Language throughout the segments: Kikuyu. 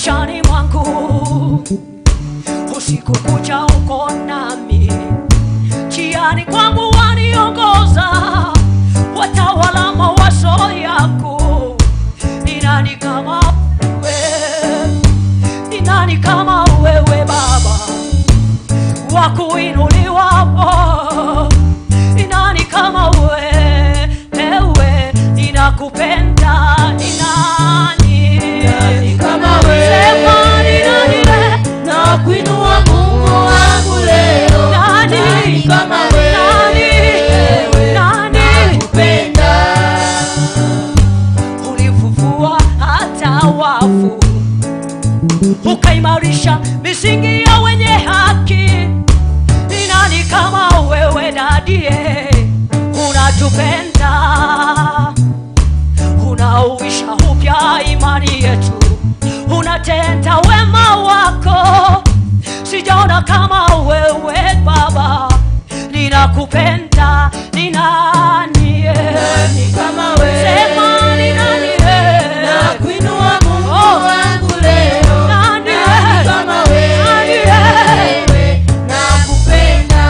Maishani mwangu usiku kucha uko nami, njiani kwangu waniongoza, watawala mawazo yangu. Ni nani kama wewe? Ni nani kama wewe Baba wa kuinuliwa? Oh, ni nani kama wewe? Ninakupenda. Ni nani? Nani kama wewe? Sema ni nani we? Nakuinua Mungu wangu leo. Nani? Nani kama wewe? Nani? Nani? Nakupenda. Ulifufua hata wafu, ukaimarisha misingi ya wenye haki. Ni nani kama wewe dadie? Unatupenda, unauisha upya imani yetu, unatenda wema wako. Sijaona kama wewe Baba, ninakupenda. Ni nani? Nani kama wewe? Sema ni nani? Nakuinua Mungu Oh. wangu leo. Nani? Nani kama Nani? wewe? Nakupenda.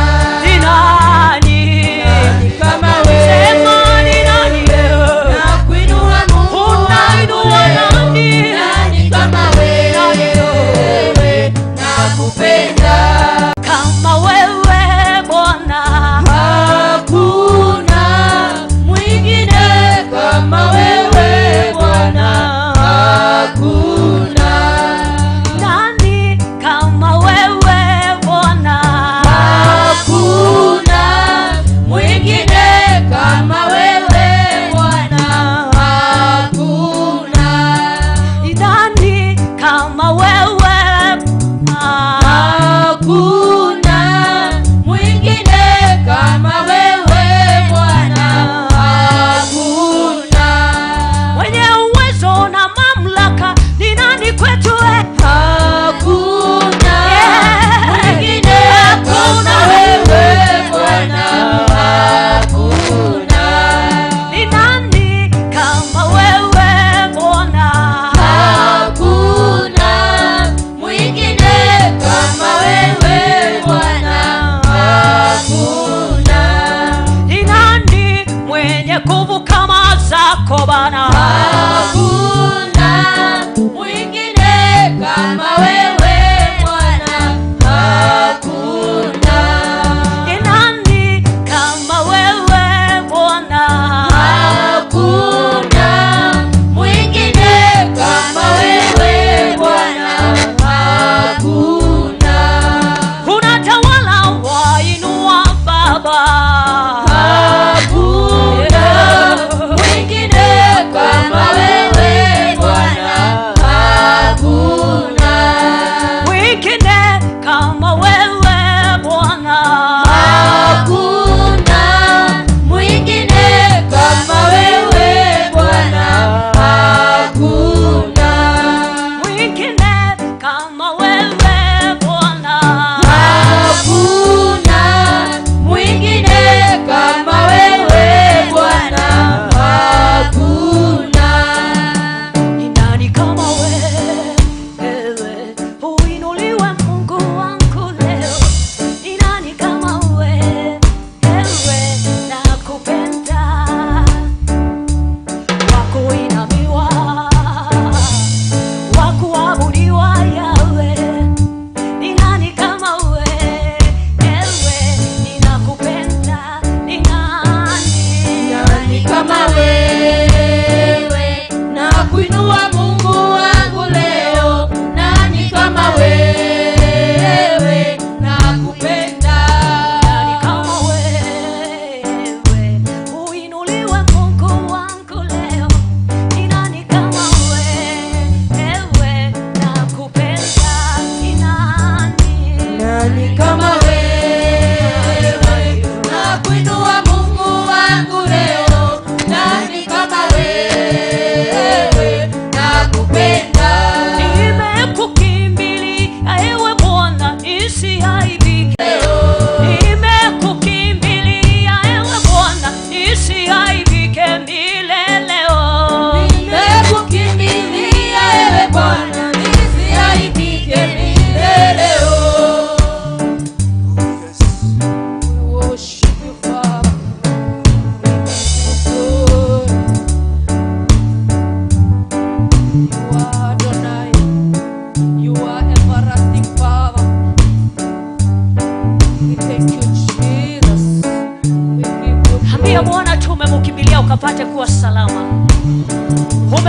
Ni nani? Nani kama wewe? Sema ni nani? Nakuinua Mungu wangu Unainua leo. nani? Nani kama wewe? Nakupenda. Kama wewe Bwana, Hakuna mwingine kama wewe.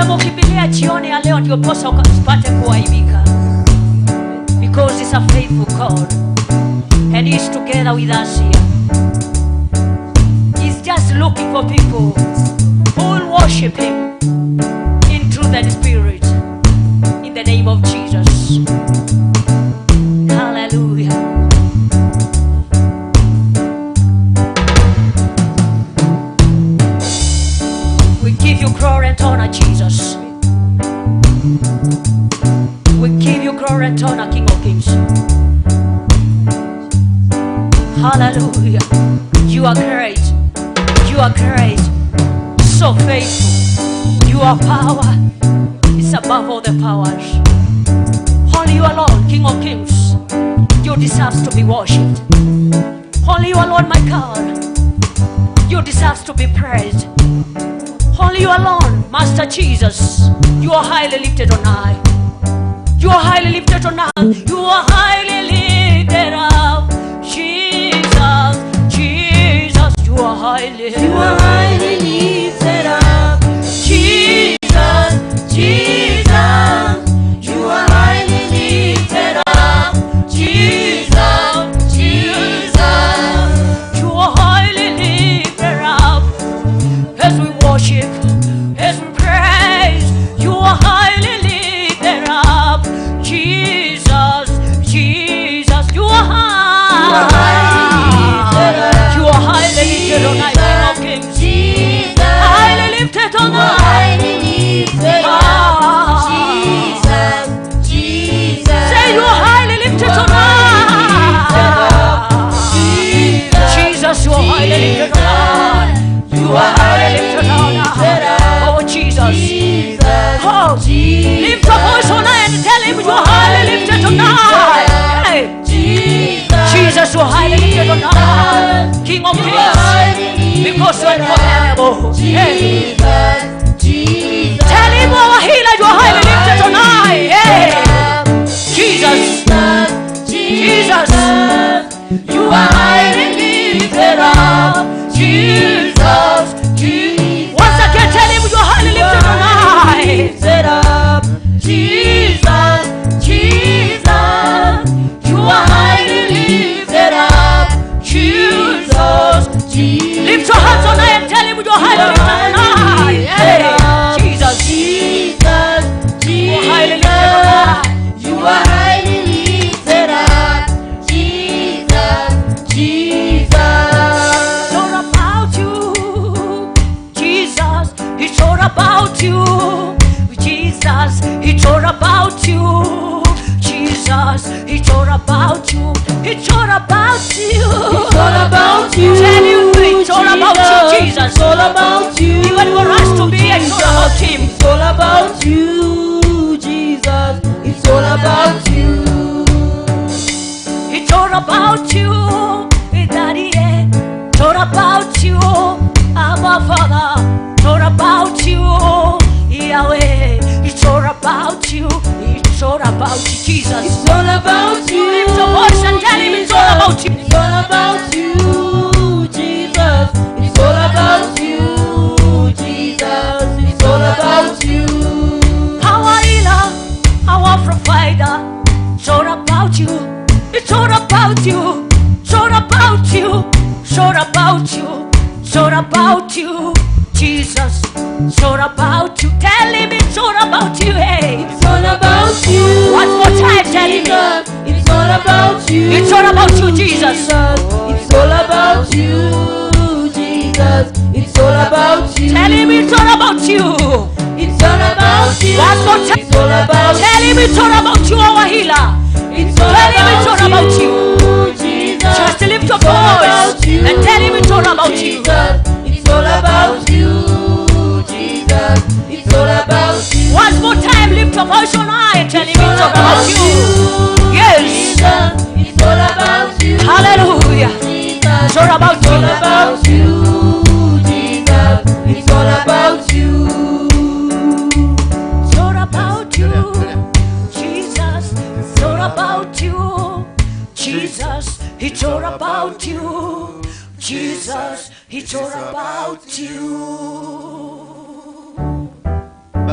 Umemkimbilia jioni ya leo ndio posa usipate kuaibika. Because he's a faithful God and he's together with us here. He's just looking for people who will worship him in truth and spirit. In the name of Jesus. Hallelujah. We give you glory and honor, Jesus. We give you glory and honor, King of Kings. Hallelujah. You are great. You are great. So faithful. Your power is above all the powers. Only you alone, King of Kings, you deserve to be worshipped. Only you alone, my God, you deserve to be praised. Only you alone, Master Jesus, you are highly lifted on high. You are highly lifted on high. You are highly lifted up. Jesus, Jesus, you are highly. You are highly lifted up. Jesus, Jesus, you are highly lifted up. Jesus, Jesus, you are highly lifted up. As we worship, as we praise, you are highly lifted up. Jesus, Jesus, you are high. You are highly lifted on high, King of Kings. Jesus, Highly lifted on you are high. highly lifted up. Jesus, Jesus, Say you are highly lifted on high. Jesus, Jesus, you are highly lifted on high. You are highly lifted on high. Oh, Jesus. Jesus, Oh, lift your voice on high and tell him you are highly lifted on high. Hey. Jesus, Jesus, you are highly lifted on high. King of you are Kings, highly because you are lifted up. incomparable. Hey. Jesus, Jesus, Tell him our healer, you are highly lifted on high. Hey. Jesus, Jesus, Jesus. you are highly lifted up. Jesus, Jesus, Once again, tell him you are highly lifted on high. lifted up. Jesus, Jesus, you are highly lifted up. Jesus, Jesus, Lift your hands on high and tell him you are highly lifted on high. Hey. Jesus, Jesus, you are highly lifted on high. you are highly lifted up. Jesus, Jesus. It's all about you, Jesus. It's all about you, Jesus. It's all about you, Jesus. It's all about you. It's all about you. It's all about you. Tell you it's all about you, Jesus. It's all about you. Even for us to be, it's all about him. It's all about you, Jesus. It's all about you. It's all about you, Daddy. It's all about you, Abba Father. It's all about you, Yahweh. It's all about you. It's all about you, Jesus. It's all about you. Lift your voice and tell him it's all about you. It's all about you, Jesus. It's all about you, Jesus. It's all about you. Our healer, our provider. It's all about you. It's all about you. It's all about you. It's all about you. It's all about you, Jesus. It's all about you. Tell him it's all about you. Hey. It's all about you. One more time, tell him. Jesus. It's all about you. It's all about you, Jesus. It's all about you, Jesus. It's all about you. Tell him it's all about you. It's all about you. One more time. It's all about Tell him it's all about you, our healer. It's all Tell him it's all about you. Jesus. Just lift your It's all voice about you, and tell him it's all about you. Jesus. It's all about you, Jesus. It's all about you. One more time, lift your voice on high and tell him it's all about you. Yes. Jesus. It's all about you. Hallelujah. Jesus. It's all about It's all you. about you, Jesus. It's all about you. It's all about you, Jesus. It's all about you, Jesus. It's all about you, Jesus. It's all about you.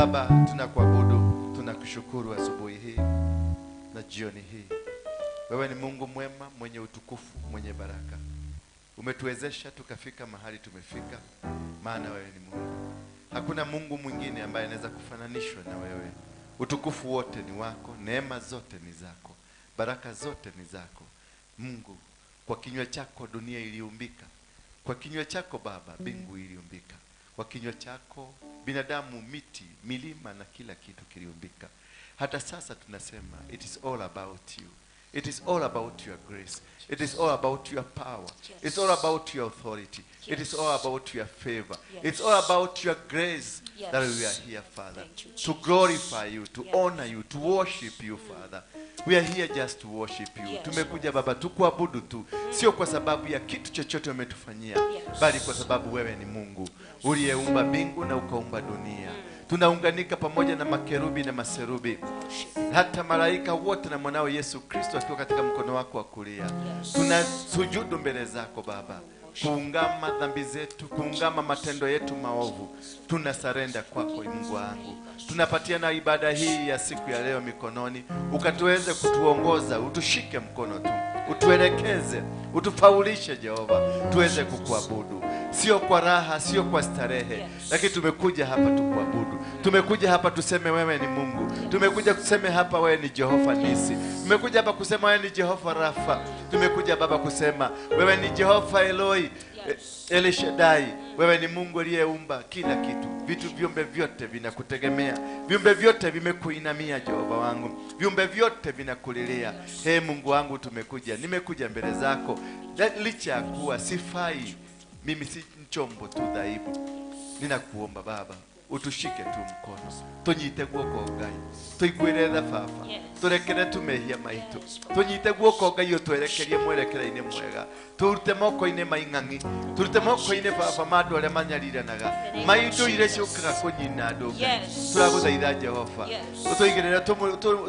Baba, tunakuabudu, tunakushukuru asubuhi hii na jioni hii. Wewe ni Mungu mwema, mwenye utukufu, mwenye baraka. Umetuwezesha tukafika mahali tumefika, maana wewe ni Mungu. Hakuna Mungu mwingine ambaye anaweza kufananishwa na wewe. Utukufu wote ni wako, neema zote ni zako, baraka zote ni zako. Mungu, kwa kinywa chako dunia iliumbika. Kwa kinywa chako Baba, mbingu iliumbika. Kwa kinywa chako binadamu, miti, milima na kila kitu kiliumbika. Hata sasa tunasema it is all about you. It is all about your grace. It is all about your power. Yes. It's all about your authority. Yes. It is all about your favor. Yes. It's all about your grace Yes. that we are here, Father, Thank you, to Jesus. glorify you, to Yes. honor you, to worship you, Father. We are here just to worship you. Yes. Tumekuja Baba tukuabudu tu, sio kwa sababu ya kitu chochote umetufanyia, Yes. bali kwa sababu wewe ni Mungu uliyeumba mbingu na ukaumba dunia. Tunaunganika pamoja na makerubi na maserubi, hata malaika wote na mwanao Yesu Kristo akiwa katika mkono wako wa kulia. Yes. Tunasujudu mbele zako Baba, kuungama dhambi zetu, kuungama matendo yetu maovu. Tunasarenda kwako Mungu wangu. Tunapatiana ibada hii ya siku ya leo mikononi, ukatuweze kutuongoza, utushike mkono tu, utuelekeze, utufaulishe Jehova, tuweze kukuabudu, sio kwa raha, sio kwa starehe, Yes. lakini tumekuja hapa tukuabudu. Tumekuja hapa tuseme wewe ni Mungu. Tumekuja kuseme hapa wewe ni Jehova Nisi. Tumekuja hapa kusema wewe ni Jehova Rafa. Tumekuja Baba kusema wewe ni Jehova Eloi, Yes. El Shaddai. Wewe ni Mungu aliyeumba kila kitu. Vitu viumbe vyote vinakutegemea. Viumbe vyote vimekuinamia Jehova wangu. Viumbe vyote vinakulilia. He Mungu wangu, tumekuja. Nimekuja mbele zako. Licha ya kuwa sifai, mimi si chombo tu dhaifu. Ninakuomba Baba, utushike tu mkono, tunyite guoko Ngai, tuiguire tha Baba, Yes. turekere tumehia maitu, Yes. tunyite guoko Ngai, utwerekerie mwerekera-inĩ mwega, turute moko-inĩ ma ing'ang'i, turute moko-inĩ Baba ma andũ arĩa manyariranaga, ma indo iria ciũkaga kũnyina andũ Ngai. Yes. Turagũthaitha Jehova, Yes. ũtũigĩrĩre,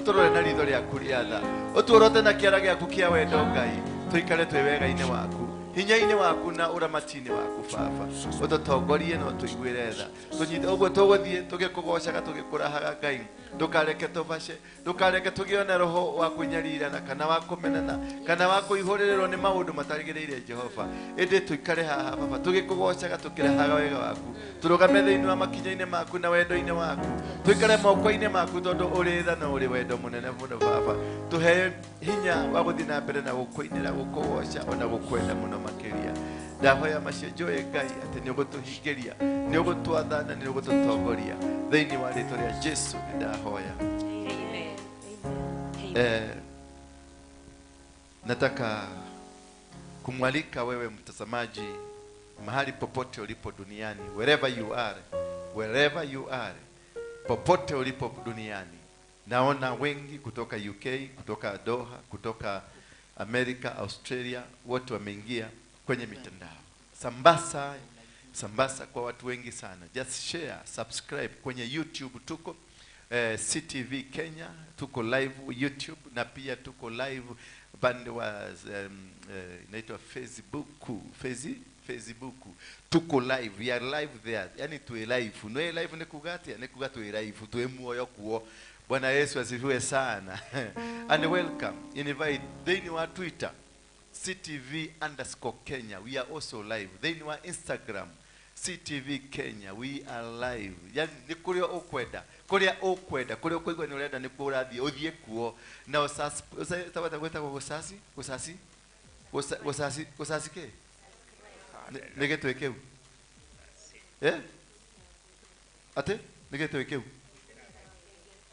tũrore na ritho rĩaku rĩa tha, ũtuorote na kĩara gĩaku kĩa wendo Ngai, tũikare twĩ wega-inĩ waku, hinya-inĩ waku na ũramati-inĩ waku Baba, ũtũtongorie na ũtũiguĩre tha, tũnyite ũguo tũgũthiĩ tũgĩkũgocaga tũgĩkũrahaga Ngai, ndũkareke tũbace, ndũkareke tũgĩe na roho wa kwĩnyarirana kana wa kũmenana kana wa kũihũrĩrĩrwo nĩ maũndũ matagĩrĩire Jehova, ĩndĩ tũikare haha Baba tũgĩkũgocaga tũkĩrahaga wega waku, tũrũgame thĩinĩ wa makinya-inĩ maku na wendo-inĩ waku, tũikare moko-inĩ maku tondũ ũrĩ tha na ũrĩ wendo mũnene mũno Baba, tũhe hinya wa gũthiĩ na mbere na gũkũinĩra, gũkũgoca ona gũkwenda mũno makĩria. Ndahoya macio njũĩ Ngai atĩ nĩ ũgũtũhingĩria, nĩ ũgũtwatha na nĩ ũgũtũtongoria thĩinĩ wa rĩtwa rĩa Jesu nĩ ndahoya. Amen. Amen. Nataka kumwalika wewe mtazamaji mahali popote ulipo duniani, wherever you are, wherever you are, popote ulipo duniani. Naona wengi kutoka UK, kutoka Doha, kutoka Amerika, Australia, wote wameingia kwenye mitandao. Sambasa, sambasa kwa watu wengi sana. Just share, subscribe kwenye YouTube tuko CTV Kenya, tuko live YouTube na pia tuko live upande wa inaitwa Facebook, Facebook. Tuko live, we are live there. Yani tuwe live. No live ni kugatia, ni kuga tuwe live, tuwe muoyo kuo. Bwana Yesu asifiwe sana. And welcome. Invite thĩinĩ wa Twitter CTV_Kenya. We are also live. Thĩinĩ wa Instagram CTV Kenya. We are live. Yani nĩ kũrĩa ũkwenda, kũrĩa ũkwenda, kũrĩa ũkũigua nĩ ũrenda nĩkuo ũrathiĩ, ũthiĩ kuo. Na ũsasi, gwĩtagwo gũcasi, gũcasi, gũcasi, gũcasi kĩ? Nĩ gĩtwĩ kĩu? Eh? Atĩ? Nĩ gĩtwĩ kĩu?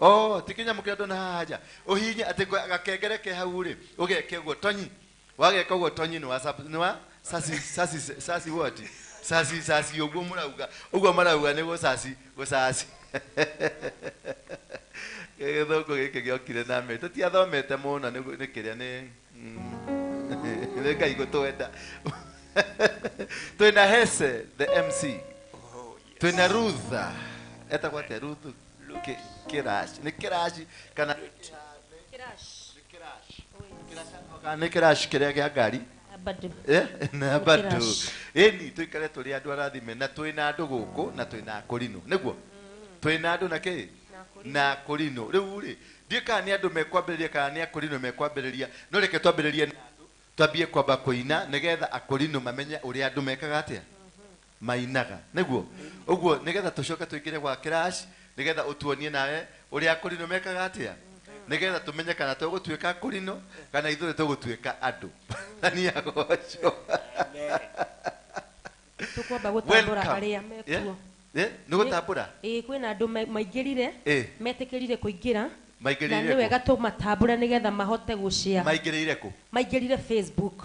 Oh, ti kĩnyamũ kĩrĩa ndona haha nja. Ũhihinye atĩ gakengere ke hau rĩ, ũgeke ũguo tonyi. Wageka ũguo tonyi nĩ wa nĩ wa sasi, sasi, sasi what? Sasi, sasi ũguo mũrauga. Ũguo marauga nĩ gũcasi, gũcasi. Gĩthũngũ gĩkĩ gĩokire na mĩ. Tũtiathomete mũno nĩ kĩrĩa nĩ nĩ Ngai gũtwenda. Twĩna Hese the MC. Oh, yes. Twĩna Rutha. Etagwo atĩa Ruth? Kirash. Nĩ Kirash kana Kirash. Nĩ Kirash. Kana nĩ Kirash kĩrĩa kĩa ngari? Bado. Na bado. Kirash. Ĩni tũikare tũrĩ andũ arathime na twĩna andũ gũkũ na twĩna akũrinũ. Nĩguo? Twĩna andũ na kĩ? Na Akorino. Rĩu rĩ, ndiũĩ kana nĩ andũ mekwambĩrĩria kana nĩ Akorino mekwambĩrĩria, no reke twambĩrĩrie na andũ, twambie kwamba kũina nĩgetha Akorino mamenye ũrĩa andũ mekaga atĩa? Mainaga. Nĩguo? Ũguo nĩgetha tũcoke tũingĩre gwa Crash, nĩgetha ũtuonie nawe ũrĩa Akorino mekaga atĩa? Nĩgetha tũmenye kana tũgũtuĩka Akorino kana ithuĩ tũgũtuĩka andũ. Na niĩ agocwo. Tũkwamba gũtambũra Welcome. arĩa mekuo. Yeah? Nĩ gũtambũra? Ĩĩ, kwĩna andũ maingĩrire, metĩkĩrire kũingĩra. Maingĩrire Na nĩ kũ? wega tũmatambũre nĩgetha mahote gũshare. Maingĩrĩire kũ? Maingĩrire Facebook.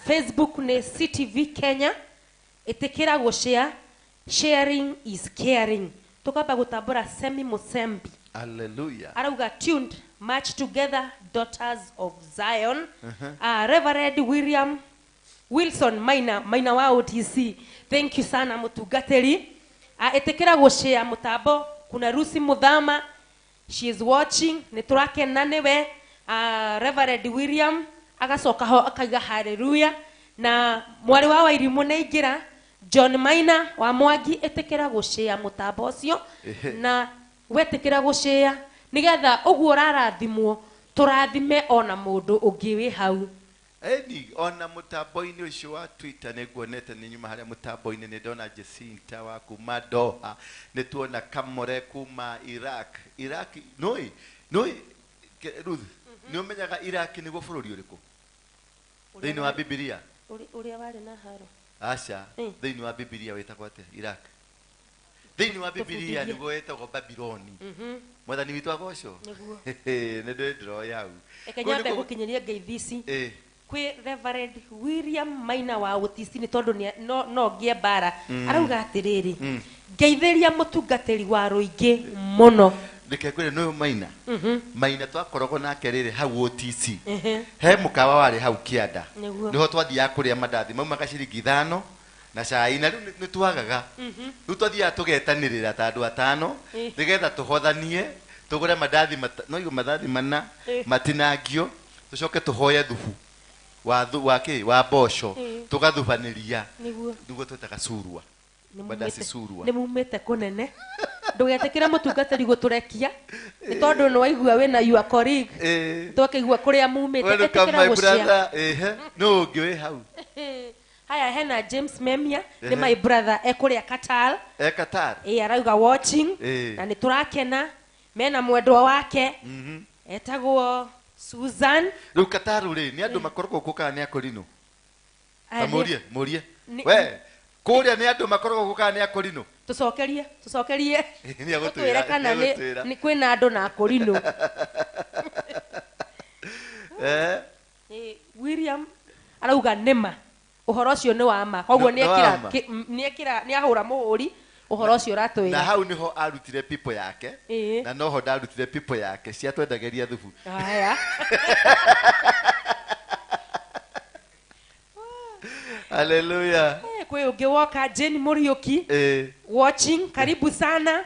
Facebook nĩ CTV Kenya. Ĩtĩkĩra gũshare. Sharing is caring. Tũkamba gũtambũra Semi Musembi. Hallelujah. Arauga tuned march together daughters of Zion. Reverend William Wilson Maina, Maina wa OTC. Thank you sana mũtungatĩri. Ĩtĩkĩra gũshare mũtambo. Kuna Rusi Muthama, she is watching. Nĩ tũrakena nĩwe. Reverend William agacoka ho akaiga hallelujah. Na mwarĩ wa Wairimũ nĩ aingĩra. John Maina wa Mwangi, ĩtĩkĩra gũshare mũtambo ũcio. Na wetĩkĩra gũshare nĩgetha ũguo ũrarathimwo tũrathime ona mũndũ ũngĩ wĩ hau. Eni ona mũtambo-inĩ ũcio wa Twitter nĩ nguonete nĩ nyuma harĩa mũtambo-inĩ nĩ ndona Jacinta wa kuma Doha, nĩ tuona Kamore kuma Iraq. Iraq nũĩ, nũĩ, Ruth, nĩ ũmenyaga Iraq nĩguo bũrũri ũrĩkũ? Thĩinĩ wa Bibilia? Ũrĩa warĩ na haro. Aca, thĩinĩ wa Bibilia wĩtagwo atĩa? Iraq. Thĩinĩ wa Bibilia Tũbundithie. nĩguo wĩtagwo Babiloni. Mwathani witũ agocwo. Nĩguo. Nĩ ndĩroya hau. Reke Kũu nyambe nĩkuo- gũkinyĩria ngeithi ici. Kwĩ Reverend William Maina wa OTC nĩ tondũ no ngĩe mbara. Arauga atĩrĩrĩ, ngeithĩria mũtungatĩri wa rũingĩ mũno. Reke ngwĩre nĩũyũ Maina. Maina twakoragwo nake rĩrĩ hau OTC. He mũkawa warĩ hau kĩanda. Nĩho twathiaga kũrĩa mandathi maumaga ciringi 5 na cai, na rĩu nĩ twagaga. Rĩu twathiaga tũgetanĩrĩra ta andũ atano, nĩgetha tũhothanie, tũgũre mandathi no igo mandathi mana, matinangio, tũcoke tũhoye thubu. Wa wa kĩ? Wa mboco. Tũgathubanĩria. Nĩguo twĩtaga surua. Mandaci surua. Nĩ mumĩte kũnene. Ndũgetĩkĩre mũtungatĩri gũtũrekia, nĩ tondũ nĩ waigua wĩna your colleague. Twakĩigua kũrĩa mumĩte. Welcome, Ĩtĩkĩra my gũcia. brother. Ehe. Nũ ũngĩ wĩ hau? Haya, hena James Memia, nĩ my brother, e kũrĩa Qatar. E Qatar. Arauga watching. Na nĩ tũrakena. Mena mwendwa wake. Etagwo Susan. Rĩu Qatar rĩ, nĩ andũ makoragwo kuo kana nĩ Akorino? Aya, Ta mũrie, mũrie. Nĩ- We, kũrĩa nĩ andũ makoragwo kuo kana nĩ Akorino? Tũcokerie, tũcokerie. Nĩ agũtwĩra, Tũtwĩre kana nĩ agũtwĩra. nĩ kwĩna andũ na Akorino. William arauga nĩ ma. Ũhoro ũcio nĩ wa ma. Koguo Nĩ wa ma. nĩ ahũra mũhũri, ũhoro ũcio ũratwĩra. Na hau nĩho arutire pipo yake. Na noho ndarutire pipo yake, ciatwendagĩria thubu. Haya. Hallelujah. Kwĩ ũngĩ woka, Jane Mũriũki. Watching, karibu sana.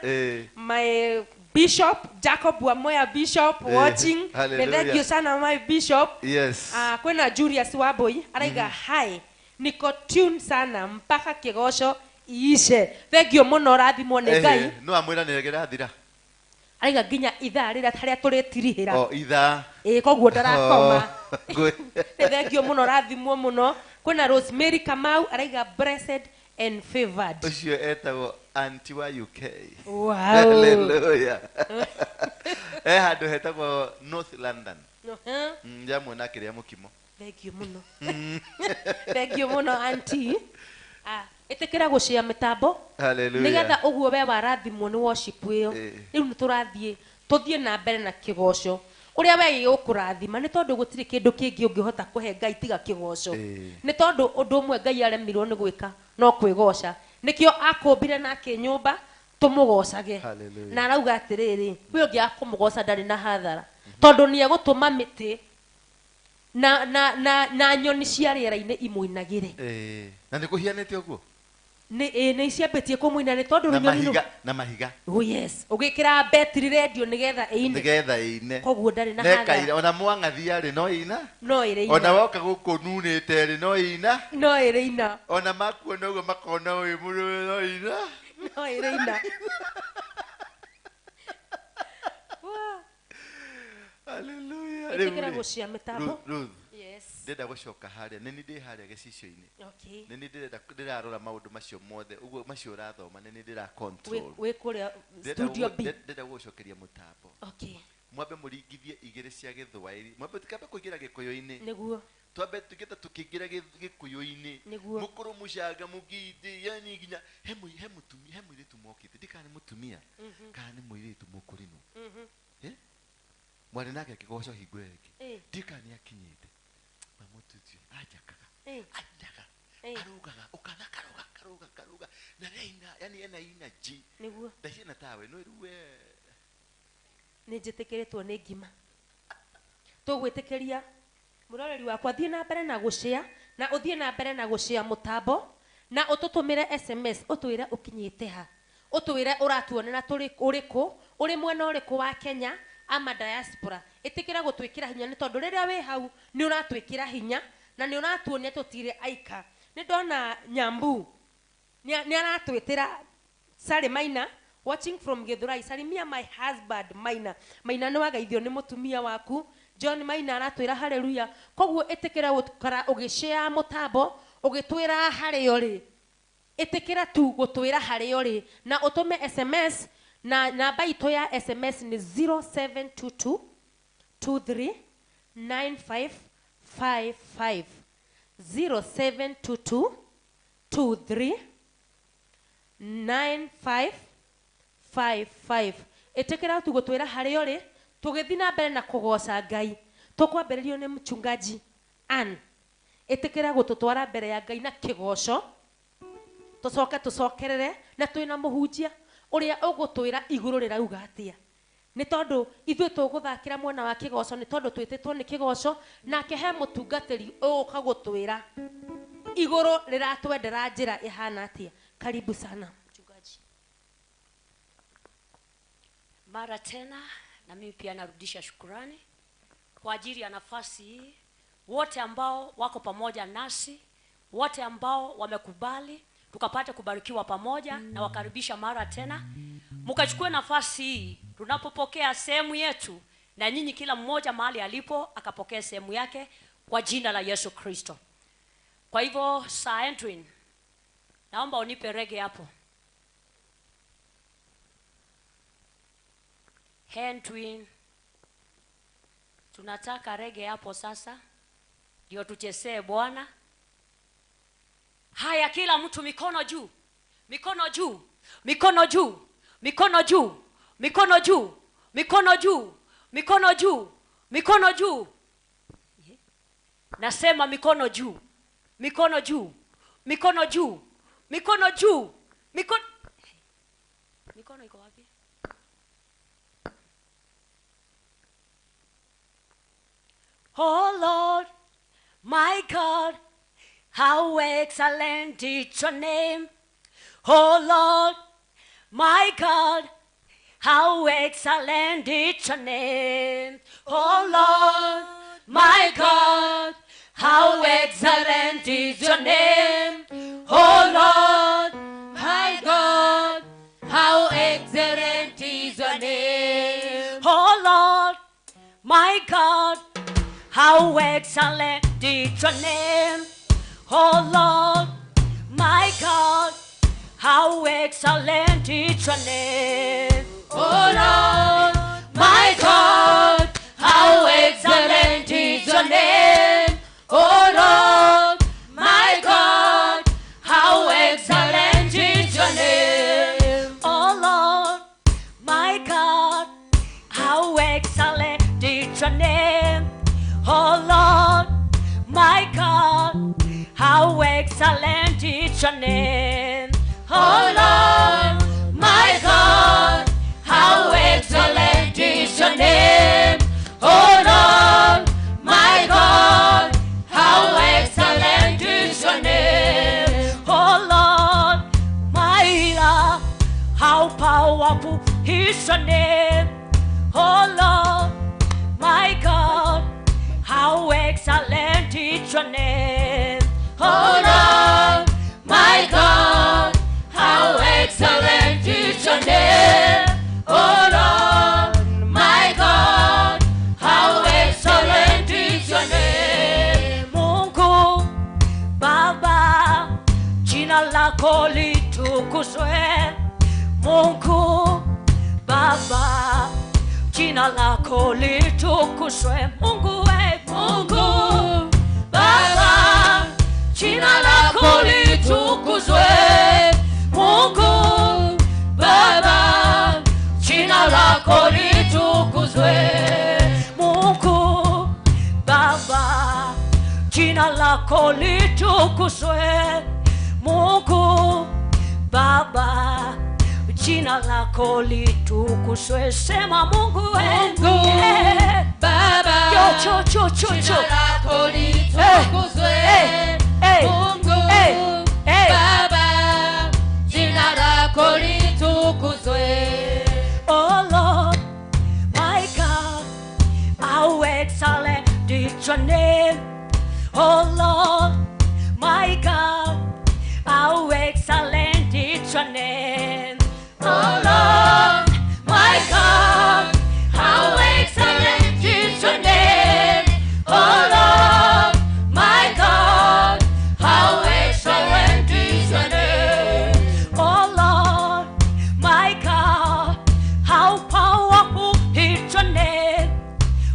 My Bishop Jacob Wamoya Bishop watching. Hallelujah. Thank you sana my Bishop. Yes. Kwĩna Julius Wambui araiga hi, niko tune sana mpaka kĩgoco iishe. Thank you mũno, rathimwo nĩ Ngai. No amwĩra nĩ kĩrathira. Araiga nginya ithaa rĩrĩa harĩa tũrĩtirihĩra. O, ithaa. Koguo ndarakoma. Oh, good. Nĩ thank you mũno, rathimwo mũno. Kwĩna Rosemary Kamau araiga blessed and favored. Ũcio etagwo Auntie wa UK. Wow. Hallelujah. Handũ hetagwo North London. Ndiamuona akĩrĩa mũkimo. Thank you mũno. Thank you mũno auntie. Ĩtĩkĩra gũshare mĩtambo. Hallelujah. Nĩgetha ũguo we warathimwo nĩ worship ĩyo. Rĩu nĩ tũrathiĩ, tũthiĩ na mbere na kĩgoco. Ũrĩa we gĩgũkũrathima nĩ tondũ gũtirĩ kĩndũ kĩngĩ ũngĩhota kũhe Ngai tiga kĩgoco. Nĩ tondũ ũndũ ũmwe Ngai aremirwo nĩ gwĩka no kwĩgoca. Nĩkĩo akũmbire na akĩnyũmba tũmũgocage. Hallelujah. Na arauga atĩrĩrĩ, kwĩ ũngĩ akũmũgoca ndarĩ na hathara. Tondũ nĩ egũtũma mĩtĩ na nyoni cia rĩera-inĩ imũinagĩre. Na nĩ kũhianĩte ũguo? Nĩ, nĩ ciambĩtie kũmũina nĩ tondũ Na nyoni nũ- mahiga, na mahiga. Oh yes. Ũgĩkĩra betri radio nĩgetha ĩine. Nĩgetha ĩine. Koguo ndarĩ na Nekaire, hathara. ona mwang'athia rĩ, no ĩina? No ĩrĩ ina. Ona woka gũkũ nunĩte rĩ, no ĩina? No ĩrĩ ina. Ona makuona ũguo makona wĩ mũrũme, no ĩina? No ĩrĩ ina. Hallelujah. Ĩtĩkĩra Rĩu rĩ, gũcia mĩtambo. Ruth, Yes. ndĩrenda gũcoka harĩa nĩ niĩ ndĩ harĩa gĩcicio-inĩ. Okay. Nĩ niĩ ndĩrenda ndĩrarora maũndũ macio mothe ũguo macio ũrathoma nĩ niĩ ndĩra Wĩ control. wĩ kũrĩa Ndĩrenda studio B. ndĩrenda gũgũcokeria mũtambo. Okay. Mwambe mũringithie igĩrĩ cia gĩthwaĩri, mwambe tũkambe kũingĩra gĩkũyũ-inĩ. Nĩguo. Twambe tũgĩta tũkĩingĩra gĩkũyũ-inĩ. Nĩguo. Mũkũrũ mũcanga mũgindi yani nginya he he mũtumia he mũirĩtu mokĩte ndi kana nĩ mũtumia kana nĩ mũirĩtu mũkũrinũ. Eh? Mwarĩ nake akĩgoco hingo ĩyo ĩngĩ. Ndi kana nĩ akinyĩte. Mamũtutie anjakaga. Ainaga. Arugaga ũkana karuga karuga karuga na reina yani ena energy. Nĩguo. Ndaciana tawe no rĩu we Nĩ njĩtĩkĩrĩtwo nĩ ngima. Tũgwĩtĩkĩria mũroreri wakwa thiĩ na mbere na gũcĩa na ũthiĩ na mbere na gũcĩa mũtambo na ũtũtũmĩre SMS ũtwĩre ũkinyĩte ha, ũtwĩre ũratuonera tũrĩ ũrĩkũ, ũrĩ mwena ũrĩkũ wa Kenya ama diaspora. Ĩtĩkĩra gũtwĩkĩra hinya nĩ tondũ rĩrĩa wĩ hau nĩ ũratwĩkĩra hinya na nĩ ũratuonia tũtirĩ aika. Nĩ ndona Nyambu nĩ aratwĩtĩra Sally Maina watching from Githurai. Salimia my husband Maina. Maina nĩ wagaithio nĩ mũtumia waku. John Maina aratwĩra haleluya. Koguo ĩtĩkĩra gũikara ũgĩshare mũtambo ũgĩtwĩra harĩa ũrĩ. Ĩtĩkĩra tu gũtwĩra harĩa ũrĩ na ũtũme SMS na namba itũ ya SMS nĩ 0722 23 9555 0722 23 9555. Ĩtĩkĩra tu gũtwĩra harĩa ũrĩ tũgĩthiĩ na mbere na kũgoca Ngai. Tũkwambĩrĩrio nĩ mchungaji Ann. Ĩtĩkĩra gũtũtwara mbere ya Ngai na kĩgoco, tũcoke tũcokerere na twĩna mũhunjia ũrĩa ũgũtwĩra igũrũ rĩrauga atĩa. Nĩ tondũ ithuĩ tũgũthakĩra mwena wa kĩgoco nĩ tondũ twĩtĩtwo nĩ kĩgoco, nake he mũtungatĩri ũgũka gũtwĩra igũrũ rĩratwendera njĩra ĩhana atĩa. Karibu sana mchungaji. Mara tena na mimi pia narudisha shukurani kwa ajili ya nafasi hii, wote ambao wako pamoja nasi, wote ambao wamekubali tukapate kubarikiwa pamoja, na wakaribisha mara tena. Mkachukue nafasi hii tunapopokea sehemu yetu, na nyinyi kila mmoja mahali alipo akapokea sehemu yake kwa jina la Yesu Kristo. Kwa hivyo Sir Edwin, naomba unipe rege hapo. Edwin, tunataka rege hapo sasa ndio tuchezee Bwana. Haya, kila mtu mikono juu, mikono juu, mikono juu, mikono juu, mikono juu, mikono juu, mikono juu, mikono juu. Nasema mikono juu, mikono juu, mikono juu, mikono juu, mikono. Mikono iko wapi? Oh Lord, my God, how excellent is your name. Oh Lord, my God, how excellent is your name. Oh Lord, my God, how excellent is your name. Oh Lord, my God, how excellent is your name. Oh Lord, my God, how excellent is your name. Oh Lord, my God, how excellent is your name. Oh Lord, my God, how excellent is your name. Oh Lord, my God, how excellent is your name. Oh Lord, my God, how excellent is your name. Oh Lord, my God, how excellent is your name. Oh Lord, my God, how excellent is your name. Oh Lord, my God, how excellent is your name. Oh Lord, my Lord, how powerful is your name. Oh Lord, my God, how excellent is your name. Oh Lord, my God, how excellent is your name. Oh Lord, my God, how jina lako litukuzwe. Mungu we, Mungu Baba, jina lako litukuzwe. Mungu Baba, jina lako litukuzwe. Mungu Baba, jina lako litukuzwe. Mungu Baba, jina lako litukuzwe. Sema Mungu we, Mungu Baba, Yo, cho, cho, cho, jina cho. lako litukuzwe. Hey, hey, Mungu hey, hey. Baba, jina lako litukuzwe. Oh Lord, my God, how excellent is your name. Oh Lord, my God, how excellent is your name. Oh Lord, my God, how excellent is your name. Oh Lord, my God, how excellent is your name. Oh Lord, my God, how powerful is your name.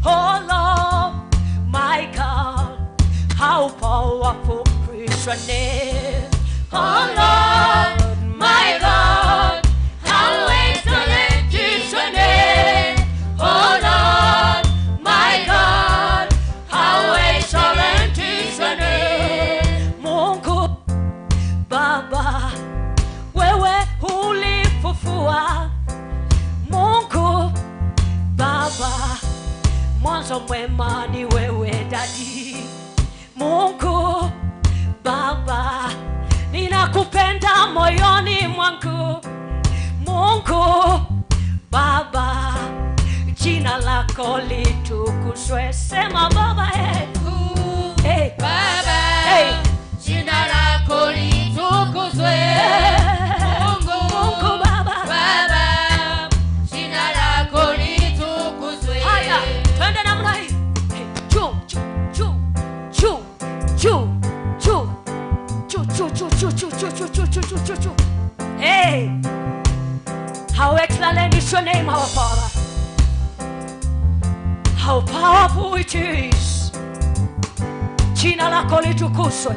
Oh Lord, my God, how powerful is your name. Oh Lord, my God, how excellent is your name. Oh Lord, my God, how excellent is your name. Mungu Baba, wewe ulifufua. Mungu Baba, mwanzo mwema ni wewe dadi. Mungu Baba, ninakupenda moyoni mwangu. Mungu Baba, jina lako litukuzwe. Sema Baba, hey. Mungu Hey. Baba, Hey. jina lako litukuzwe. Mungu Mungu Baba. Baba, jina lako litukuzwe. Haya, twende namna hii. Hey, chu, chu, chu, chu, chu, chu, chu, chu, chu, chu, chu, chu, chu, chu, chu, chu, chu, chu. Hey, how excellent is your name, our Father. How powerful it is. Jina lako litukuzwe.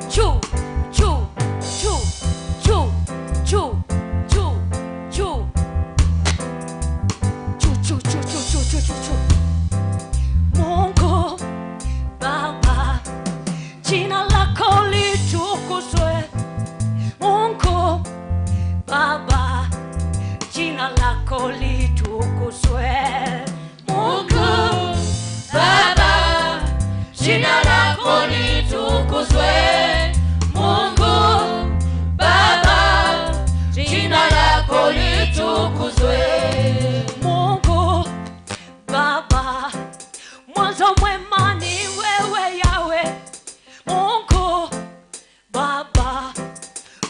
Chu, chu, chu, chu, chu, chu, chu. Chu, chu, chu, chu, chu, chu, chu, chu. Mungu Baba, jina lako litukuzwe. Mungu Baba, jina lako litukuzwe. Mungu Baba, jina lako litukuzwe. Mungu Baba, jina lako litukuzwe. Mungu Baba, mwanzo mwema ni wewe Yawe. Mungu Baba,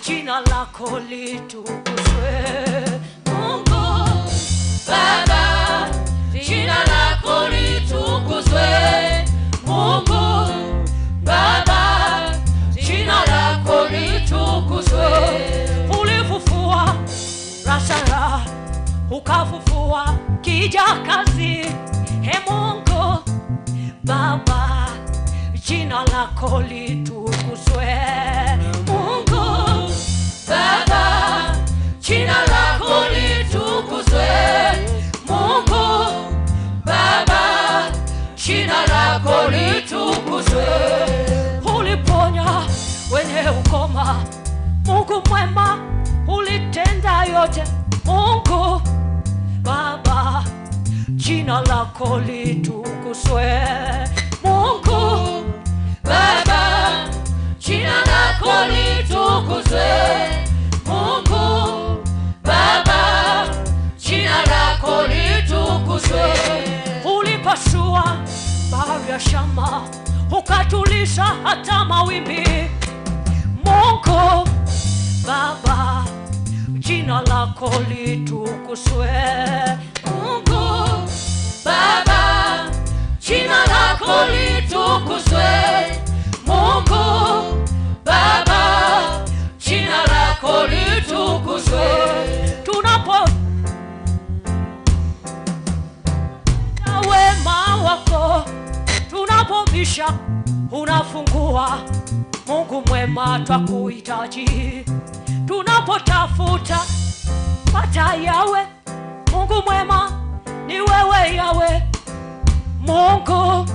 jina lako litukuzwe. Mungu Baba, jina lako litukuzwe. Mungu Baba, jina lako litukuzwe. Ulifufua Lazaro, ukafufua kijakazi. He Mungu Baba, jina lako litukuzwe. Mungu Baba, jina lako litukuzwe. Mungu Baba, jina lako litukuzwe. Uliponya wenye ukoma, Mungu mwema, ulitenda yote. Mungu Baba, jina lako litukuzwe. Mungu Baba, jina lako litukuzwe. Mungu Baba, jina lako litukuzwe. Ulipasua bahari ya Shamu, ukatuliza hata mawimbi. Mungu Baba, jina lako litukuzwe. Mungu Baba, jina lako litukuzwe. Mungu Baba, jina lako litukuzwe. Tunapoitisha unafungua. Mungu mwema twakuhitaji. Tunapotafuta pata Yawe. Mungu mwema ni wewe Yawe. Mungu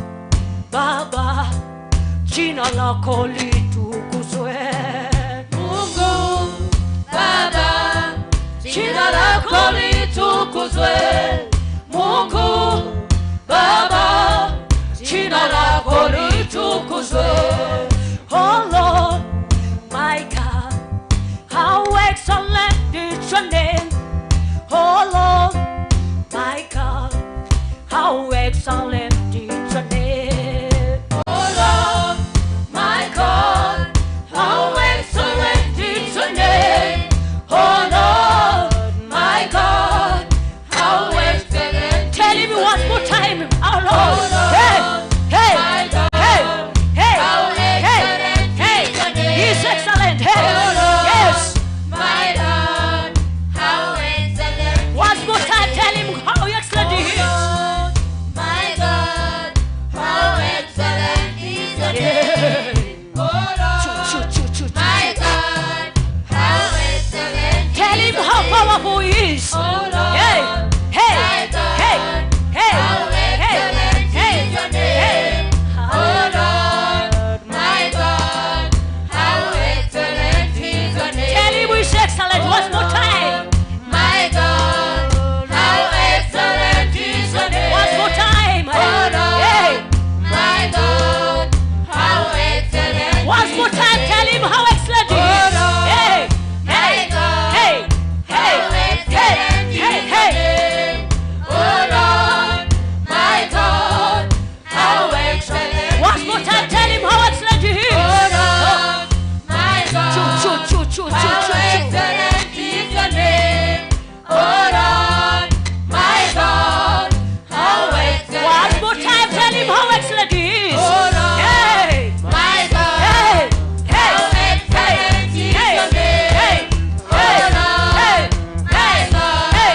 Baba, jina lako litukuzwe. Mungu Baba, jina lako litukuzwe. Mungu Baba, jina lako litukuzwe. Oh Lord, my God, how excellent is your name. Oh Lord, my God, how excellent is your name. Oh Lord, my God, how excellent is your name. Oh Lord, my God, how excellent. Tell him one more time, our Lord. Oh Lord, Hey, hey, my God, hey, hey, how hey, excellent hey. is your name. He's excellent. Hey, Oh Lord, yes. my God, how excellent. One more time, tell him how excellent he is. Oh Lord, my God, how excellent is your name. Oh Lord, Choo, choo, choo, choo. my God, how excellent. Tell is him your how name. powerful he is. Oh Lord, Hey, hey, my God, hey, hey, how hey, excellent hey, is your name. hey. Oh Lord, my God, how excellent is your name. Tell him he's excellent one more time. My God, how excellent is your name. One more time. Oh Lord, Hey, my God, how excellent one is more your time. name. Tell him how excellent he Oh is. Lord, Hey, my hey, God, hey, hey, how hey, excellent hey, is your hey. name. Oh Lord, my God, how excellent One more is time. your Tell him name. how excellent he is. Oh Lord, my God, Choo, choo, choo, choo, choo, how choo, choo. excellent is your name. Oh Lord, my God, how excellent One more is time. your Tell him name. how excellent he is. Oh Lord, Hey, my God, hey, hey, how hey, excellent is hey, your name. hey, Oh hey, Lord, hey, my hey, God, hey,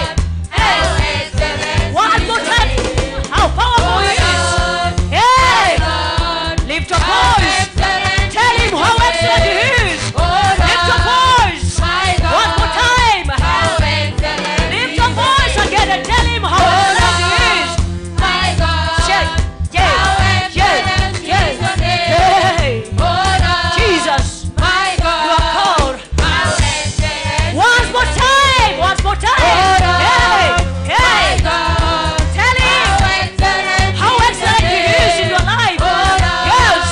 hey. how excellent One is more your time. name. How powerful Oh he is. Lord, Hey, my God, lift your how voice. excellent Tell is him your how excellent he name. is. Oh Lift your Lord, voice. my One more God, time. how excellent Lift is your your voice name. again and tell him how Oh excellent he is. Lord, my God, Yeah, yeah, how yeah, excellent yeah. is your name. Hey, Oh Lord, Jesus, my you are God, called. how excellent One is more your time. name. One more time. Oh Lord, Hey, my hey. God, Tell him how excellent how is your excellent he is in name. your life. Oh Lord, Yes.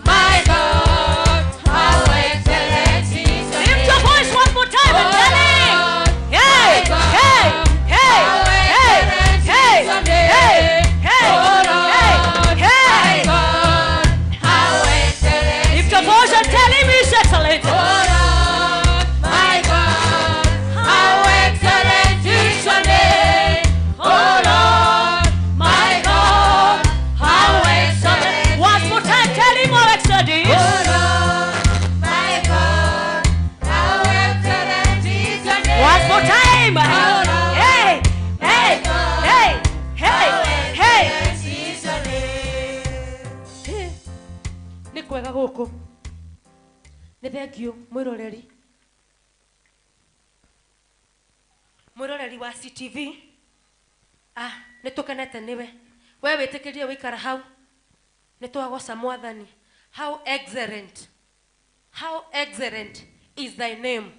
my God, how excellent is your Lift your name. voice one more time and Oh tell him. Lord, Hey, my God, hey, hey, how hey, excellent hey, is your hey, name. hey, Oh hey, Lord, my hey. God, how excellent Lift your is voice your and tell him name. he's excellent. Oh Lord, my God, how excellent is your name. Oh Lord, my God, how excellent One is more your time, tell him name. how excellent he is. Oh Lord, my God, how excellent is your One more name. time. Oh Lord, Hey, my hey, God, hey, hey, how hey. excellent is your name. Nĩ kwega gũkũ. Nĩ thengiũ mwĩroreri. Mwĩroreri wa CTV. Ah, nĩ tũkenete nĩwe. We wĩtĩkĩrie wĩikara hau. Nĩ twagoca Mwathani. How excellent. How excellent is thy name.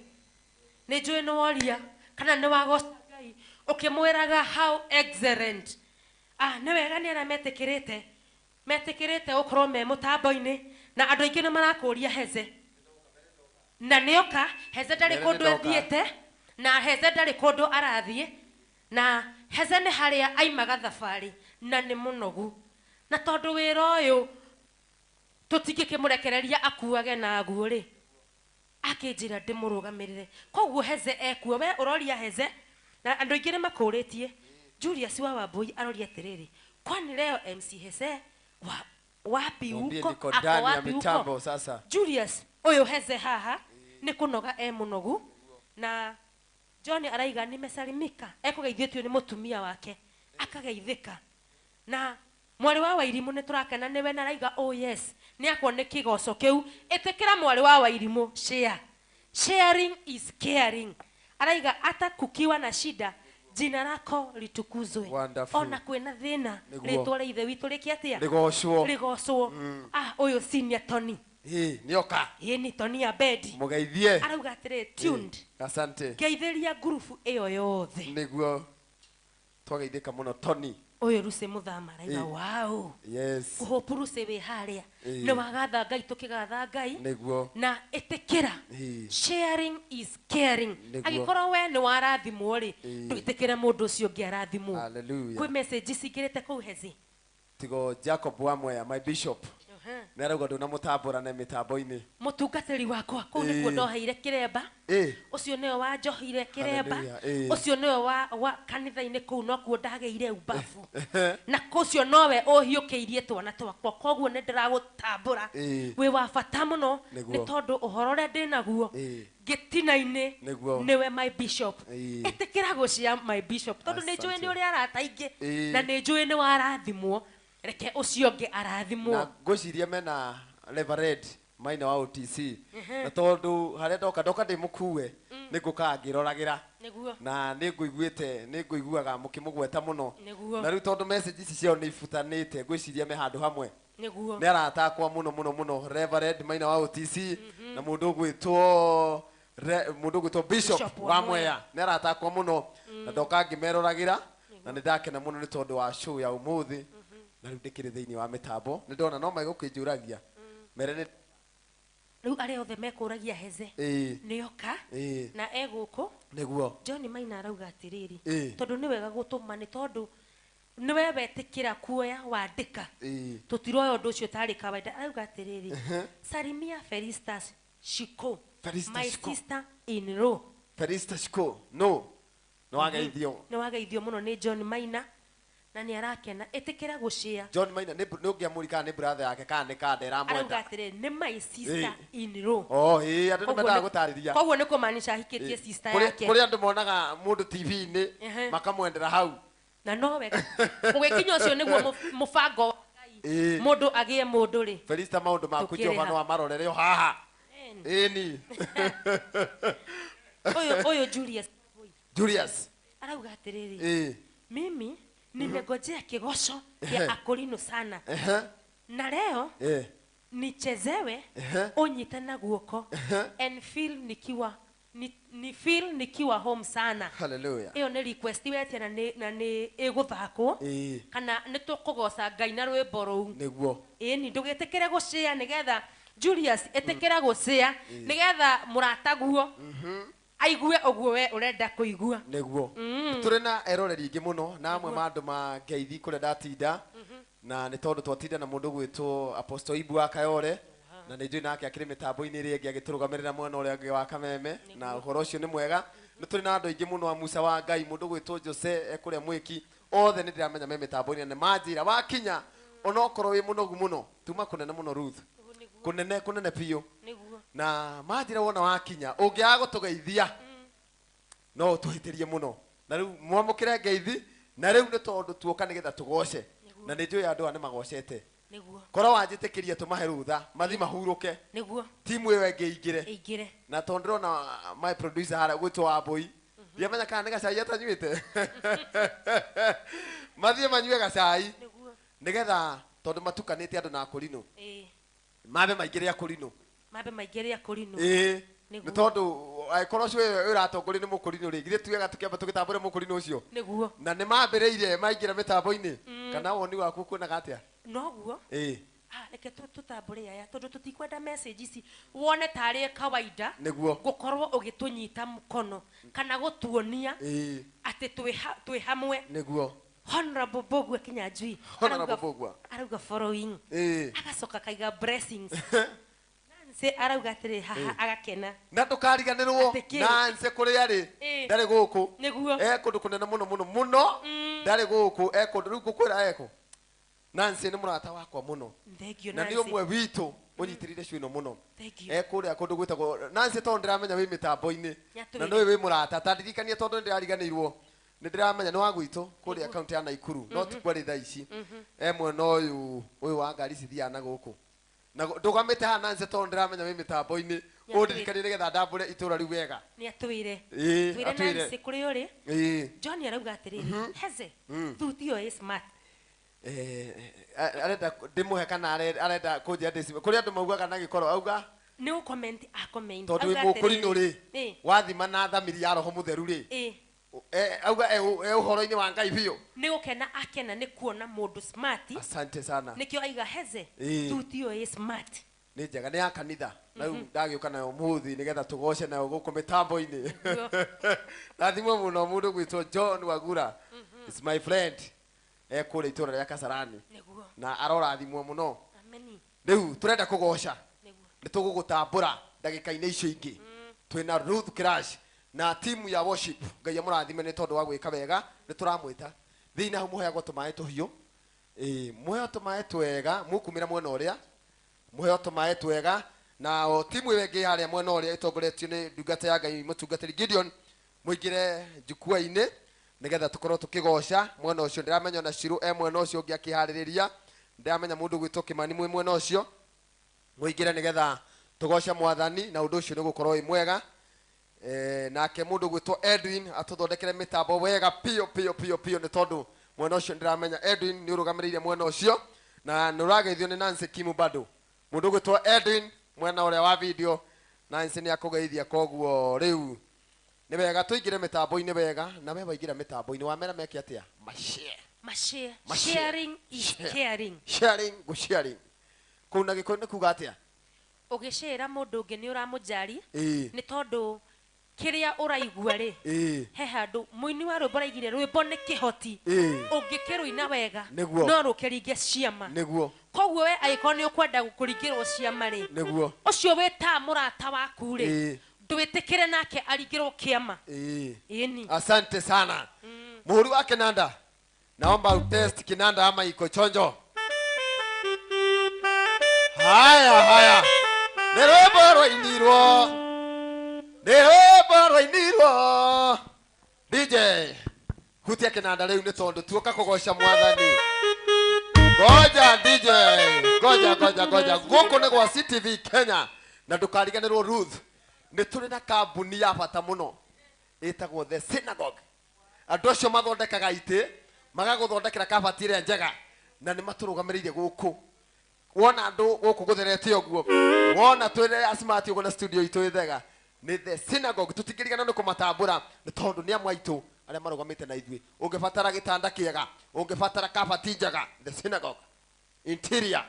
Nĩ njũĩ nĩ woria kana nĩ wagoca Ngai ũkĩmwĩraga how excellent. Ah, nĩ wega nĩ arĩa metĩkĩrĩte metĩkĩrĩte gũkorwo me mũtambo-inĩ na andũ aingĩ nĩ marakũria Heze na nĩoka Heze ndarĩ Mbere kũndũ nĩndoka. athiĩte na Heze ndarĩ kũndũ arathiĩ na Heze nĩ harĩa aimaga thabarĩ na nĩ mũnogu na tondũ wĩra ũyũ tũtingĩkĩmũrekereria akuage naguo rĩ akĩnjĩra ndĩmũrũgamĩrĩre koguo Heze ekuo we ũroria Heze na andũ aingĩ nĩ makũrĩtie Julius wa Wambui aroria atĩrĩrĩ, kwani leo MC Heze wapi Mwambie huko niko ako ndani ya wapi huko mitambo sasa. Julius ũyũ Heze haha nĩ kũnoga e mũnogu na John araiga nimesalimika, ekũgeithĩtio nĩ mũtumia wake akageithĩka na Mwarĩ wa Wairimũ nĩ tũrakena nĩwe na araiga oh yes nĩ akwo nĩ kĩgoco kĩu. Ĩtĩkĩra mwarĩ wa Wairimũ, share. Sharing is caring. Araiga hata kukiwa na shida jina lako litukuzwe. Wonderful. Ona kwĩna thĩna Nĩguo. rĩtwa rĩa ithe witũ rĩke atĩa? Rĩgocwo. Rĩgocwo. Ah, ũyũ senior Tony. Ĩ, nĩoka. Ĩ ni Tony ya bedi. Mũgeithie. Arauga atĩrĩ tuned. Ĩ, asante. Ngeithĩria ngurubu ĩyo yothe. Nĩguo twageithĩka mũno Tony. Ũyũ Lucy Mũthama arauga Ĩ. wow. Yes. Kũhopu Lucy wĩ harĩa. Ĩ. Nĩ wagatha Ngai tũkĩgatha Ngai. Nĩguo. Na ĩtĩkĩra. Ĩ. Sharing is caring. Nĩguo. Angĩkorwo we nĩ warathimwo rĩ, Ĩ. ndwĩtĩkĩre mũndũ ũcio ũngĩ arathimwo. Hallelujah. Kwĩ message cingĩrĩte kũu hezi. Tigo Jacob Wamwea, my bishop. Nĩ arauga ndũnamũtambũra mĩtambo-inĩ. Mũtungatĩri wakwa kũu nĩkuo Ĩ. ndoheire kĩremba. Ĩ. Ũcio nĩwe wanjohire kĩremba. Hallelujah. Ĩ. Ũcio nĩwe wa kanitha-inĩ kũu nokuo ndagĩire umbabu. Na ũcio nowe ũhiũkĩirie twana twakwa, koguo nĩ ndĩragũtambũra. Ĩ. Wĩ wa bata mũno Nĩguo. nĩ tondũ ũhoro ũrĩa ndĩnaguo Ĩ. gĩtina-inĩ Nĩguo. nĩwe my bishop. Ĩ. Ĩtĩkĩra gũcia my bishop tondũ nĩ njũĩ Asante. nĩ ũrĩ arata aingĩ Ĩ. na nĩ njũĩ nĩ warathimwo, reke ũcio ũngĩ arathimwo. Na ngwĩciria mena Reverend Maina wa OTC. Na tondũ harĩa ndoka ndoka ndĩ mũkue nĩ ngũkaga ngĩroragĩra. Nĩguo. Na nĩ ngũiguĩte nĩ ngũiguaga mũkĩmũgweta mũno. Nĩguo. Na rĩu tondũ message ici ciao nĩ ibutanĩte ngwĩciria me handũ hamwe. Nĩguo. Nĩ arata akwa mũno mũno mũno Reverend Maina wa OTC na mũndũ ũgwĩtwo mũndũ ũgwĩtwo Bishop Bishop wa wa Mwea. Nĩ arata akwa mũno na ndoka ngĩmeroragĩra na nĩ ndakena mũno nĩ tondũ wa show ya ũmũthĩ. Na rĩu ndĩkĩrĩ thĩinĩ wa mĩtambo nĩ ndona no megũkĩnjũragia mere nĩ Rĩu arĩa othe mekũragia heze Ĩ. nĩoka Ĩ. na egũkũ. Nĩguo. John Maina arauga atĩrĩrĩ Ĩ. tondũ nĩ wega gũtũma nĩ tondũ nĩwe wetĩkĩra kuoya wandĩka. Ĩ. Tũtiroya ũndũ ũcio tarĩ kawaida. Arauga atĩrĩrĩ Salimia Felistas Shiko, Felistas my Shiko. sister in law. Felistas Shiko no nĩ wageithio. Nĩ wageithio mũno nĩ John Maina na nĩ arakena. Ĩtĩkĩra gũshare. John Maina nĩ ũngĩamũri kana nĩ brother yake kana nĩ kanda Arauga ĩramwenda. atĩrĩrĩ nĩ my sister in law. Oh, ĩ, andũ nĩ mendaga gũtarĩria. Koguo nĩ kũmaanisha ahikĩtie sister yake. Kũrĩ andũ monaga mũndũ TV-inĩ Ehe. makamwendera hau. Na no wega ũgĩkinya ũcio nĩguo mũbango wa Ngai. Ĩ. Mũndũ agĩe mũndũ rĩ. Felista maũndũ maku Tũkĩrĩ Jehova ha. no amarorere o haha. Ĩni. Ũyũ Julius. Julius. Arauga atĩrĩrĩ. Ĩ. Mimi nimegojea kĩgoco kĩa Akorino sana. Ehe. Na leo Ĩ. nichezewe Ehe. unyite na guoko and feel nikiwa ni feel nikiwa home sana. Hallelujah. Ĩyo nĩ request wetia na nĩ ĩgũthakwo Ĩ. kana nĩ tũkũgoca Ngai na rwĩmbo rũu. Nĩguo. Ĩni ndũgĩtĩkĩre gũcĩa nĩgetha Julius ĩtĩkĩra gũcĩa nĩgetha mũrataguo aigue ũguo we ũrenda kũigua. Nĩguo. Tũrĩ na eroreri aingĩ mũno na amwe ma andũ ma ngeithi kũrĩa ndatinda na nĩ tondũ twatinda na mũndũ ũgwĩtwo Apostle Ibu wa Kayore na nĩ njũĩ nake akĩrĩ mĩtambo-inĩ ĩrĩa ĩngĩ agĩtũrũgamĩrĩra mwena ũrĩa ũngĩ wa Kameme na ũhoro ũcio nĩ mwega. Nĩ tũrĩ na andũ aingĩ mũno a Musa wa Ngai mũndũ ũgwĩtwo Jose ekũrĩa Mwĩki othe nĩ ndĩramenya me mĩtambo-inĩ na nĩ manjĩra wakinya onokorwo wĩ mũnogu mũno tuma kũnene mũno Ruth kũnene kũnene biũ. Nĩguo. Na manjĩra wona wakinya ũngĩaga gũtũgeithia no ũtũhĩtĩrie mũno na rĩu mwamũkĩre ngeithi na rĩu nĩ tondũ tuoka nĩgetha tũgoce na nĩ njũĩ andũ aya nĩ magocete. Nĩguo. Korwo wanjĩtĩkĩria tũmahe rũtha mathi mahurũke. Nĩguo. Timu ĩyo ĩngĩ ĩingĩre. Ĩingĩre. Na tondũ ndĩrona my producer harĩa ũgwĩtwo Wambũi ndiamenya kana nĩ gacai atanyuĩte. Mathiĩ manyue gacai. Nĩguo. Nĩgetha tondũ matukanĩte andũ na Akorino. Ĩ. Mambe maingĩre Akorino. Mambe maingĩre Akorino. Ĩ. Nĩguo. Nĩ tondũ angĩkorwo ũcio ũratongoria nĩ mũkũrinũ rĩ, githĩ tuge tũkĩamba tũgĩtambũre mũkũrinũ ũcio? Nĩguo. Na nĩ mambĩrĩirie maingĩra mĩtambo-inĩ. Kana woni waku ũkuonaga atĩa? Noguo. Ĩ. Ah, reke tũtambũre aya tondũ tũtikwenda message ici wone tarĩ kawaida. Nĩguo. Gũkorwo ũgĩtũnyita mũkono kana gũtuonia Ĩ. atĩ twĩ hamwe. Nĩguo. Honorable Mbugua Kinyanjui. Honorable Mbugua. Arauga following. Ĩ. Agacoka kaiga blessings. Nancy arauga atĩrĩ haha agakena. Na ndũkariganĩrwo Nancy kũrĩa arĩ ndarĩ gũkũ. Nĩguo. E kũndũ kũnene mũno mũno mũno ndarĩ gũkũ e kũndũ rĩu ngũkwĩra ekũ. Nancy nĩ mũrata wakwa mũno. Thank you Na Nancy. nĩ ũmwe witũ ũnyitĩrĩire cio ĩno mũno. Thank you. E kũrĩa kũndũ gwĩtagwo Nancy tondũ ndĩramenya wĩ mĩtambo-inĩ. Nĩatwĩre. Na nĩũĩ wĩ mũrata ta ndirikanie tondũ nĩndĩrariganĩirwo. Nĩ ndĩramenya nĩ wa gwitũ kũrĩa kaunti ya Naikuru no ti kwarĩ thaa ici. E mwena ũyũ wa ngari ici ithiaga na gũkũ. Na ndũgamĩte haha Nancy tondũ ndĩramenya wĩ mĩtambo-inĩ. Ũndirikanie nĩgetha ndambũre itũra rĩu wega. Nĩ atwĩre. Ĩĩ, Twĩre atwĩre. Nancy kũrĩa ũrĩ. Ĩĩ. John arauga atĩrĩrĩ, Heze, thuti ĩyo ĩ smart. Arenda ndĩmũhe kana arenda kũnjĩra ndĩcime. Kũrĩ andũ maugaga na gĩkoro auga Nĩ gũ-comment a comment. tondũ wĩ Auga mũkũrinũ atĩrĩrĩ, rĩ wathima na thamiri ya roho mũtheru rĩ ĩĩ, auga e ũhoro-inĩ wa Ngai biũ. Nĩ gũkena akena nĩ kuona mũndũ smart. Asante sana. Nĩkĩo aiga Heze, Ĩĩ. thuti ĩyo ĩ smart. Nĩ njega nĩ ya kanitha. Na rĩu ndagĩũka nayo ũmũthĩ nĩgetha tũgoce nayo gũkũ mĩtambo-inĩ. Rathimwo mũno mũndũ gwĩtwo John Wagura. It's my friend. Kũrĩa itũra rĩa Kasarani. Nĩguo. Na arorathimwo mũno. Ameni. Rĩu tũrenda kũgoca. Nĩguo. Nĩ tũgũgũtambũra ndagĩka-inĩ icio ingĩ. Twĩna Ruth Crash na timu ya worship. Ngai amũrathime nĩ tondũ wa gwĩka wega. Nĩ tũramwĩta. Thĩinĩ hau mũheagwo tũmaĩ tũhiũ. Mũheo tũmaĩ twega, mũkumĩra mwena ũrĩa. Mũheo tũmaĩ twega. Na o timu ĩyo ĩngĩ harĩa mwena ũrĩa ĩtongoretio nĩ ndungata ya Ngai mũtungatĩri Gideon. Mũingĩre jukwaa-inĩ nĩgetha tũkorwo tũkĩgoca mwena ũcio. Ndĩramenya ona Shiro e mwena ũcio ũngĩ akĩharĩrĩria. Ndĩramenya mũndũ gwĩtwo Kĩmani mwĩ mwena ũcio. Mũingĩre nĩgetha tũgoce mwathani na ũndũ ũcio nĩ gũkorwo wĩ mwega. Nake mũndũ gwĩtwo Edwin atũthondekere mĩtambo wega piũ piũ piũ piũ nĩ tondũ mwena ũcio ndĩramenya Edwin nĩ ũrũgamĩrĩire mwena ũcio na nĩ ũrageithio nĩ Nancy Kimu bado. Mũndũ gwĩtwo Edwin mwena ũrĩa wa video Nancy nĩ akũgeithia koguo rĩu nĩ wega tũingĩre mĩtambo-inĩ wega na we waingĩra mĩtambo-inĩ wamera meke atĩa? Mashare. Mashare. Mashare. Sharing is Share. caring. Sharing gũ sharing. Kũu na Gĩkũyũ nĩ kuga atĩa? Ũgĩcĩra mũndũ ũngĩ nĩ ũramũjari Ĩĩ. nĩ tondũ kĩrĩa ũraigua rĩ Ĩĩ. he handũ mũini wa rwĩmbo araigire rwĩmbo nĩ kĩhoti. Ĩĩ. Ũngĩkĩrũina wega Nĩguo. no rũkĩringe ciama. Nĩguo. Koguo we angĩkorwo nĩ ũkwenda kũringĩrwo ciama rĩ Nĩguo. ũcio wĩtaga mũrata waku rĩ Ĩĩ. ndwĩtĩkĩre nake aringĩrwo kĩama. Ĩĩ. Ĩni. Asante sana. Muhuri wa kinanda. Naomba utest kinanda ama iko chonjo. Haya haya. Nĩ rwĩmbo rwainirwo. Nĩ rwĩmbo rwainirwo. DJ hutia kinanda rĩu nĩ tondũ tuoka kũgoca mwathani. Ngoja DJ, ngoja ngoja ngoja. Gũkũ nĩ gwa CTV Kenya na ndũkariganĩrwo Ruth. Nĩ tũrĩ na kambuni ya bata mũno ĩtagwo The Synagogue. Andũ acio mathondekaga itĩ magagũthondekera kabati ĩrĩa njega na nĩ matũrũgamĩrĩire gũkũ. Wona andũ gũkũ gũtherete ũguo, wona twĩre smart ũguo na studio itũ ĩthega, nĩ The Synagogue. Tũtingĩrigana nĩ kũmatambũra nĩ tondũ nĩ amwe aitũ arĩa marũgamĩte na ithuĩ. Ũngĩbatara gĩtanda kĩega, ũngĩbatara kabati njega, The Synagogue interior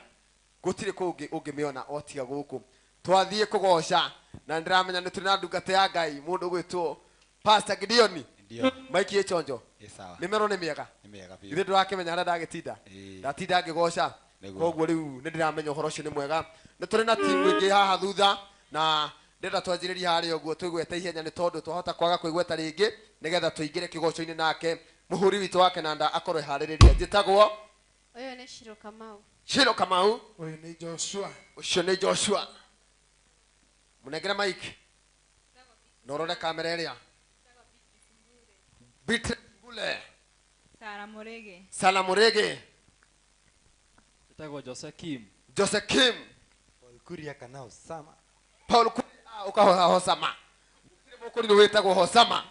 gũtirĩ kũngĩ ũngĩmĩona o tiga gũkũ. Twathiĩ kũgoca na ndĩramenya nĩ tũrĩ na ndungata ya Ngai mũndũ ũgwĩtwo Pastor Gideon. Ndio. Maiki ĩ chonjo. Ĩ sawa. Mĩmero nĩ mĩega. Nĩ mĩega biũ. Ithuĩ ndũrakĩmenya harĩa ndagĩtinda. Ĩĩ. Ndatinda ngĩgoca. Nĩguo. Koguo rĩu nĩ ndĩramenya ũhoro ũcio nĩ mwega. Nĩ tũrĩ na timu ĩngĩ haha thutha na ndĩrenda twanjĩrĩrie harĩa ũguo twĩgwete ihenya nĩ tondũ twahota kwaga kwĩgweta rĩngĩ nĩgetha tũingĩre kĩgoco-inĩ nake mũhũri witũ wa kĩnanda akorwo eharĩrĩria. Njĩtagwo Ũyũ nĩ Shiro Kamau. Shiro Kamau. Ũyũ nĩ Joshua. Ũcio nĩ Joshua. Mũnengere mic. Na ũrore kamera ĩrĩa. Beatrice Mbule. Sara Murege. Sara Murege. Njĩtagwo Jose Kim. Jose Kim. Paul Kuria kana Osama. Paul Kuria ũkahoha Hosama. Gũtirĩ mũkũrinũ wĩtagwo Hosama.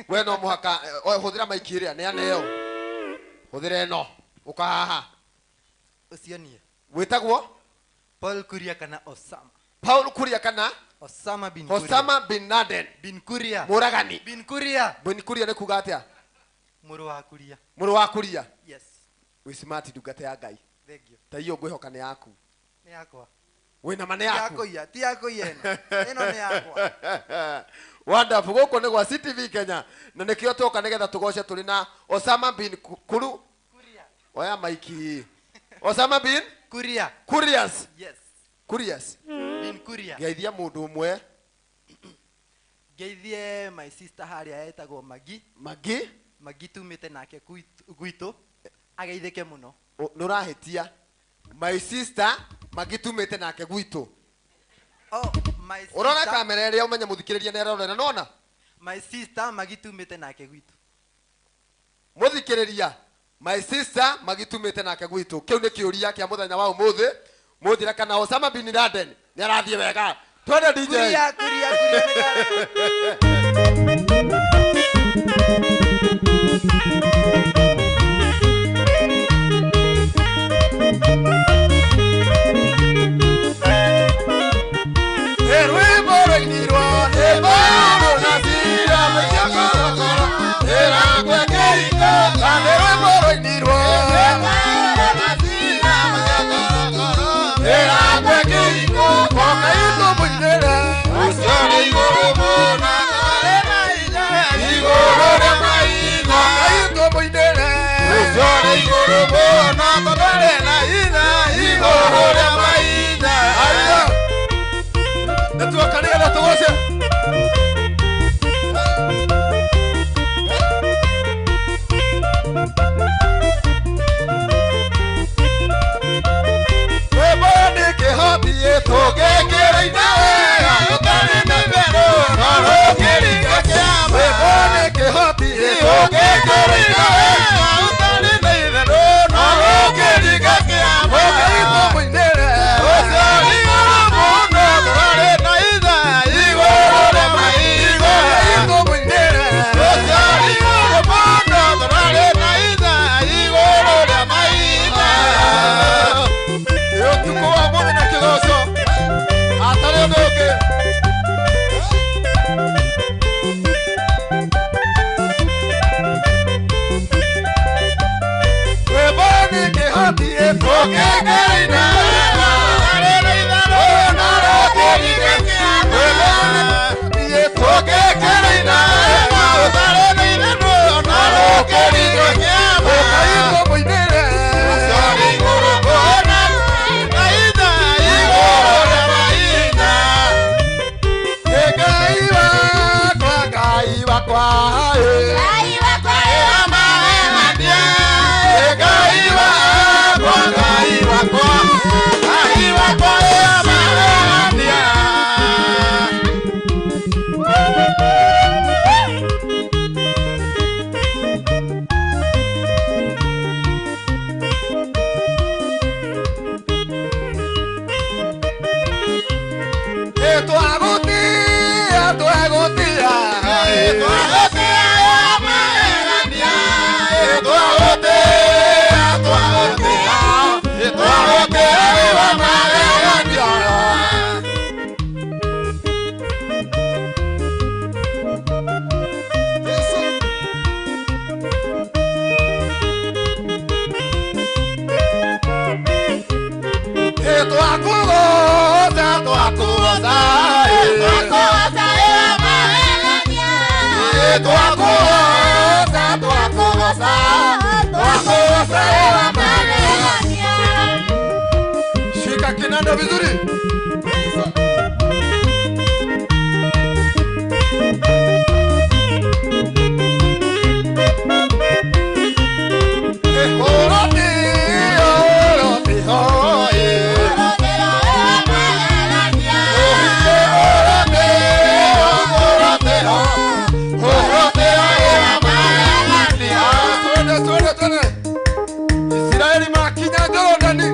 We no mũhaka hũthĩra mic ĩrĩa neana ĩyo. Hũthĩra ĩno. Ũka haha. Ũcio niĩ. Wĩtagwo? Paul Kuria kana Osama. Paul Kuria kana Osama bin Kuria. Osama bin Laden. Bin Kuria. Mũragani. Bin Kuria. Bin Kuria nĩ kuga atĩa? Mũrũ wa Kuria. Mũrũ wa Kuria. Yes. Wĩ smart ndungata ya Ngai. Thank you. Ta iyo ngwĩhoka nĩ yaku. Nĩ yakwa. Wĩna ma nĩ yaku. Ti yakwa, ti yakwa ĩno. Ĩno nĩ yakwa. Wonderful. Gũkũ nĩ gwa CTV Kenya na nĩkĩo twoka nĩgetha tũgoce tũrĩ na Osama bin Kuru. Kuria. Oya maiki. Osama bin Kuria. Kurias. Yes. Kurias. Bin Kuria. Geithia mũndũ ũmwe. Ngeithie my sister harĩa etagwo Magi. Magi? Magi tumĩte nake gwitũ. Ageithĩke mũno. Nĩ ũrahĩtia. My sister Magi tumĩte nake gwitũ. Oh, my sister. Ũrona kamera ĩrĩa ũmenye mũthikĩrĩria nĩ ararora nona? My sister Magi tumĩte nake gwitũ. Muthikiriria my sister magitumite nake gwitu. Kiu ni kiuria kia muthenya wa umuthi. Muthira kana Osama bin Laden ni arathie wega. Twende DJ. Kuria kuria kuria. Shika kinanda vizuri. Israeli makinya Jorodani.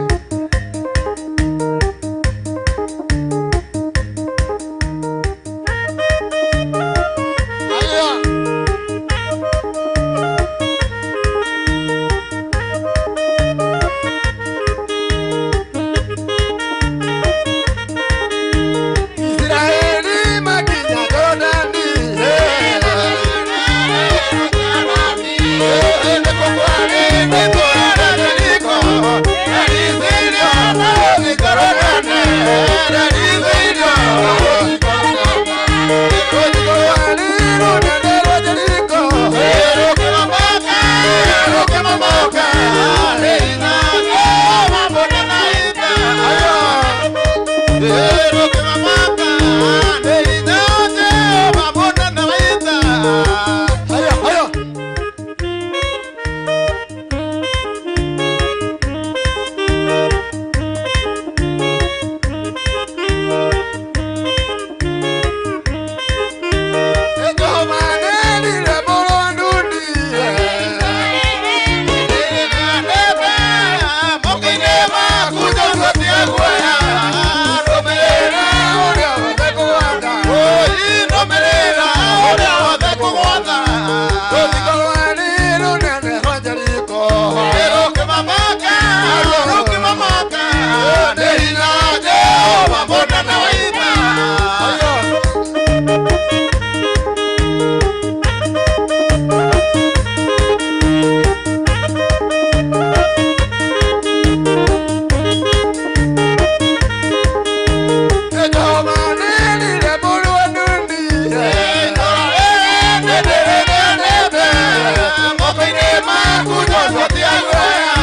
Moko-inĩ maku Joshua ti aguoya.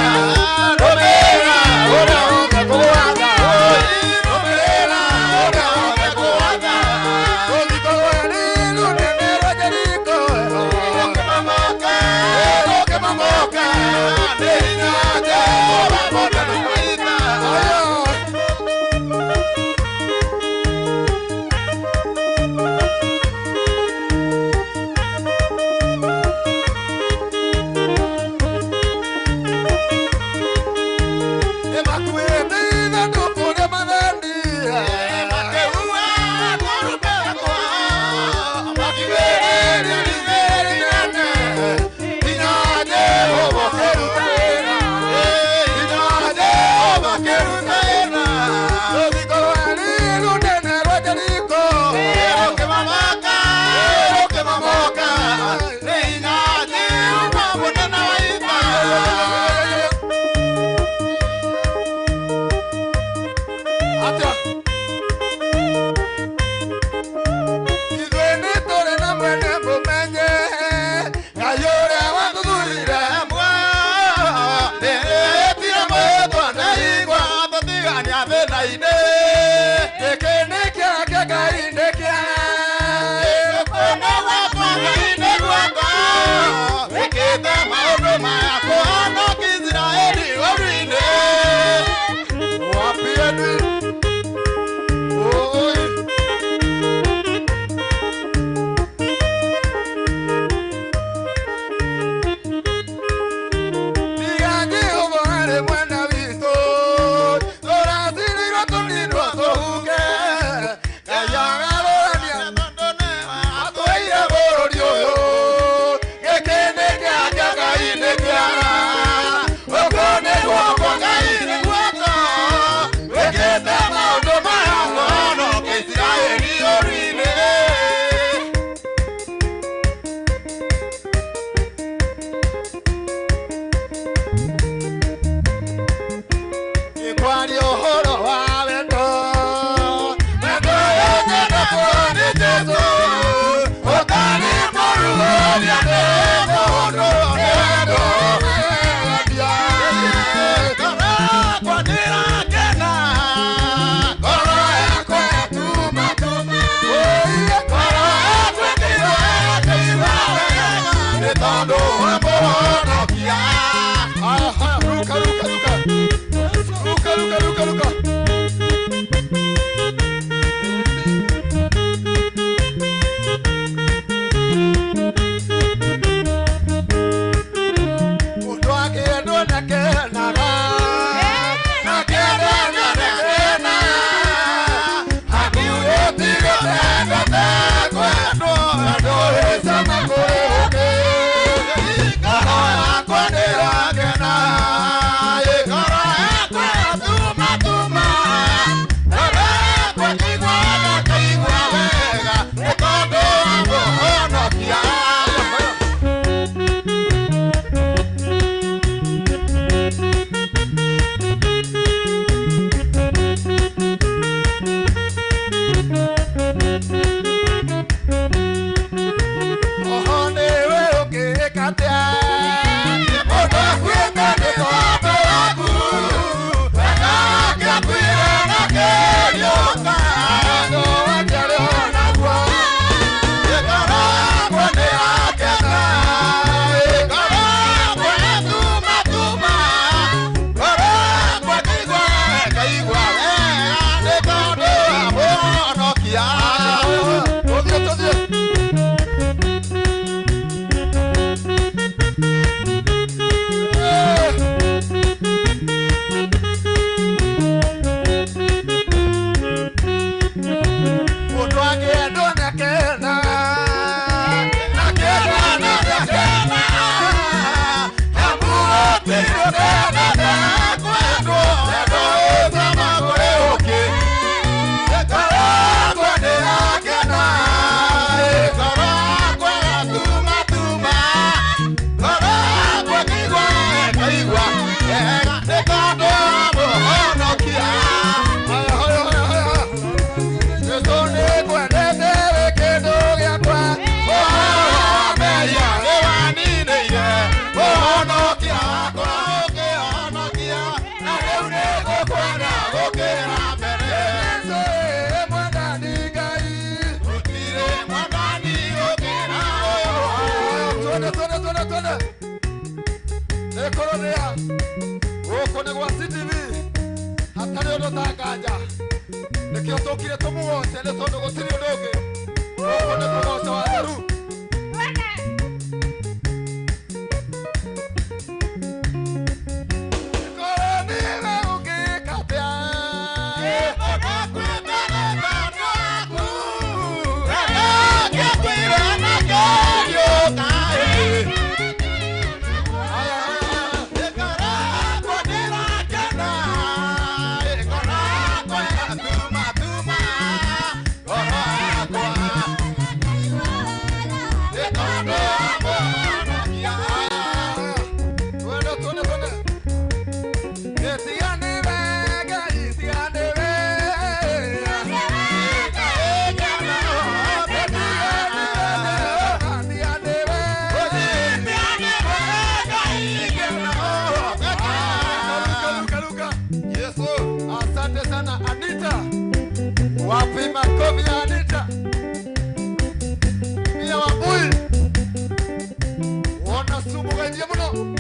Rũmĩrĩra ũrĩa wothe ngũgwatha. Rũmĩrĩra ũrĩa wothe ngũgwatha. Rũthingo rũrĩa rũnene rwa Jeriko. Rũkĩmomoka, rũkĩmomoka. Nĩ hinya wa Jehova mũnene wa ita. Emakuĩte ithandũkũ rĩa mathendi. Makĩhuha tũrumbeta twao. Makiugĩrĩria rĩthĩrĩ inene. Hinya wa Jehova ũkĩruta wĩra. Hinya wa Jehova ũkĩruta wĩra. Rũthingo rwarĩ rũnene rwa Jeriko. Rũkĩmomoka, rũkĩmomoka. Nĩ hinya wa Jehova mũnene wa ita. Atia. Ithuĩ nĩ tũrĩ na mwene mũmenye, Ngai ũrĩa watũthurire muoyo. Nĩetire mwĩtwa ndaigua tũtigania thĩna-inĩ. Gĩkĩ nĩ kĩake Ngai nĩ kĩa. Gũkũ nĩ gwakwa Ngai nĩ gwakwa. Wĩkĩte maũndũ maya kũhonokia Isiraeli ũru-inĩ. Wapi Edwin? Oi. Tiga Jehova arĩ mwena witũ, tũracirĩirwo tũninwo tũhuke. Ngai agarũrania tondũ nĩwe atũheire bũrũri ũyũ. Gĩkĩ nĩ kĩake Ngai nĩ kĩara. Gũkũ nĩ gwakwa Ngai nĩ gwakwa. Wĩkĩte maũndũ maya kũhonokia Isiraeli ũru-inĩ. Kwaria ũhoro wa wendo, wendo ũyũ nyendetwo nĩ Jesũ, ũtarĩ mũrugũria nĩ mũndũ, nĩ wendo wendia. Ngoro yakwa nĩĩrakena, ngoro yakwa yatumatuma, ngoro yakwa ĩkĩigua ĩkĩigua wega, nĩ tondũ wa mũhonokia. Aha, ruka, ruka, ruka. Ruka, ruka, ruka, ruka. Mũndũ akĩendwo nĩakenaga, nakĩendwo nĩakena. Hakiugĩte endete kwendwo, wendo wĩ cama kũrĩ ũngĩ. Ngoro yakwa nĩĩrakena, ngoro yakwa yatumatuma. Ngoro yakwa ĩkĩigua ĩkaigua wega, nĩ tondũ wa mũhonokia. Oho nĩwe ũngĩka atĩa? Mũndũ akuĩte nĩ tondũ waku. Wega wake akuire na akĩriũka. Wendo wake arĩ o naguo. Ngoro yakwa nĩĩrakena. Ngoro yakwa yatumatuma. Ngoro yakwa ĩkĩigua ĩkaigua wega nĩ tondũ wa mũhonokia. Tũthiĩ, tũthiĩ. Twende. Nĩkũrũrĩa. Gũkũ nĩ gwa CTV. Hatarĩ ũndũ tanganja. Nĩkĩo tũkire tũmũgoce nĩ tondũ gũtirĩ ũndũ ũngĩ. Gũkũ nĩ kũgoca watheru. Asante sana Anita. Wapi makofi ya Anita? Mia Wambui. Wona sumu gaithie muno.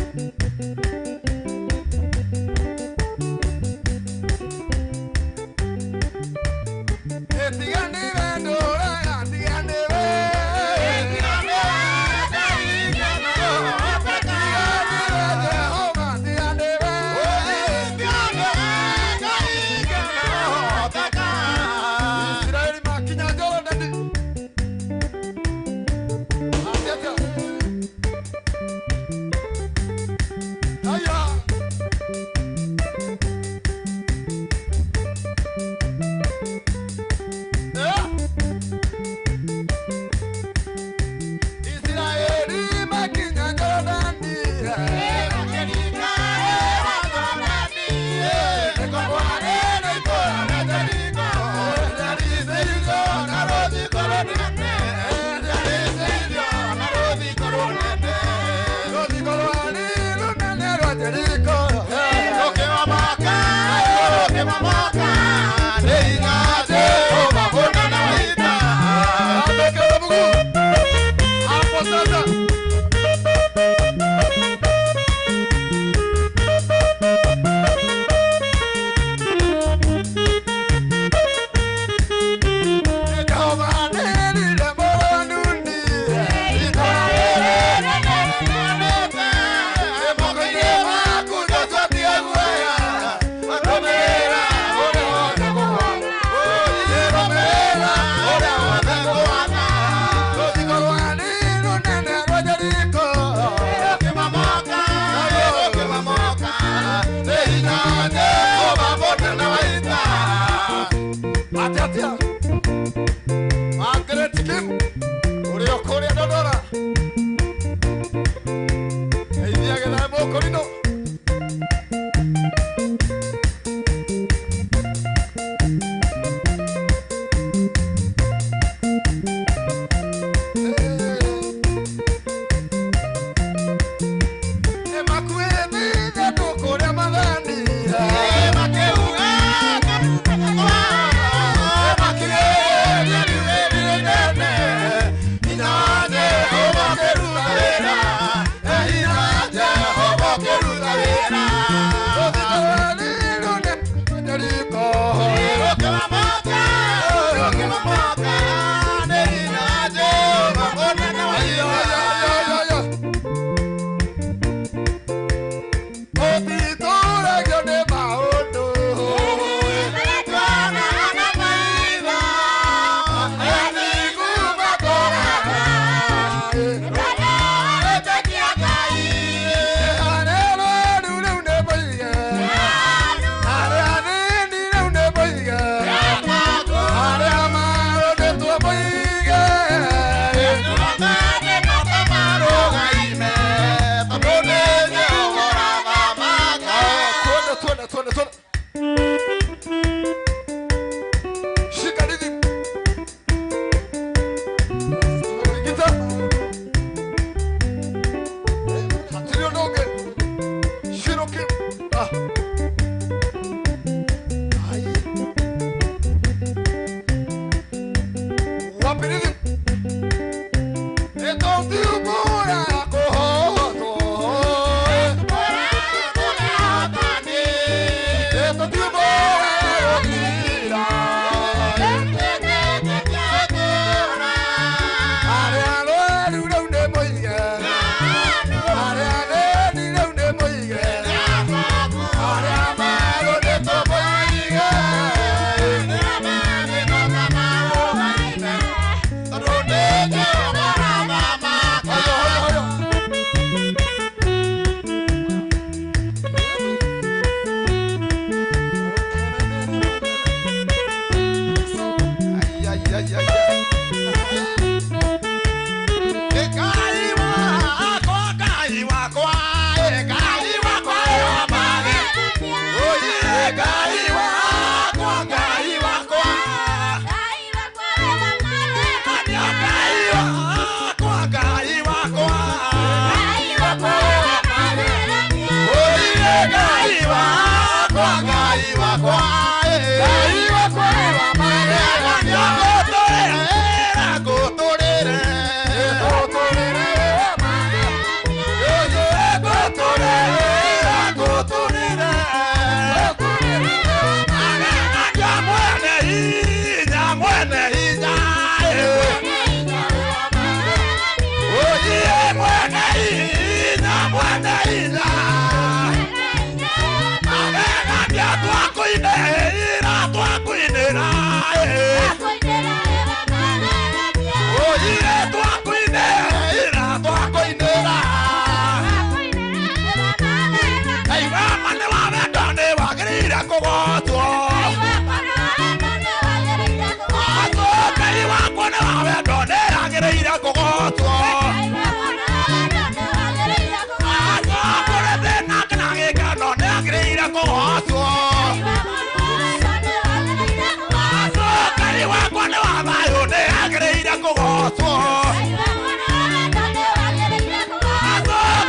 kũgocwo.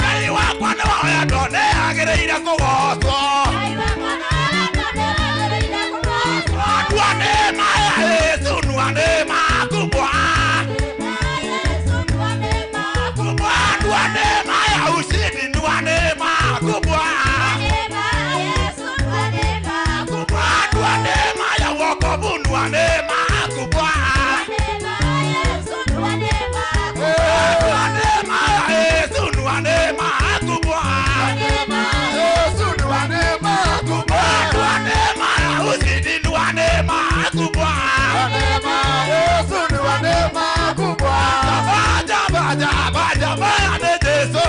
Ngai wakwa nĩ wa wendo nĩ agĩrĩire kũgocwo. Nua neema ya Yesu, nua neema kubwa. Kubwa, nua neema ya ushindi, nua neema kubwa. Kubwa, nua neema ya wokovu, nua neema kubwa. Nua neema ya Yesu, nua neema kubwa. Yesu, nua neema kubwa. Nua neema ya ushindi, nua neema kubwa. Yesu, nua neema kubwa. Baja, baja, baja, baja ne Jesu.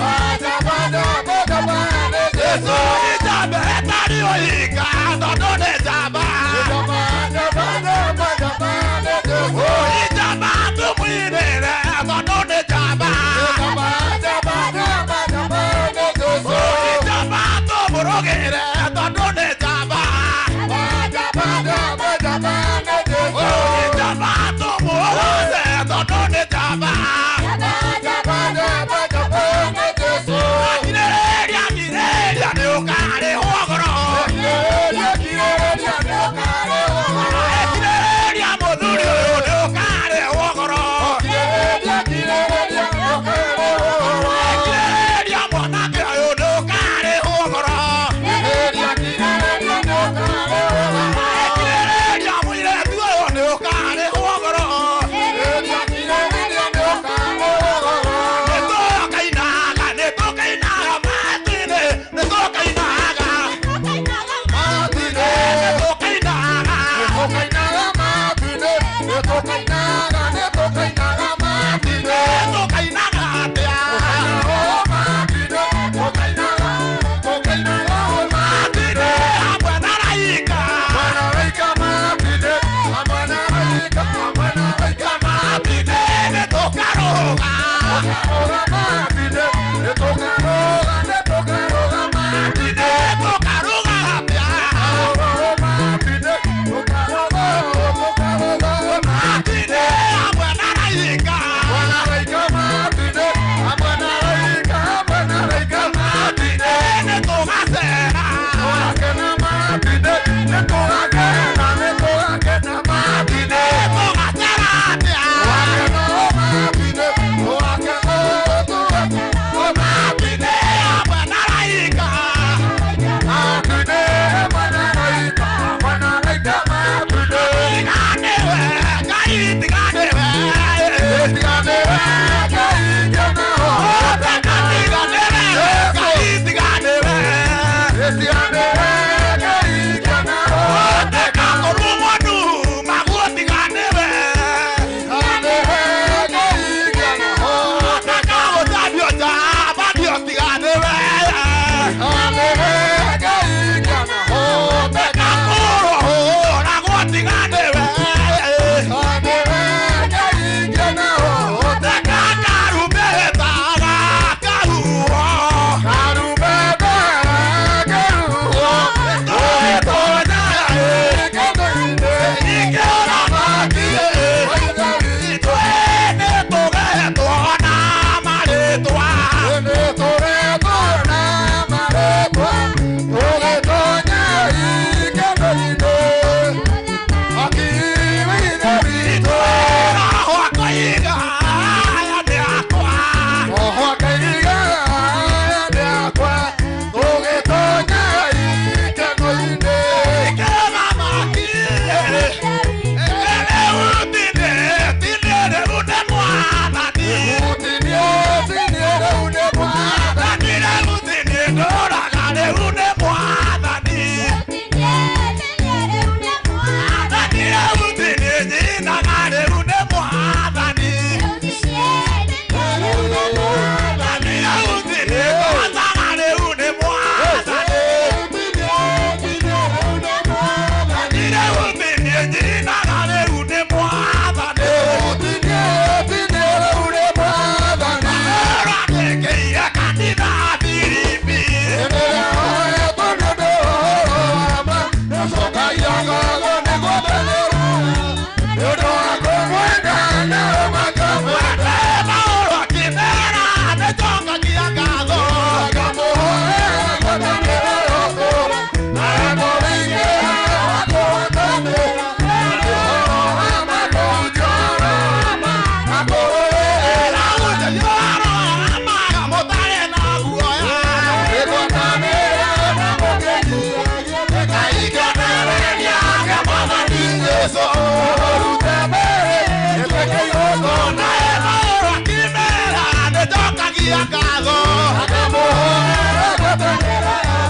Baja, baja, baja, baja ne Jesu. Ijabe etari oika, todo ne jaba. Baja, baja, baja, baja ne Jesu. Ijaba tumuirere, todo ne jaba. Baja, baja, baja, baja ne Jesu. Ijaba tumurugire, todo ne jaba. Baja, baja, baja, baja ne Jesu. Ijaba tumuose, todo ne jaba. Baja, baja, baja, baja ne Jesu. Kireria, kireria, ne ukare hogoro. Kireria, kireria, ne ukare hogoro. Kireria, muthuri uyu ne ukare hogoro. Kireria, kireria, ne ukare hogoro. Kireria, mwanake uyu ne ukare hogoro. Kireria, kireria, ne ukare hogoro. Kireria, muiretu uyu ne ukare hogoro. Kireria, kireria, ne ukare hogoro. Nĩtũkainaga, nĩtũkainaga matu-inĩ, nĩtũkainaga. Matu-inĩ, nĩtũkainaga. Nĩtũkainaga matu-inĩ, nĩtũkainaga, nĩtũkainaga matu-inĩ. Nĩtũkainaga atĩa? Matu-inĩ, tũkainaga, tũkainaga matu-inĩ. Hamwe na araika. Hamwe na araika matu-inĩ, hamwe na araika, hamwe na araika matu-inĩ. Nĩtũkarũga. Tũkarũga matu-inĩ, nĩtũkarũga, nĩtũkarũga matu-inĩ. Tũkarũga atĩa? Tũkarũga matu-inĩ, tũkarũga, tũkarũga matu-inĩ. Hamwe na araika. Hamwe na araika matu-inĩ, hamwe na araika, hamwe na araika matu-inĩ. Nĩtũgacera. Tũgakena matu-inĩ, nĩtũgakena, nĩtũgakena matu-inĩ. Tũgacera atĩa? Tũgakena matu-inĩ, tũgakena, tũgakena matu-inĩ. Nĩngacokia ngatho akamũhoera ngwatanĩro ya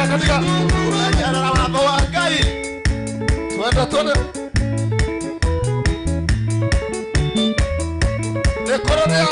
Katika unanyarara watho wa Ngai twende twende nĩkũrũrĩa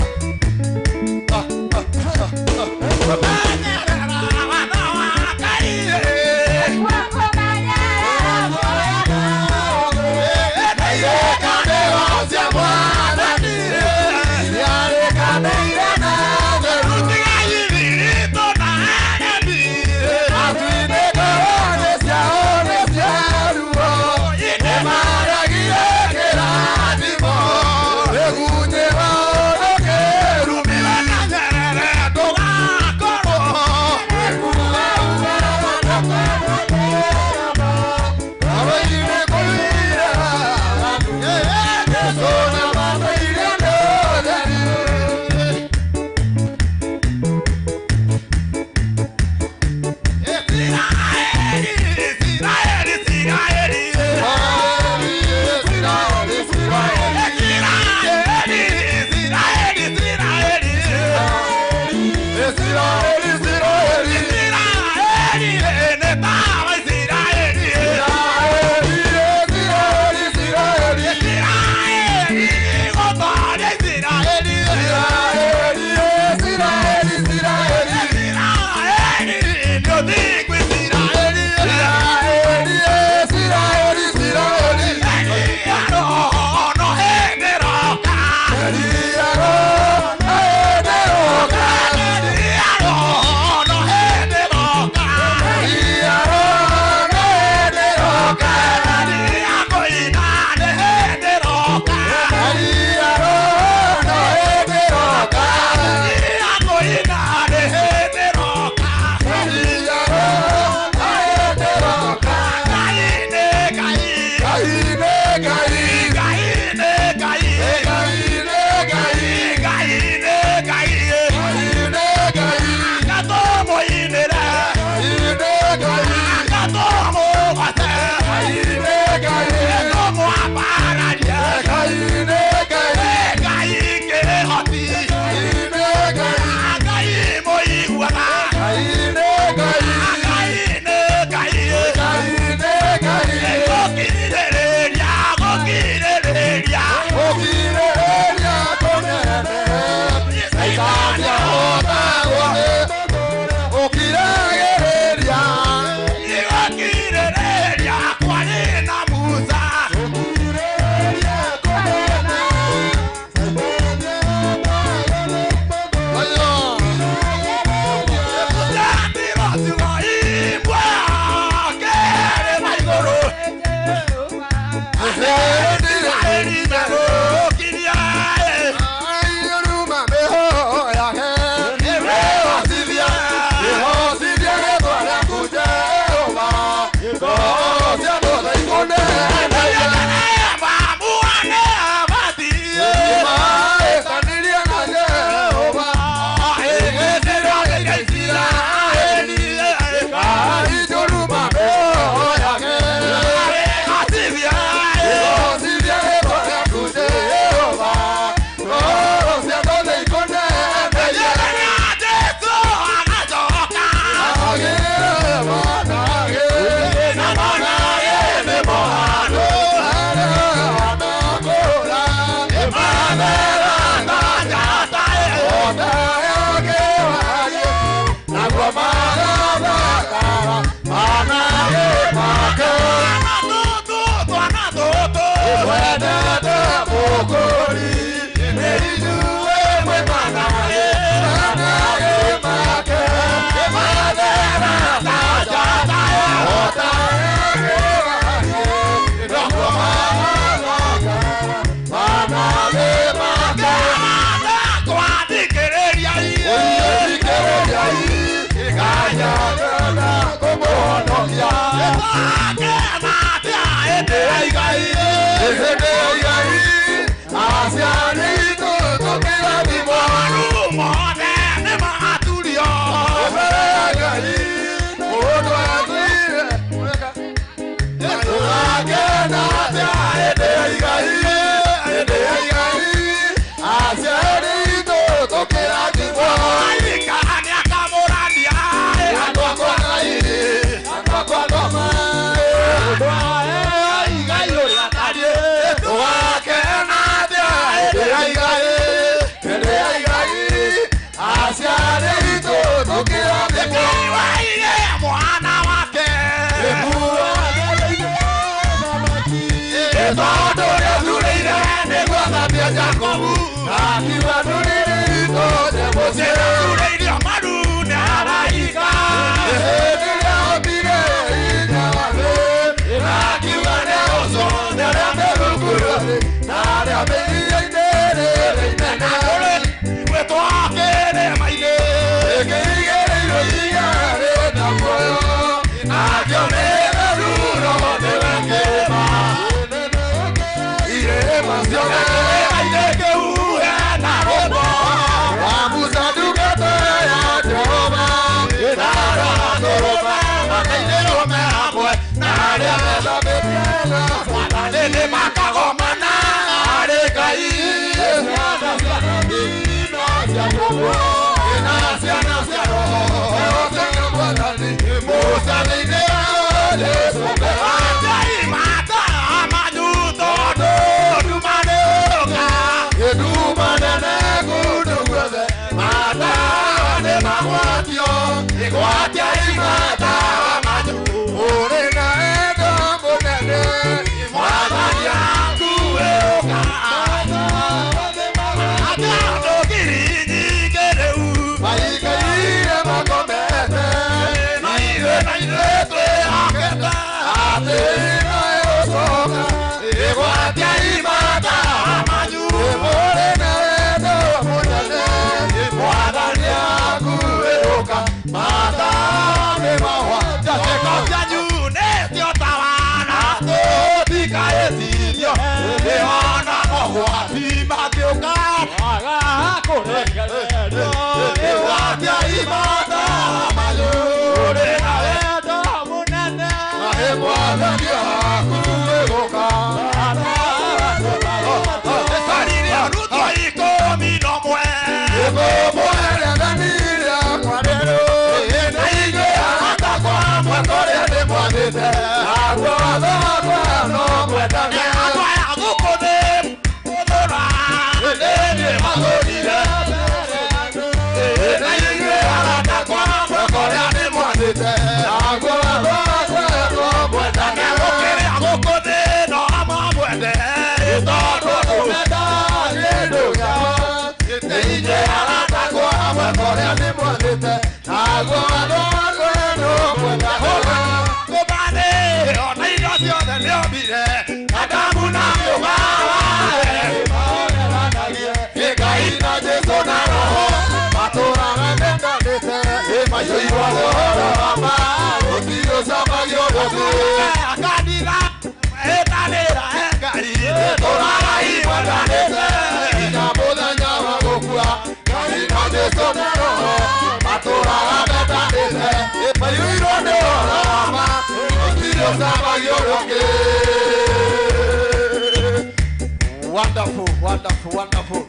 Wonderful, wonderful, wonderful.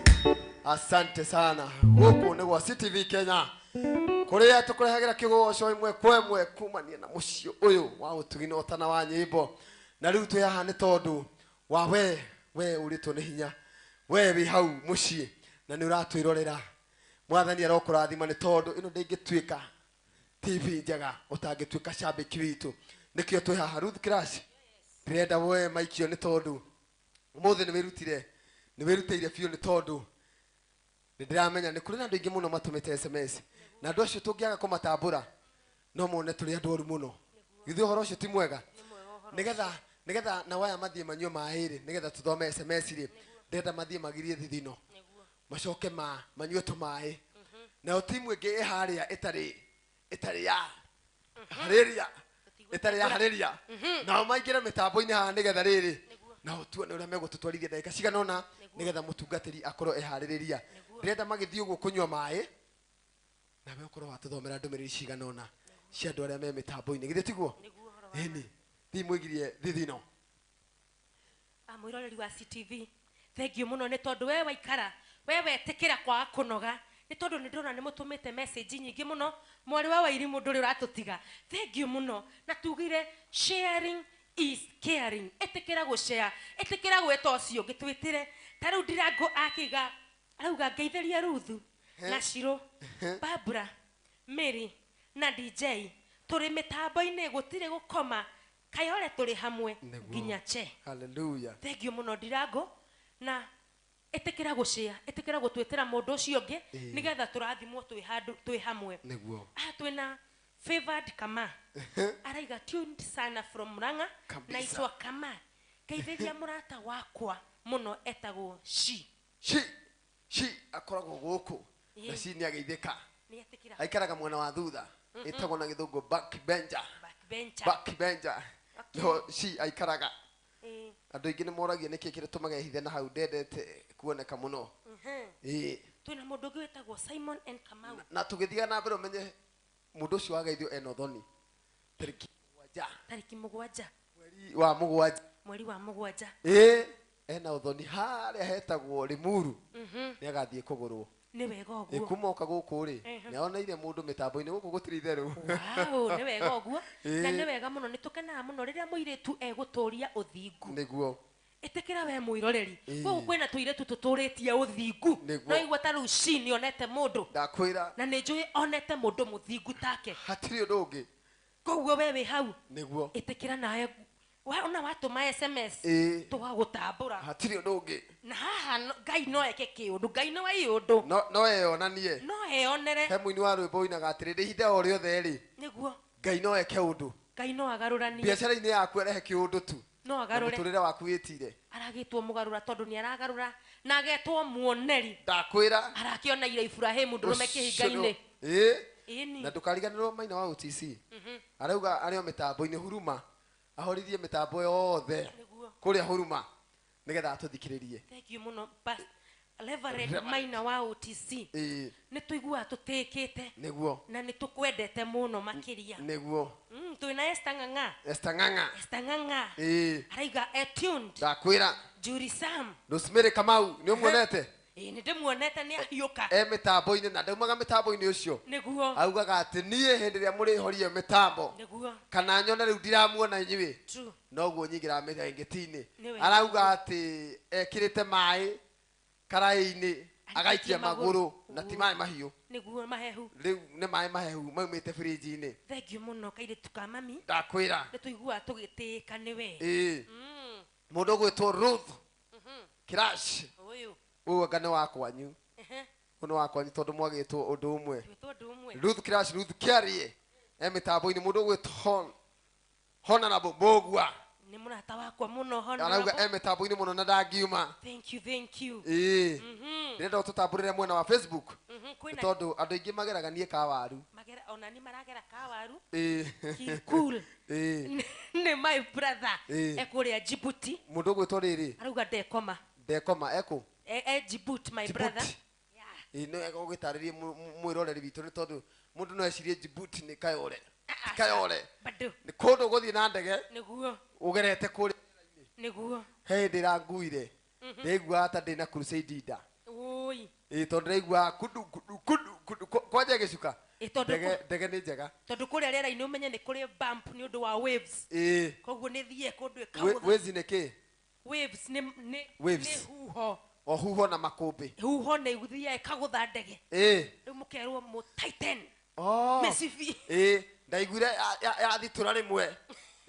Asante sana. Guku ni gwa CTV Kenya. Kuria tukurehagira kigoco imwe kwemwe kumania na mucio uyu wa utugi na utana wa nyimbo. Na riu twi haha ni tondu wa we uritwo ni hinya. We wi hau mucii na ni uratwirorera. Mwathani arokurathima ni tondu ino ndingituika TV njega utangituika shabiki witu. Nikio twi haha Ruth Crash. Ndirenda we maikio ni tondu umuthi ni wirutire ni wirutire biũ ni tondu ndiramenya ni kuri na andu aingi muno matumite SMS na andu acio tungiaga kumatambura no mone turi andu oru muno githu uhoro ucio ti mwega nigetha na waya mathie manyue maĩ ri nigetha tuthome SMS ri ndenda mathie magirie thithino macoke ma manyue tumaĩ nayo timu ĩngĩ ĩ harĩa ĩtarĩ ya harĩria Ĩtarĩ yaharĩria. Nao maingĩre mĩtambo-inĩ haha nĩgetha rĩrĩ. Nao tuone ũrĩa megũtũtwarithia ndagĩka cigana ũna nĩgetha mũtungatĩri akorwo eharĩrĩria. Ndĩrenda magĩthiĩ ũguo kũnyua maĩ nawe ũkorwo watũthomera ndũmĩrĩri cigana ũna cia andũ arĩa me mĩtambo-inĩ. Githĩ tiguo? Ĩni. Thiĩ mwĩgirie thithino. Mwĩroreri wa CTV, thank you mũno nĩ tondũ we waikara we wetĩkĩra kwaga kũnoga nĩ tondũ nĩ ndĩrona nĩ mũtũmĩte message nyingĩ mũno mwarĩ wa Wairimũ ndũrĩ ũratũtiga. Thank you mũno. Na tugire sharing is caring. Ĩtĩkĩra gũshare, ĩtĩkĩra gwĩta ũcio ũngĩ twĩtĩre. Ta rĩu Ndirango akiga arauga ngeithĩria Ruthu na Shiro, Barbara, Mary na DJ tũrĩ mĩtambo-inĩ gũtirĩ gũkoma Kayore tũrĩ hamwe nginya che. Hallelujah. Thank you mũno Ndirango. Na ĩtĩkĩra gũshare, ĩtĩkĩra gũtwĩtĩra mũndũ ũcio ũngĩ nĩgetha tũrathimwo twĩ handũ twĩ hamwe. Nĩguo. Twĩna Favored Kama. Araiga tuned sana from Murang'a. Naitwa Kama. Ngeithĩria mũrata wakwa mũno etagwo Shi. Shi. Shi akoragwo gũkũ. Na Shi nĩ ageithĩka. Nĩ etĩkĩra. Aikaraga mwena wa thutha. Ĩtagwo na gĩthũngũ backbencher. Backbencher. Backbencher. No Shi aikaraga. Andũ aingĩ nĩ moragia nĩkĩ kĩrĩa tũmaga hithe na hau ndendete kuoneka mũno. Twĩna mũndũ ũngĩ wĩtagwo Simon N Kamau. Na tũgĩthiaga na mbere ũmenye mũndũ ũcio wageithio ena ũthoni. Tarĩki 7. Tarĩki 7. Mweri wa 7. Mweri wa 7. Ena ũthoni harĩa hetagwo Limuru. Nĩ agathiĩ kũgũrwo. Nĩ wega ũguo. Kuma oka gũkũ rĩ, nĩ oneire mũndũ mĩtambo-inĩ gũkũ gũtirĩ itherũ. Wow, nĩ wega ũguo. Na nĩ wega mũno, nĩ tũkenaga mũno rĩrĩa mũirĩtu egũtũria ũthingu. Nĩguo. Ĩtĩkĩra we mwĩroreri. Gũkũ kwĩna tũirĩtu tũtũrĩtie ũthingu. No igua ta rĩu Shi nĩ onete mũndũ. Ndakwĩra. Na nĩ njũĩ onete mũndũ mũthingu take. Hatirĩ ũndũ ũngĩ. Koguo we wĩ hau. Nĩguo. Ĩtĩkĩra nawe ona watũma SMS tũgagũtambũra. Hatirĩ ũndũ ũngĩ. Na haha Ngai no eke kĩũndũ, Ngai no ĩũndũ. No eyonanie. No eyonere. He mũini wa rwĩmbo ũinaga atĩrĩrĩ ihinda o rĩothe rĩ. Nĩguo. Ngai no eke ũndũ. Ngai no agarũranie. Biacara-inĩ yaku arehe kĩũndũ tu. No agarũre. Mũtũrĩre waku wĩtire. Aragĩtwo mũgarũra tondũ nĩ aragarũra na agetwo muoneri. Ndakwĩra. Arakĩona ira Ibrahimu ndũrũme kĩhinga-inĩ. Na ndũkariganĩrwo maina wa OTC. Arauga arĩ o mĩtambo-inĩ Huruma. Ahorithie mĩtambo yothe kũrĩa Huruma nĩgetha atũthikĩrĩrie. Thank you mũno Reverend Maina wa OTC. Nĩ tũiguaga tũtĩkĩte. Nĩguo. Na nĩ tũkwendete mũno makĩria. Nĩguo. Twĩna Esther Ng'ang'a. Esther Ng'ang'a. Esther Ng'ang'a. Arauga tuned. Ndakwĩra. Julie Sam. Rosemary Kamau nĩ ũmuonete? Nĩ ndĩmuonete nĩ ahiũka. Mĩtambo-inĩ na ndaumaga mĩtambo-inĩ ũcio. Nĩguo. Augaga atĩ niĩ hĩndĩ ĩrĩa mũrĩhoria mĩtambo. Nĩguo. Kana nyone rĩu ndiramuona inyuĩ. True. Noguo nyingĩraga mĩrengeti-inĩ. Arauga atĩ ekĩrĩte maĩ karaĩ-inĩ agaikia magũrũ na ti maĩ mahiũ. Nĩguo mahehu. Rĩu nĩ maĩ mahehu maumĩte fridge-inĩ. Thank you mũno kairĩtu ka mami. Ndakwĩra. Nĩ tũiguaga tũgĩtĩĩka nĩwe. Mũndũ ũgwĩtwo Ruth Kirash. Ũyũ. Ũyũ anga nĩ wa kwanyu. Ũyũ nĩ wa kwanyu tondũ mwagĩtwo ũndũ ũmwe. Ruth Kirash, Ruth Kĩarie mĩtambo-inĩ. Mũndũ ũgwĩtwo Honorable Mbũgua. Nĩ mũrata wakwa mũno Honorable. Arauga mĩtambo-inĩ mũno na ndangiuma. Thank you, thank you. Ndĩrenda ũtũtambũrĩre mwena wa Facebook. Tondũ andũ aingĩ mageraga niĩ kawaru. Magera ona ni maragera kawaru. Cool. Nĩ my brother. Ekũrĩa Djibouti. Mũndũ ũgwĩtwo rĩrĩ. Arauga ndekoma. Ndekoma ekũ? Djibouti my brother. Nĩ wega ũgĩtarĩrie mwĩroreri witũ nĩ tondũ mũndũ no ecirie Djibouti nĩ Kayore. Ti Kayore. Bado. Nĩ kũndũ ũgũthiĩ na ndege. Nĩguo. Ũgerete kũrĩa. Nĩguo. He hĩndĩ ĩranguire. Ndĩraiguaga ta ndĩna crusade nda. Oi. Tondũ ndĩraiguaga kudu kudu kudu kudu kwanja gĩcuka. Ndege nĩ njega. Tondũ kũrĩa rĩera-inĩ ũmenye nĩ kũrĩ bump nĩ ũndũ wa waves. Koguo nĩ thiĩ kũndũ ĩkagũtha. Waves nĩ kĩ? Waves nĩ huho. O huho na makũmbĩ. Huho nĩ gũthiaga ĩkagũtha ndege. Rĩu mũkerwo mũ tighten. Mĩcibi. Ndaiguire yathitũra rĩmwe.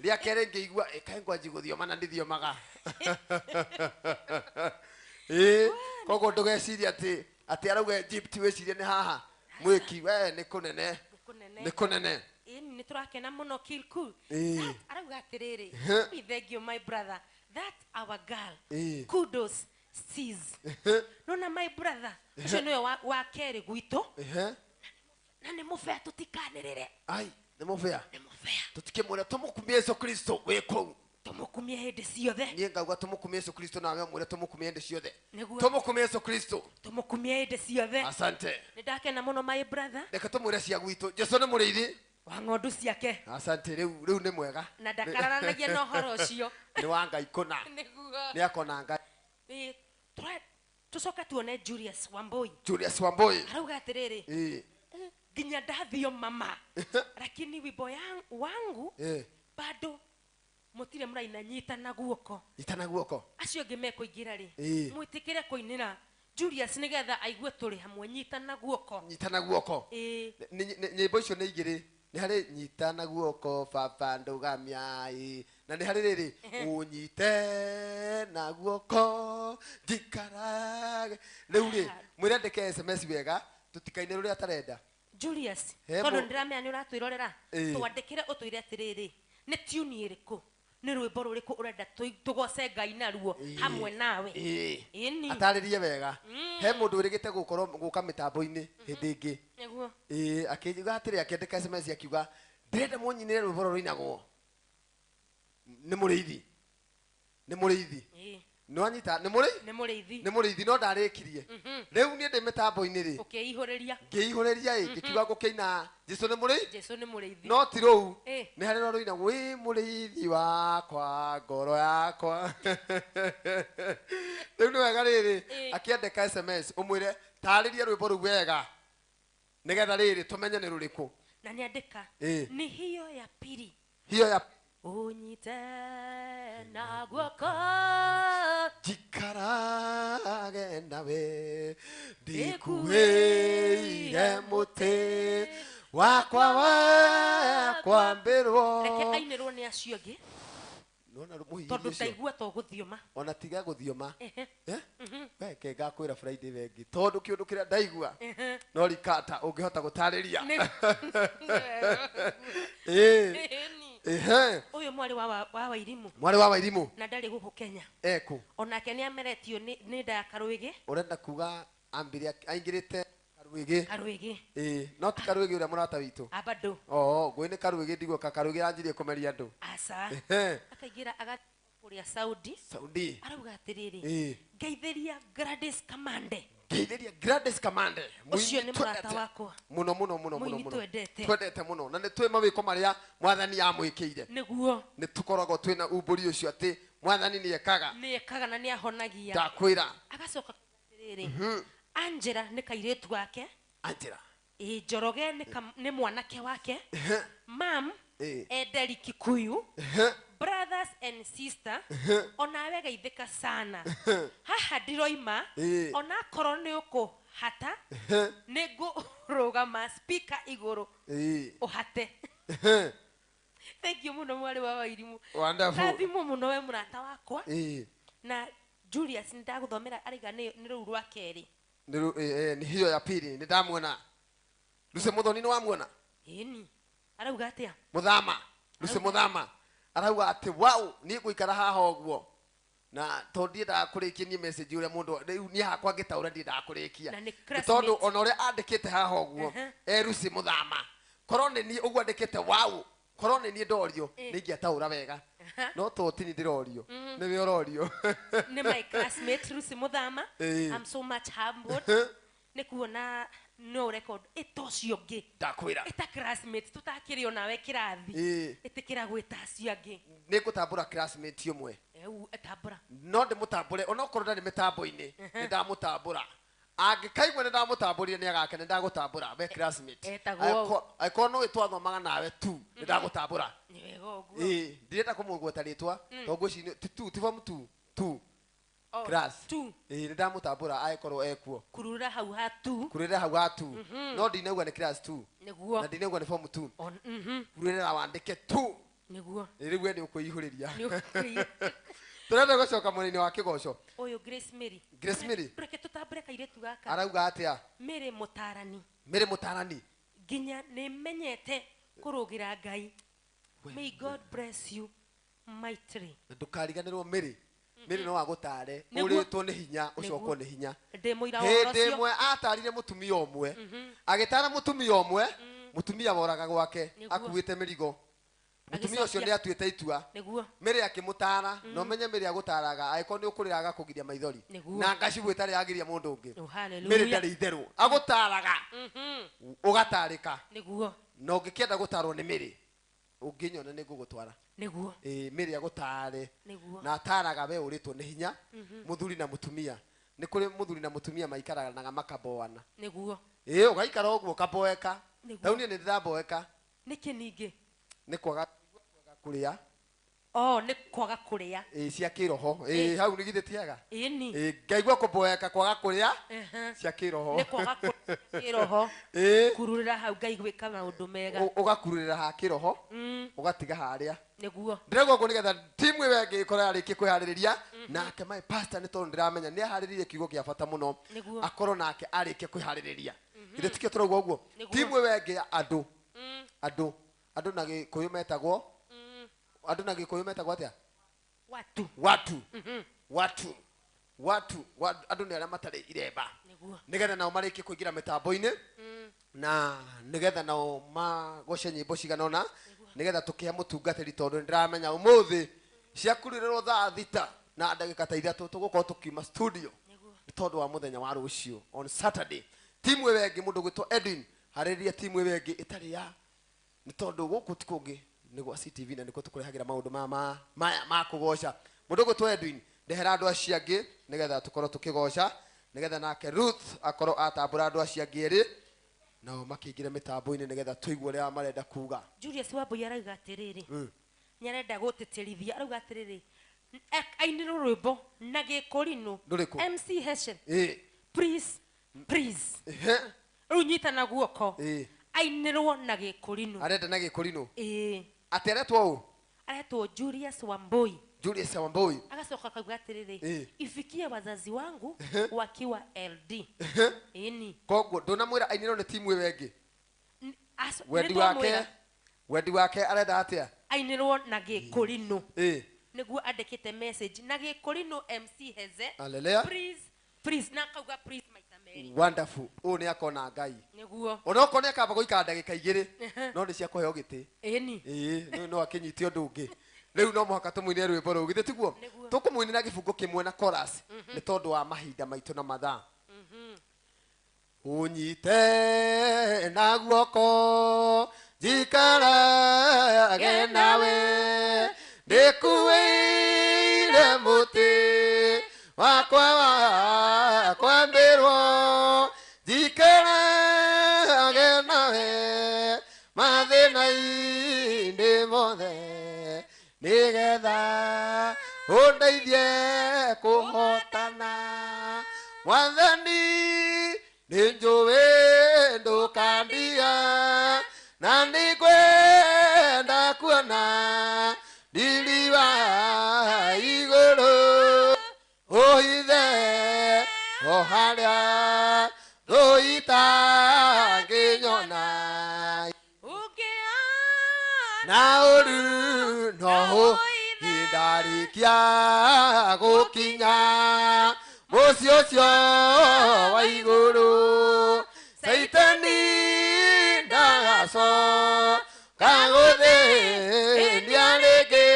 Rĩa kerĩ ngĩigua ĩkaĩ ngwanji gũthioma na ndithiomaga. Koguo ndũgecirie atĩ arauga Egypt wĩcirie nĩ haha. Mwĩki we nĩ kũnene. Nĩ kũnene. Nĩ tũrakena mũno Kilku. Arauga atĩrĩrĩ, we thank you my brother. That our girl. Kudos sis. Nona my brother. Ũcio nĩwe wa kerĩ gwitũ. Na nĩ mũbea tũtikanĩrĩre. Ai, nĩ mũbea. Nĩ mũbea. there. Tutikimwira tumukumie Yesu Kristo wi kuu. Tumukumie hindi ciothe. Niĩ ngauga tumukumie Yesu Kristo nawe mwire tumukumie hindi ciothe. Tumukumie Yesu Kristo. Tumukumie hindi ciothe. Asante. Nindakena muno my brother. Reke tumwire cia gwitũ. Jesu nĩ mũrĩithi wa ng'ondu ciake. Asante. Riu nĩ mwega. Na ndakararanagia na ũhoro ũcio. Nĩ wa Ngai kũna. Nĩguo. Nĩ akona Ngai. Tucoke tuone Julius Wambui. Julius Wambui arauga atĩrĩrĩ, nginya ndathio mama, lakini wimbo wangu bado mutire muraina nyitana guoko. Nyitana guoko. Acio angĩ mekũingĩra rĩ, mwĩtĩkĩre kũinĩra Julius nĩgetha aigue tũrĩ hamwe. Nyitana guoko. Nyitana guoko. Nyĩmbo icio nĩ igĩrĩ. Nĩ harĩ nyitana guoko baba ndũgamia, na nĩ harĩ rĩrĩ ũnyite na guoko njikarage. Rĩu rĩ mwĩre andĩke SMS wega tũtikaine rũrĩa atarenda. Julius, tondũ ndĩramenya nĩ ũratwĩrorera, twandĩkĩre ũtwĩre atĩrĩrĩ, nĩ tune ĩrĩkũ, nĩ rwĩmbo rũrĩkũ ũrenda tũgoce Ngai naruo hamwe nawe. Ĩni. Atarĩrie wega. He mũndũ wĩrĩgĩte gũkorwo gũka mĩtambo-inĩ hĩndĩ ĩngĩ. Nĩguo. Akiuga atĩrĩ, akĩandĩka SMS akiuga ndĩrenda mũnyinĩre rwĩmbo rũrũ rũinagwo nĩ mũrĩithi. Nĩ mũrĩithi. Nĩwanyita? Nĩ mũrĩithi? Nĩ mũrĩithi. Nĩ mũrĩithi no ndarĩkirie. Rĩu niĩ ndĩ mĩtambo-inĩ rĩ. Ũkĩihũrĩria. Ngĩihũrĩria ĩ, ngĩkiuga ngũkĩina Jesu nĩ mũrĩithi. Jesu nĩ mũrĩithi. No ti rũu. Nĩ harĩ rũrũ rũinagwo wĩ mũrĩithi wakwa ngoro yakwa. Rĩu nĩ wega rĩrĩ akĩandĩka SMS ũmwĩre tarĩria rwĩmbo rũu wega nĩgetha rĩrĩ tũmenye nĩ rũrĩkũ. Na nĩandĩka ni hiyo ya pili. Hiyo ya unyite na guoko njikarage nawe ndikuĩire mũtĩ wakwa wa kwambĩrwo. Reke ainĩrwo nĩ acio angĩ tondũ ndaigua to gũthioma. Ona tiga gũthioma. We ke ngakwĩra Friday wengi tondũ kĩũndũ kĩrĩa ndaigua no rikata ũngĩhota gũtarĩria. Ũyũ mwarĩ wa Wairimu. Mwarĩ wa Wairimu. Na ndarĩ gũkũ Kenya. Ekũ. Onake nĩ ameretio nĩ nda ya Karũĩgĩ. Ũrenda kuga ambire aingĩrĩte Karũĩgĩ. Karũĩgĩ. No ti Karũĩgĩ ũrĩa mũrata witũ. Abado. Oo, ngũĩ nĩ Karũĩgĩ ndigũka Karũĩgĩ aranjirie kũmeria andũ. Aca. Akaingĩra agathiĩ kũrĩa Saudi. Saudi. Arauga atĩrĩrĩ, ngeithĩria Gladys Kamande. Ngeithĩria Gladys Kamande. Ũcio nĩ mũrata wakwa. Mũno mũno mũno mũno mũno. Twendete. Twendete mũno. Na nĩ twĩ mawĩko marĩa mwathani amwĩkĩire. Nĩguo. Nĩ tũkoragwo twĩna umbũri ũcio atĩ mwathani nĩ ekaga. Nĩ ekaga na nĩ ahonagia. Ndakwĩra. Agacoka atĩrĩrĩ, Angela nĩ kairĩtu gake. Angela. Njoroge nĩ mwanake wake. Mam Ederi Kikuyu. Brothers and sister, onawe geithĩka sana. Haha ndiroima, onakorwo nĩ ũkũhata, nĩ ngũrũgama speaker igũrũ ũhate. Thank you mũno mwarĩ wa Wairimu. Wonderful. Rathimwo mũno we mũrata wakwa. Na Julius nĩ ndagũthomera araiga nĩ rũu rwa kerĩ. Nĩ hiyo ya pili nĩ ndamuona. Lucy Muthoni nĩ wamuona? Ĩni. Arauga atĩa? Mũthama. Lucy Mũthama. Arauga atĩ wow niĩ ngũikara haha ũguo na tondũ ndiendaga kũrĩkia niĩ message ũrĩa mũndũ rĩu niĩ hakwa ngĩtaũra ndiendaga kũrĩkia tondũ ona ũrĩa andĩkĩte haha ũguo Lucy Mũthama korwo nĩ niĩ ũguo andĩkĩte wow korwo nĩ niĩ ndorio nĩ ingĩataũra wega no to ti niĩ ndĩrorio nĩwe ũrorio. Nĩ my classmate Lucy Mũthama. I'm so much humbled nĩ kuona no record ĩta ũcio ũngĩ. Ndakwĩra. Ĩta classmate tũtakĩrĩ onawe kĩrathi. Ĩtĩkĩra gwĩta acio angĩ. Nĩ ngũtambũra classmate ũmwe. Tambũra. No ndĩmũtambũre onokorwo ndarĩ mĩtambo-inĩ nĩ ndamũtambũra. Angĩkaigua nĩ ndamũtambũrire nĩ agakena nĩ ndagũtambũra we classmate. Angĩkorwo nĩwe twathomaga nawe tu nĩ ndagũtambũra. Nĩ wega ũguo. Ndirenda kũmũgweta rĩtwa tondũ ngwĩciria ti tu ti form 2 tu. Class. Nĩ ndamũtambũra angĩkorwo ekuo. Kurura hau ha tu. Kururĩra hau ha tu. No ndinauga nĩ class 2. Nĩguo. Na ndinauga nĩ form 2. Kururĩra wandĩke tu. Nĩguo. Rĩu we nĩ ũkwĩihũrĩria. Tũrenda gũcoka mwena-inĩ wa kĩgoco. Ũyũ Grace Mary. Grace Mary. Reke tũtambũre kairĩtu gaka. Arauga atĩa? Mary mũtarani. Mary mũtarani. Nginya nĩ menyete kũrũgĩra Ngai. May God bless you mightily. Na ndũkariganĩrwo Mary. Mary no agũtare ũrĩtwo nĩ hinya ũcokwo nĩ hinya. Ndĩ mũira wa ũhoro ũcio. Hĩndĩ ĩmwe atarire mũtumia ũmwe. Agĩtara mũtumia ũmwe, mũtumia woraga gwake akuĩte mĩrigo. Mutumia ucio ni atuite itua. Niguo. Mary akimutara no menye Mary agutaraga angĩkorwo nĩ ũkũrĩra agakũgiria maithori. Na ngacibũ ĩtarĩ yagiria mũndũ ũngĩ. Mary ndarĩ itherũ. Agutaraga. Ũgatarĩka. Niguo. Na ũngĩkĩenda gũtarwo nĩ Mary ũngĩnyona nĩ ngũgũtwara. Niguo. Mary agũtare. Niguo. Na ataraga we ũrĩtwo nĩ hinya mũthuri na mũtumia. Nĩ kũrĩ mũthuri na mũtumia maikaranaga makaboana. Niguo. Ũgaikara ũguo ũkaboeka. Rĩu niĩ nĩ ndĩraboeka. Nĩkĩ ningĩ? Nĩ kwaga kũrĩa. Oh, nĩ kwaga kũrĩa. Cia kĩroho. Hau nĩ githĩ ti hega? Ĩni. Ngaigua kũboeka kwaga kũrĩa cia kĩroho. Nĩ kwaga kũrĩa kĩroho. Kururĩra hau Ngai gwĩka maũndũ mega. Ũgakururĩra ha kĩroho. Ũgatiga harĩa. Nĩguo. Ndĩraigua ũguo nĩgetha timu ĩyo ĩngĩ ĩkorwo yarĩkia kwĩharĩrĩria nake my pastor nĩ tondũ ndĩramenya nĩ aharĩrĩirie kiugo kĩa bata mũno. Akorwo nake arĩkie kwĩharĩrĩria. Githĩ tikĩo tũrauga ũguo? Timu ĩyo ĩngĩ ya andũ. Andũ. Andũ na Gĩkũyũ metagwo. Andũ na Gĩkũyũ metagwo atĩa? Watu. Watu. Watu. Watu. Andũ nĩ arĩa matarĩ iremba. Nĩgetha nao marĩkie kũingĩra mĩtambo-inĩ na nĩgetha nao magoce nyĩmbo cigana ũna nĩgetha tũkĩhe mũtungatĩri tondũ nĩndĩramenya ũmũthĩ ciakurĩrĩrwo thaa 6 na ndagĩka ta 3 tũgũkorwo tũkiuma studio nĩ tondũ wa mũthenya wa rũciũ on Saturday. Timu ĩyo ĩngĩ mũndũ ũgwĩtwo Edwin harĩrĩria timu ĩyo ĩngĩ ĩtarĩ ya nĩ tondũ gũkũ ti kũngĩ nĩ gwa CTV na nĩkuo tũkũrehagĩra maũndũ maya ma kũgoca. Mũndũ ũgwĩtwo Edwin ndehera andũ acio angĩ nĩgetha tũkorwo tũkĩgoca nĩgetha nake Ruth akorwo atambũra andũ acio angĩ erĩ nao makĩingĩre mĩtambo-inĩ nĩgetha tũigue ũrĩa marenda kuga. Julius Wambui arauga atĩrĩrĩ nĩarenda gũtĩtĩrithia arauga atĩrĩrĩ ainĩrwo rwĩmbo na Gĩkũrinũ MC Heshen please please rĩu nyita na guoko ainĩrwo na Gĩkũrinũ. Arenda na Gĩkũrinũ. Atĩ aretwo ũ? Aretwo Julius Wambui. Julius Wambui. Agacoka akauga atĩrĩrĩ ifikie wazazi wangu wakiwa LD. Ĩni. Koguo ndũnamwĩra ainĩrwo nĩ timu ĩyo ĩngĩ? Wendi wake arenda atĩa? Ainĩrwo na Gĩkũrinũ. Nĩguo andĩkĩte message na Gĩkũrinũ MC Heze. Hallelujah. Please please na akauga please maita merĩ. Wonderful. Ũyũ nĩ akona Ngai. Nĩguo. Onokorwo nĩ akamba gũikara ndagĩka 2 no nĩ cia kũheo gĩtĩ. Ĩni. No akĩnyite ũndũ ũngĩ. Rĩu no mũhaka tũmũinĩre rwĩmbo rũu githĩ tiguo? Tũkũmũinĩra gĩbungo kĩmwe na chorus nĩ tondũ wa mahinda maitũ na mathaa. Ũnyite na guoko njikarage nawe ndĩkuĩire mũtĩ wakwa wa kwambĩrwo njikarage nawe mathĩna-inĩ mothe nĩgetha ũndeithie kũhotana. Mwathani nĩnjũĩ ndũkandiga na nĩngwenda kuona riri wa igũrũ ũhithe o harĩa thũ itangĩnyona na ũru no ndarĩkia gũkinya mũciĩ ũcio wa igũrũ Saitani ndagacoka gũthĩnia rĩngĩ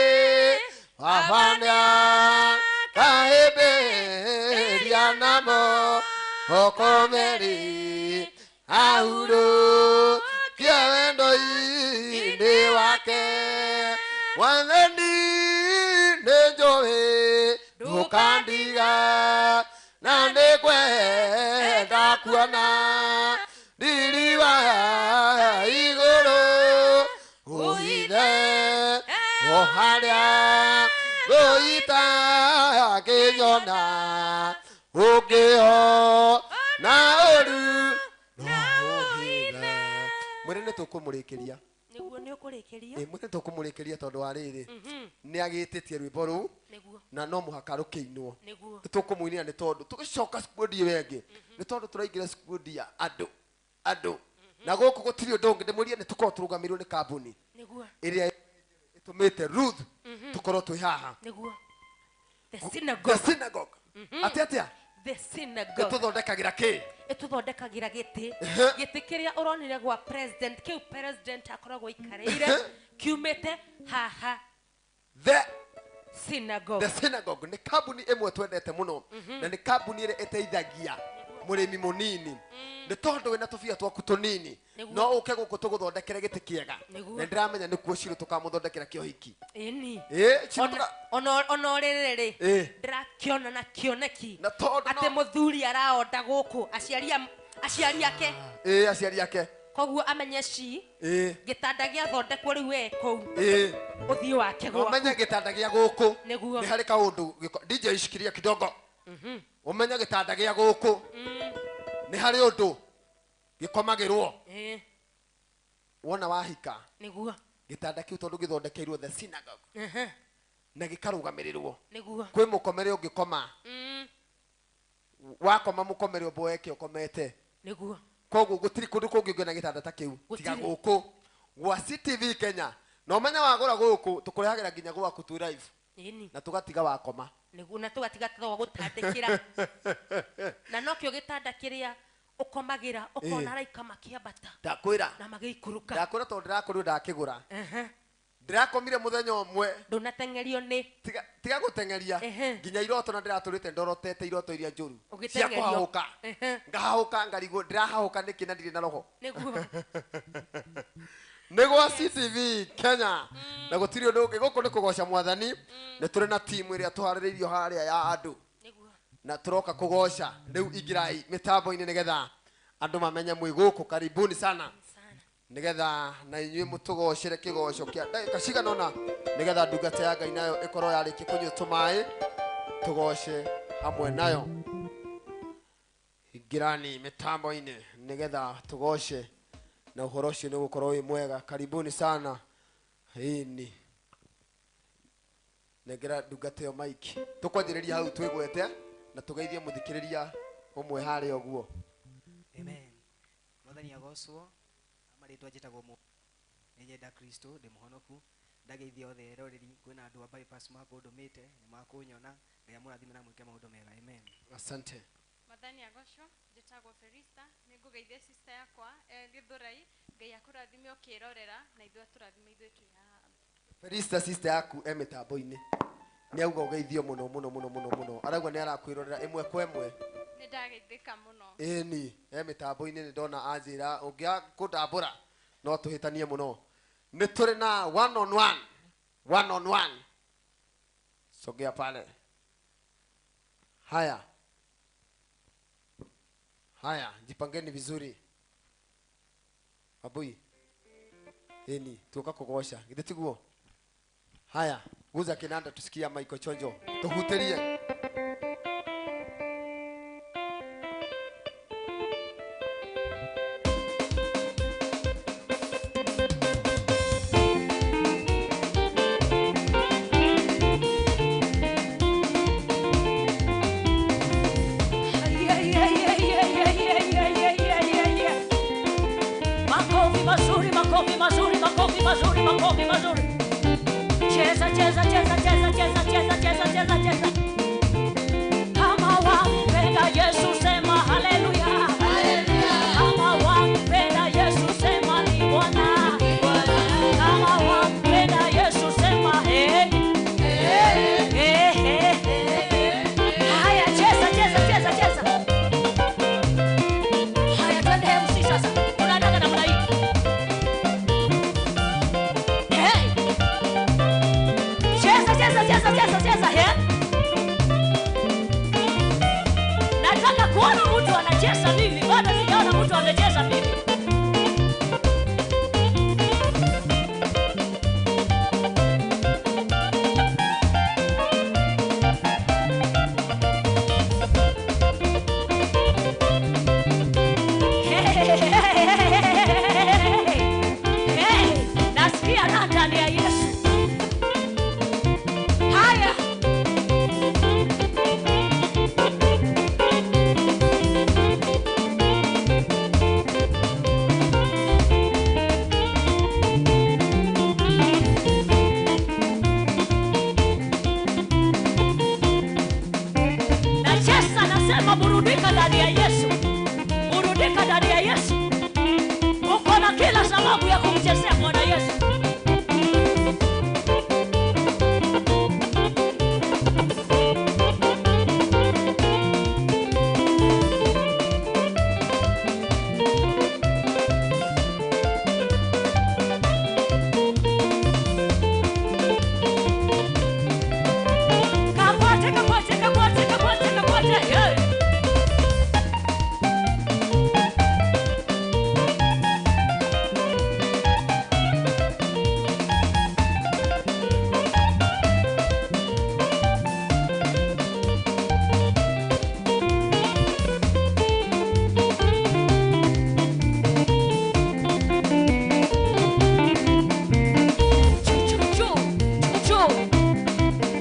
Baba nĩakahĩmbĩria namo moko merĩ ahurũkie wendo-inĩ wake. Mwathani nĩnjũĩ ndũkandiga na nĩngwenda kuona riri wa igũrũ ũhithe o harĩa thũ itangĩnyona ũngĩona ũru no ũhithe. Mwĩre nĩ tũkũmũrĩkĩria. Nĩguo nĩ ũkũrĩkĩria. Mwĩre tũkũmũrĩkĩria tondũ wa rĩrĩ nĩ agĩtĩtie rwĩmbo rũu na no mũhaka rũkĩinwo. Nĩguo. Nĩ tũkũmũinĩra nĩ tondũ tũgĩcoka squad ĩyo ĩngĩ nĩ tondũ tũraingĩra squad ya andũ andũ na gũkũ gũtirĩ ũndũ ũngĩ ndĩmũrie nĩ tũkorwo tũrũgamĩrĩirwo nĩ kambuni Nĩguo. ĩrĩa ĩtũmĩte Ruth tũkorwo twĩ haha. Nĩguo. The synagogue. The synagogue. Atĩ atĩa? The synagogue. Ĩtũthondekagĩra kĩ? Ĩtũthondekagĩra gĩtĩ. Gĩtĩ kĩrĩa ũronire gwa president, kĩu president akoragwo aikarĩire kiumĩte haha. The synagogue. The synagogue nĩ kambuni ĩmwe twendete mũno na nĩ kambuni ĩrĩa ĩteithagia mũrĩmi mũnini. Nĩ tondũ wĩna tũbia twaku tũnini no ũke gũkũ tũgũthondekere gĩtĩ kĩega. Na ndĩramenya nĩkuo Shiro tũkamũthondekera kĩohiki. Ĩni. Ĩ Ona rĩrĩ rĩ ndĩrakĩona na kĩoneki atĩ mũthuri araonda gũkũ aciari ake. Ĩ aciari ake. Koguo amenye ci gĩtanda gĩathondekwo rĩu we kũu. Ũthiĩ wake gwaku. Ũmenye gĩtanda gĩa gũkũ. Nĩguo. Nĩ harĩ kaũndũ DJ shikilia kidogo. Ũmenye gĩtanda gĩa gũkũ. Nĩ harĩ ũndũ gĩkomagĩrwo. Wona wahika. Nĩguo. Gĩtanda kĩu tondũ gĩthondekeirwo the synagogue. Na gĩkarũgamĩrĩrwo. Nĩguo. Kwĩ mũkomere ũngĩkoma. Wakoma mũkomere ũmboeke ũkomete. Nĩguo. Koguo gũtirĩ kũndũ kũngĩ ũngĩona gĩtanda ta kĩu tiga gũkũ gwa CTV Kenya. Na ũmenye wagũra gũkũ tũkũrehagĩra nginya gwaku twĩ live. Ĩni. Na tũgatiga wakoma. Nĩguo na tũgatiga twa gũtandĩkĩra. Na nokĩo gĩtanda kĩrĩa ũkomagĩra ũkona araika makĩambata. Ndakwĩra. Na magĩikũrũka. Ndakwĩra tondũ ndĩrakorirwo ndakĩgũra. Ndĩrakomire mũthenya ũmwe. Ndũnateng'erio nĩ. Tiga gũteng'eria. Nginya iroto na ndĩratũrĩte ndorotete iroto iria njũru. Cia kũhahũka. Ngahahũka ngarigwo ndĩrahahũka nĩkĩ na ndirĩ na roho. Nĩguo. Nĩ gwa CTV Kenya. Na gũtirĩ ũndũ ũngĩ gũkũ nĩ kũgoca mwathani. Nĩ tũrĩ na timu ĩrĩa tũharĩrĩirio harĩa ya andũ. Na tũroka kũgoca. Rĩu ingĩrai mĩtambo-inĩ nĩgetha andũ mamenye mwĩ gũkũ. Karibuni sana. Nigetha na inyuĩ mũtũgocere kĩgoco kĩa ndagĩka cigana ũna nigetha ndungata ya Ngai nayo ĩkorwo yarĩkia kũnyua tũmaĩ tũgoce hamwe nayo. Ingĩrani mĩtambo-inĩ nigetha tũgoce na ũhoro ũcio nĩ ũgũkorwo wĩ mwega. Karibuni sana. Ĩni nengera ndungata ĩyo mic tũkwanjĩrĩria hau twĩgwete na tũgeithie mũthikĩrĩria ũmwe harĩa ũguo. Amen. Mwathani agocwo. Marĩtwa njĩtagwo nĩ nyenda Kristo ndĩ mũhonoku. Ndageithia othe eroreri kwĩna andũ a bypass makũndũmĩte nĩ makũnyona. Ngai amũrathime na mwĩke maũndũ mega. Amen. Asante. Mwathani agocwo. Njĩtagwo Felista. Nĩngũgeithia sister yakwa Gĩthũrai. Ngai akũrathime ũkĩrorera na ithuĩ atũrathime ithuĩ twĩ haha. Felista sister yaku e mĩtambo-inĩ. Nĩ auga ũgeithio mũno mũno mũno mũno mũno. Arauga nĩ arakwĩrorera ĩmwe kwa ĩmwe. Nĩ ndageithĩka mũno. Ĩni e mĩtambo-inĩ nĩ ndona anjĩra ũngĩaga kũndambũra no tũhĩtanie mũno. Nĩ tũrĩ na one on one. One on one. Sogea pale. Haya. Haya, jipangeni vizuri. Abui. Ĩni, tuoka kũgoca. Githĩ tiguo? Haya, guza kinanda tusikia Michael Chonjo. Tuhutĩrie. Makofi mazuri, makofi mazuri, makofi mazuri, makofi mazuri. Cheza, cheza, cheza, cheza, cheza, cheza, cheza, cheza, cheza. Kama wampenda Yesu sema haleluya. Kama wampenda Yesu sema ni Bwana. Kama wampenda Yesu sema hey. Hey, hey, hey. Haya, cheza, cheza, cheza, cheza. Haya, twende MC sasa. Unataka namna hii. Hey. Cheza, cheza, cheza, cheza, cheza, hey. Yesu. Uko na kila sababu ya kumchezea Bwana Yesu. Kakwate, kakwate, kakwate, kakwate, kakwate. Yeah. Chu, chu, chu, chu, chu.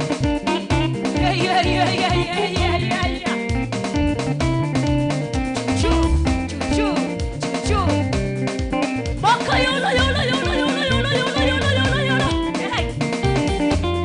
Yeah, yeah, yeah, yeah, yeah, yeah, yeah, yeah. Chu, chu, chu, chu, chu. Maka yola, yola, yola, yola, yola, yola, yola, yola, yola. Hey.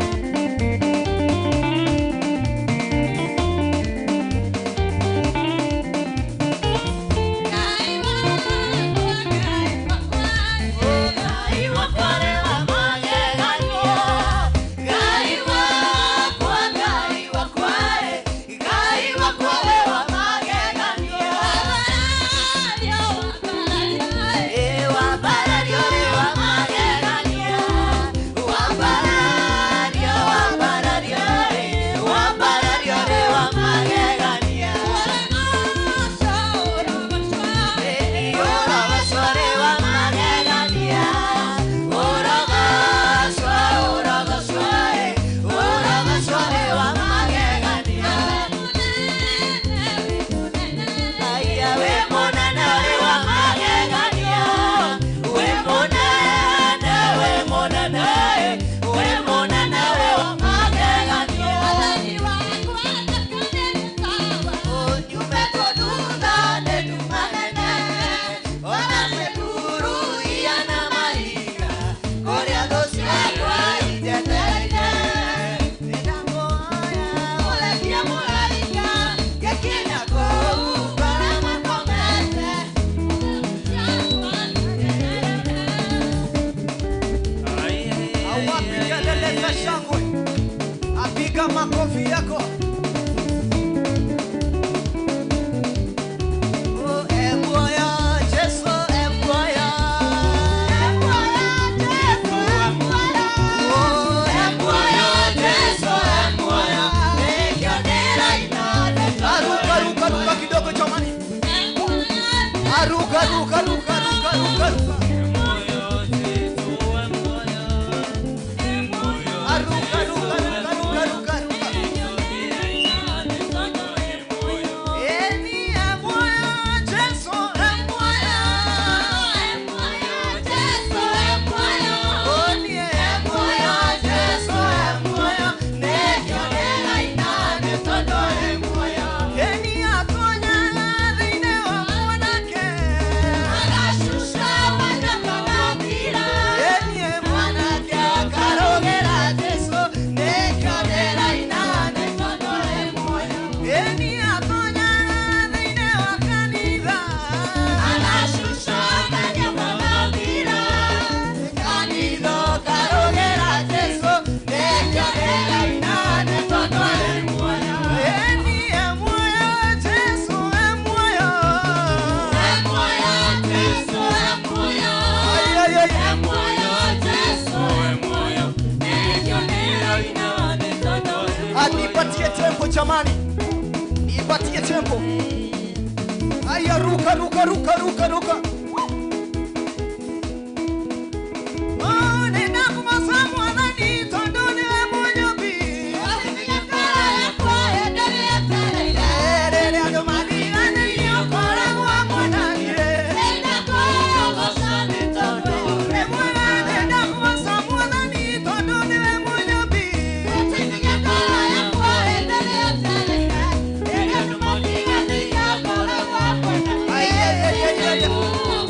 Awapi kelele za shangwe, apiga makofi yako. Oh, Emboya, Jesu, Emboya. Oh, Emboya, Jesu, Emboya. Aruka, ruka, ruka kidogo jamani. Aruka, ruka, ruka, ruka, ruka, ruka. Aruka, ruka, ruka, ruka, ruka, ruka. Eni Emboya, Jesu, Emboya. Oh, ni Emboya, Jesu, Emboya. Eni atonya thĩinĩ wa mwanake. Eni mwanake akarũgĩra Jesu, Eni atonya thĩinĩ wa kanitha. Kanitha ũkarũgĩra Jesu, Eni e muoyo, Jesu e muoyo. Ai, ai, ai. Anipatie tempo jamani, nipatie tempo. Aya, ruka ruka ruka ruka ruka. Oh, nenda kumosa mwathani tondu niwe mũnyũmbi. Rĩrĩa andũ mathiganĩirio ũkoragwo hamwe na niĩ. Nĩ mwega nenda kumosa mwathani tondu niwe mũnyũmbi. Ai, ai, ai, ai, ai.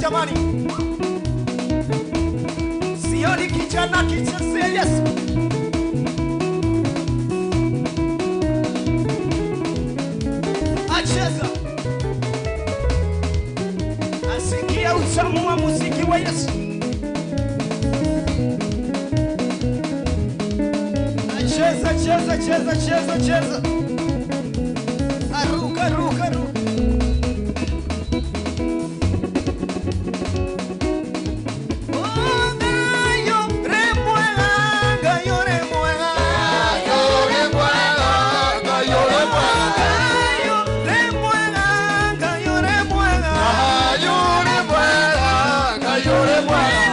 jamani. Sioni kijana kichezea Yesu. Acheza. Asikia utamu wa muziki wa Yesu. Cheza, cheza, cheza, cheza, cheza. Aruka, ruka, ruka. Oh, gayo remuega, gayo remuega. Gayo remuega, gayo remuega. Gayo remuega, gayo remuega. Gayo remuega, gayo remuega.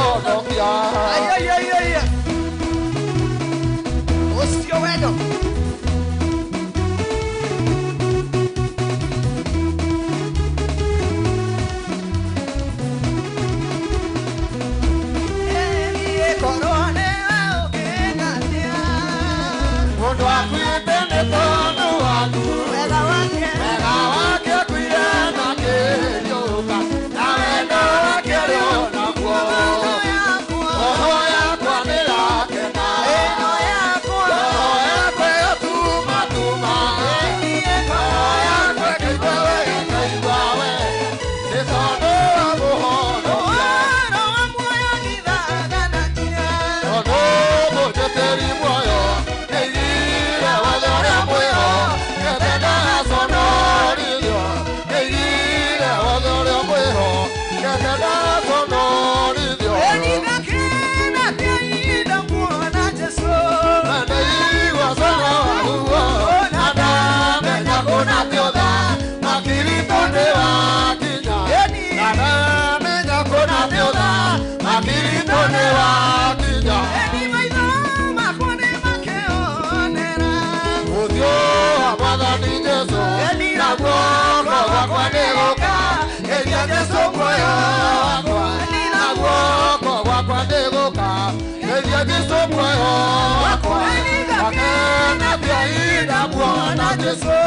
Ay, ay, ay, ay. Usio wendo. Mundu akuite nĩ tondũ waku. Wega wake akuire na akĩriũka, na wendo wake ũrĩ o naguo. Roho yakwa nĩĩrakena. Roho yakwa ĩgatumatuma. Roho yakwa ĩkaigua wega, ĩkaigua wega, nĩ tondũ wa mũhonokia. Tondũ mũnjĩtĩri muoyo nĩaigire watho ũrĩa mwĩho, kende ndaconorithio. Nĩaigire watho ũrĩa mwĩho, kende ndaconorithio. Na ndaigua coro waguo, na ndamenya kũna ti ũtha, makiritũ nĩwakinya. Na ndamenya kũna ti ũtha, makiritũ nĩwakinya. Ũthiũ wa Mwathani Jesũ, na guoko gwakwa nĩgũka, geria Jesũ muoyo wakwa. Na guoko gwakwa nĩgũka, geria Jesũ muoyo wakwa. Ngakena ihinda muona Jesũ,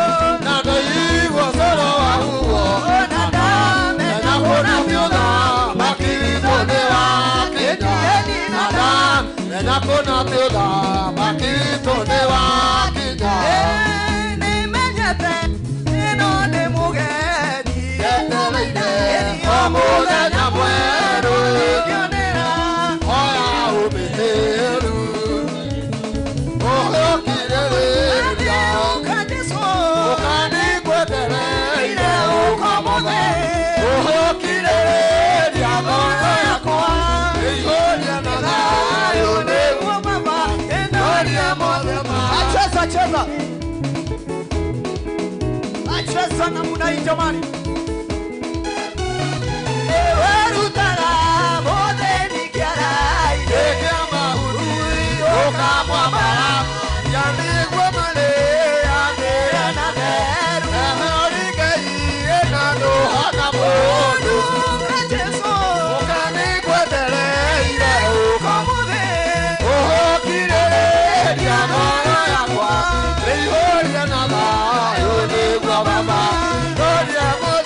na ndaigua coro waguo, na ndamenya kũna ti ũtha, makiritũ nĩwakinya. Na ndamenya kũna ti ũtha, makiritũ nĩwakinya. Etereire o mũthenya mwerũ, oya ũmĩrĩru, ũgũkirĩrĩria. Ũkanĩgwetereire ũgũkirĩrĩria ngoro yakwa, ĩihũrie na thayũ nĩguo norie mothe ma. Acheza, cheza. Acheza namna hii jamani. Ewe rutara mothe nikiaraire. Ĩkĩa mahuti ũkamwambara, yanĩguo marĩanĩre Na theru. Ehori Ngai ĩna ndũhana mũndũ. Ũkanĩgwetereire ũgũkirĩrĩria ngoro yakwa, ĩihũrie na thayũ nĩguo Baba norie mothe.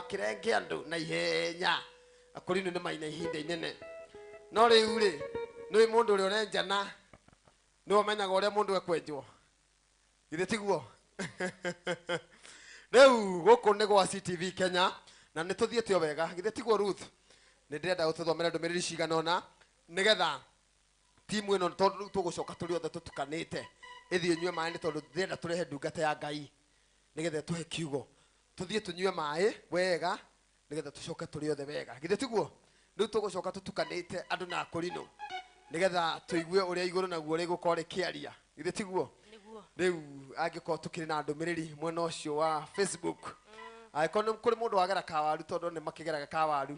Kirenge andu na ihenya akorino ni maina ihinda inene no riu ri ni mundu uri urenjana ni umenyaga uria mundu ekwenjwo githe tiguo riu guku ni gwa CTV Kenya na ni tuthiete o wega githe tiguo Ruth ni ndirenda gututhomera ndumiriri cigana ona nigetha timu ino tondu tugucoka turi othe tutukanite ithie nyue maĩ ni tondu ndirenda turehe ndungata ya Ngai nigetha tuhe kiugo tuthie tunyue maĩ wega nigetha tucoke turi othe wega githe tiguo riu tugucoka tutukanite andu na akorino nigetha tuigue uria iguru naguo rigukorwo rikiaria githe tiguo riu angikorwo tukiri na ndumiriri mwena ucio wa Facebook angĩkorwo nĩ kũrĩ mũndũ wagera kawaru tondũ nĩ makĩgeraga kawaru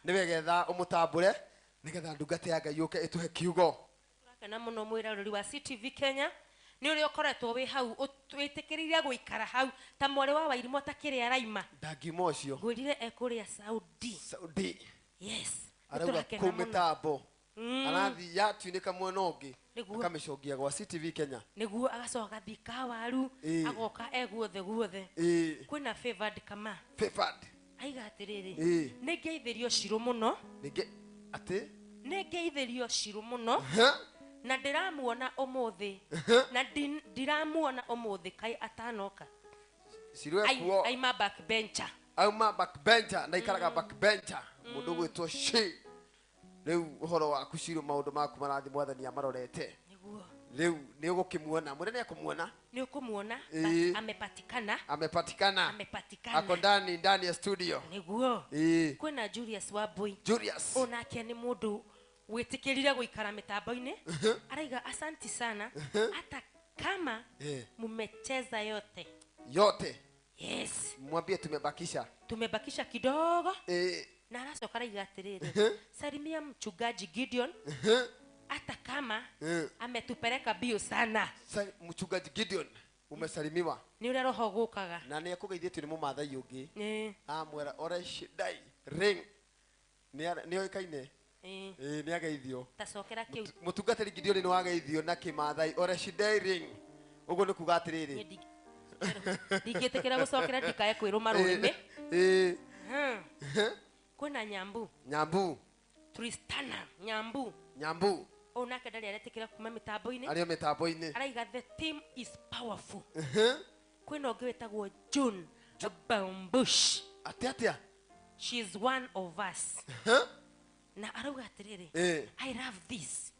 nĩ wegetha ũmũtambũre nigetha ndungata ya Ngai yũke ĩtũhe kiugo. Turakena mũno mwĩroreri wa CTV Kenya nĩ ũrĩa ũkoretwo wĩ hau wĩtĩkĩrire gũikara hau ta mwarĩ wa Wairimũ atakĩrĩ araima ndangiuma ũcio ngwĩrire ekũrĩa Saudi. Saudi, yes, arauga kũu mĩtambo arathi yatuinĩka mwena ũngĩ akamĩcokia gwa CTV Kenya nĩguo agacoka agathiĩ kawaru agoka e guothe guothe. Kwĩna Favored Kama Favored aiga atĩrĩrĩ nĩ ngeithĩrio Shiro mũno atĩ nĩ ngeithĩrio Shiro mũno na ndĩramuona ũmũthĩ na ndiramuona ũmũthĩ kai atanoka Shiro ekuo aima backbencher auma backbencher na ikaraga backbencher mũndũ gwĩtwo Shi rĩu ũhoro waku Shiro maũndũ maku marathi mwathani amarorete rĩu nĩ ũgũkĩmuona mũnene akũmuona nĩ ũkũmuona amepatikana amepatikana amepatikana ako ndani ndani ya studio nĩguo. Kwĩna Julius Wambui Julius onake nĩ mũndũ wĩtĩkĩrire gũikara mĩtambo-inĩ araiga asanti sana hata kama mumecheza yote yote. Yes, mwambie tumebakisha tumebakisha kidogo. Na aracoka araiga atĩrĩrĩ salimia mchungaji Gideon hata kama ametupeleka bio sana. Mchungaji Gideon umesalimiwa ni ũrĩa roho gũkaga na nĩ akũgeithĩtio nĩ mũmathai ũngĩ amwĩra ore shidai ring nĩ oĩkaine nĩ ageithio tacokera kĩu mũtungatĩri Gideon nĩ wageithio na kĩmathai ore shidai ring ũguo nĩ kuga atĩrĩrĩ ndingĩtĩkĩra gũcokera ndikae kwĩrũma rũrĩmĩ. Kwĩna Nyambu Nyambu Tristana Nyambu Nyambu onake ndarĩ aretĩkĩra kuma mĩtambo-inĩ arĩ mĩtambo-inĩ araiga the team is powerful. Kwĩna ũngĩ wĩtagwo June Bambush. Atĩa atĩa? She is one of us. Na arauga atĩrĩrĩ, I love this.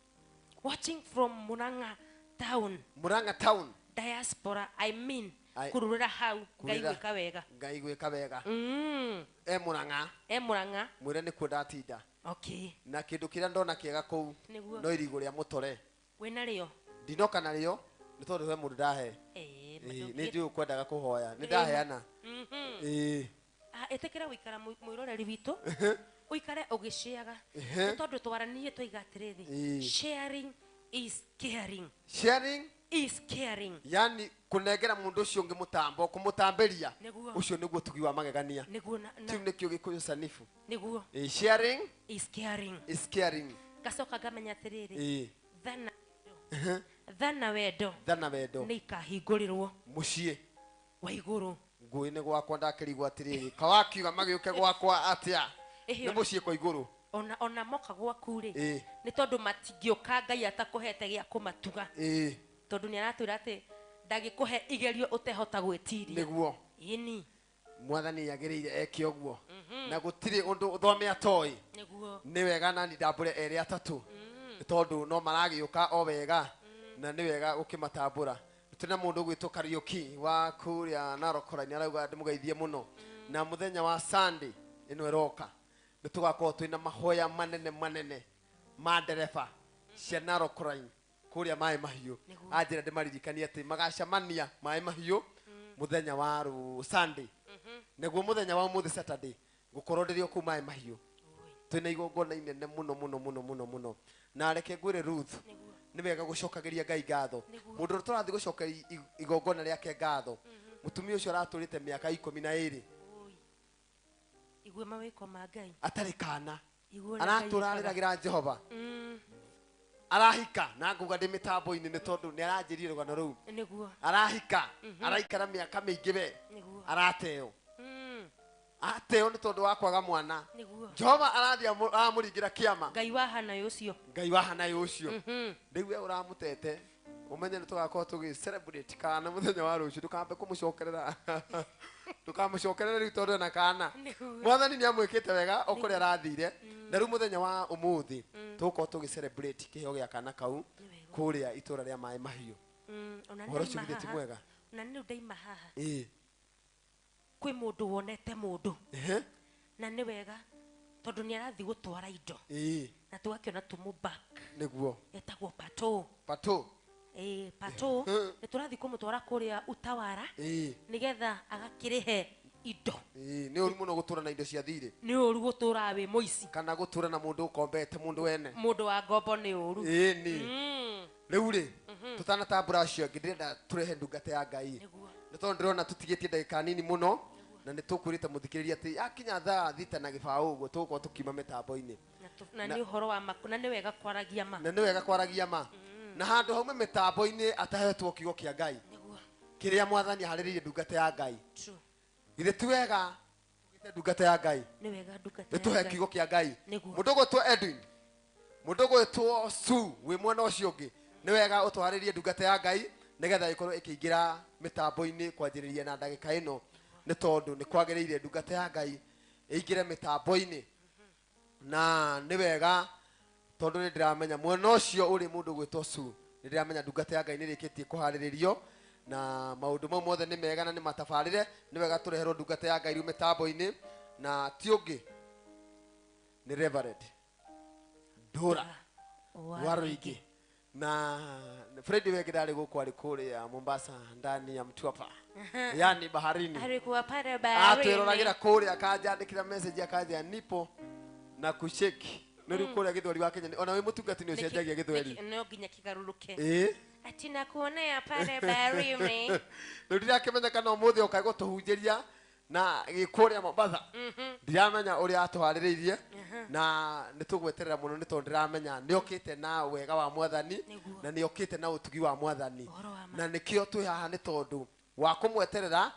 Watching from Murang'a town. Murang'a town. Diaspora, I mean, kururira hau Ngai gwĩka wega. Ngai gwĩka wega. E Murang'a. E Murang'a. Mwĩre nĩkuo ndatinda. Okay. Na kĩndũ kĩrĩa ndona kĩega kũu no irigũ rĩa mũtore. Wĩna rĩo? Ndinoka narĩo nĩ tondũ he mũndũ ndahe. Nĩ njũĩ ũkwendaga kũhoya. Nĩ ndaheana. Ĩtĩkĩra gũikara mwĩroreri witũ. Ũikare ũgĩciaga. Nĩ tondũ twaranirie twoiga atĩrĩrĩ, sharing is caring. Sharing is caring. Yani kunengera mundu ucio ungi mutambo kumutambiria ucio niguo tugi wa magegania. Niguo na tiu nikio Gikuyu sanifu. Niguo. Sharing is caring. Is caring. Gacoka ngamenya atiriri, thana thana wendo. Thana wendo. Ni ikahingũrĩrwo muciĩ wa igũrũ. Ngũĩ nĩ gwakwa ndakĩrigwo atiriri kawakiuga magĩũke gwakwa atia nĩ muciĩ kwa igũrũ. Ona moka gwaku rĩ nĩ tondũ matingĩũka Ngai atakũhete gĩa kũmatuga. Tondu ni aratwira ati ndagikuhe igerio utehota gwitiria. Niguo. Ĩni. Mwathani yagiriire eke uguo. Na gutiri undu uthome atoi. Niguo. Ni wega na ni ndambure eri atatu. Tondu no maragiuka o wega na ni wega ukimatambura. Tuna mundu gwitwo Kariuki wa kuria Narok ni arauga ndimugeithie muno. Na muthenya wa Sunday ino iroka ni tugakorwo twina mahoya manene manene ma ndereba cia Narok kuria Maĩ Mahiũ. Anjĩra ndĩmaririkanie atĩ magacemania Maĩ Mahiũ muthenya wa Sunday. Nĩguo muthenya wa ũmũthĩ Saturday ngũkorwo ndĩrĩ o kũu Maĩ Mahiũ. Twĩna igongona inene mũno mũno mũno mũno mũno. Na reke ngwĩre Ruth, nĩ wega gũcokagĩria Ngai ngatho. Mũndũ ũrĩa tũrathiĩ gũcokeria igongona rĩake ngatho, mũtumia ũcio aratũrĩte mĩaka 12. Igue mawĩko ma Ngai. Atarĩ kana. Aratũra arĩragĩra Jehova. Arahika na nguga ndi mitambo-inĩ nĩ tondũ nĩ aranjĩrire rũgano rũu. Nĩguo. Arahika araikara mĩaka mĩingĩ we. Arateo. Ateo nĩ tondũ wa kwaga mwana. Nĩguo. Jehova arathiĩ aramũringĩra kĩama. Ngai wa Hana ũcio. Ngai wa Hana ũcio. Rĩu we ũramũtete ũmenye nĩ tũgakorwo tũgĩ celebrate kana mũthenya wa rũciũ ndũkambe kũmũcokerera. Ndũkamũcokerere rĩu tondũ ena kana. Mwathani nĩ amwĩkĩte wega o kũrĩa arathire. Na rĩu mũthenya wa ũmũthĩ tũgũkorwo tũgĩ celebrate kĩheo gĩa kana kau kũrĩa itũra rĩa Maĩ Mahiũ. Ũhoro ũcio githĩ ti mwega? Ona nĩ ndaima haha. Kwĩ mũndũ wonete mũndũ. Na nĩ wega tondũ nĩ arathiĩ gũtwara indo. Na tũgakĩona tũmũ back. Nĩguo. Etagwo Pato. Pato. Pato nĩ tũrathiĩ kũmũtwara kũrĩa Utawara nĩgetha agakĩrĩhe indo. Nĩ ũru mũno gũtũra na indo cia thirĩ. Nĩ ũru gũtũra wĩ mũici. Kana gũtũra na mũndũ ũkombete mũndũ wene. Mũndũ wa ngombo nĩ ũru. Ĩni. Rĩu rĩ tũtanatambũra acio angĩ ndĩrenda tũrehe ndungata ya Ngai. Nĩ tondũ ndĩrona tũtigĩtie ndagĩka nini mũno na nĩ tũkwĩrĩte mũthikĩrĩria atĩ yakinya thaa 6:15 ũguo tũgũkorwo tũkiuma mĩtambo-inĩ. Na nĩ ũhoro wa ma na nĩ wega kwaragia ma. Na nĩ wega kwaragia ma. Na handũ haume mĩtambo-inĩ atahetwo kiugo kĩa Ngai. Kĩrĩa mwathani aharĩrĩirie ndungata ya Ngai. Githĩ ti wega tũgĩte ndungata ya Ngai? Nĩ wega ndungata ya Ngai. Nĩtũhe kiugo kĩa Ngai. Mũndũ ũgwĩtwo Edwin, mũndũ ũgwĩtwo Sue wĩ mwena ũcio ũngĩ, nĩ wega ũtwarĩrie ndungata ya Ngai nĩgetha ĩkorwo ĩkĩingĩra mĩtambo-inĩ kwanjĩrĩria na ndagĩka ĩno, nĩ tondũ nĩ kwagĩrĩire ndungata ya Ngai ĩingĩre mĩtambo-inĩ. Na nĩ wega tondũ nĩ ndĩramenya mwena ũcio ũrĩ mũndũ ũgwĩtwo Sue, nĩ ndĩramenya ndungata ya Ngai nĩ ĩrĩkĩtie kũharĩrĩrio na maũndũ mau mothe nĩ mega na nĩ matabarĩre. Nĩ wega tũreherwo ndungata ya Ngai rĩu mĩtambo-inĩ, na ti ũngĩ nĩ Reverend Ndũra wa Rũingĩ. Na Fred wege ndarĩ gũkũ, arĩ kũrĩa Mombasa ndani ya Mtwapa, yani baharini. Alikuwa pale baharini. Atwĩroragĩra kũrĩa akanjandĩkĩra message akanja nipo na kusheki. Nĩ rĩu kũrĩa gĩthweri wa Kenya ona wĩ mũtungati nĩ ũcenjagia gĩthweri. No nginya kĩgarũrũke. Ati nakuonea pale baharini. Rĩu ndirakĩmenya kana ũmũthĩ oka gũtũhunjĩria na gĩkũrĩa Mombasa. Ndiramenya ũrĩa atũharĩrĩirie na nĩ tũgweterera mũno nĩ tondũ ndĩramenya nĩ okĩte na wega wa mwathani na nĩ okĩte na ũtugi wa mwathani, na nĩkĩo twĩ haha nĩ tondũ wa kũmweterera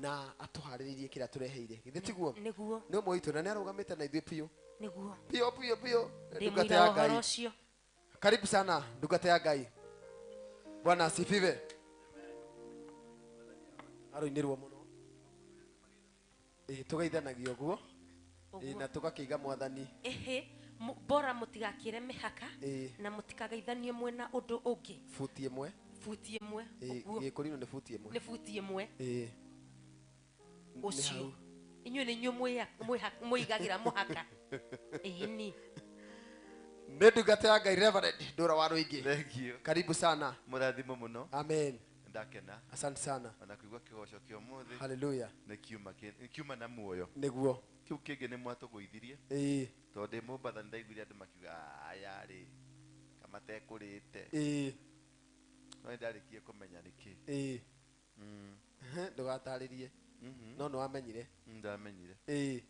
na atũharĩrĩirie kĩrĩa tũreheire. Githĩ tiguo? Nĩguo. Nĩ ũmwe witũ na nĩ arũgamĩte na ithuĩ biũ. Nĩguo. Biũ biũ biũ. Ndungata ya Ngai. Karibu sana ndungata ya Ngai. Bwana asifiwe. Aroinĩrwo mũno. Ĩĩ tũgeithanagia ũguo. Ĩĩ na tũgakĩiga mwathani. Ehe, bora mũtigakĩre mĩhaka na mũtikagaithanie mwena ũndũ ũngĩ. Buti ĩmwe. Buti ĩmwe. Ũguo. Gĩkũrinũ nĩ buti ĩmwe. Nĩ buti ĩmwe. Ĩĩ. Ũcio. Inyuĩ nĩ inyuĩ mwĩigagĩra mũhaka. Ĩni. Nĩ ndungata ya Ngai Reverend Ndũra wa Rũingĩ. Thank you. Karibu sana. Mũrathimo mũno. Amen. Ndakena. Asante sana. Ona kuigua kĩgoco kĩa ũmũthĩ. Hallelujah. Nĩ kiuma na muoyo. Nĩguo. Kĩu kĩngĩ nĩ mwatũgũithirie. Ĩĩ. Tondũ ndĩ Mombatha nĩ ndaiguire andũ makiuga aya rĩ kamatekũrĩte. Ĩĩ. No nĩ ndarĩkie kũmenya nĩkĩ. Ĩĩ. Ndũgatarĩrie. No nĩ wamenyire. Ndamenyire. Ĩĩ.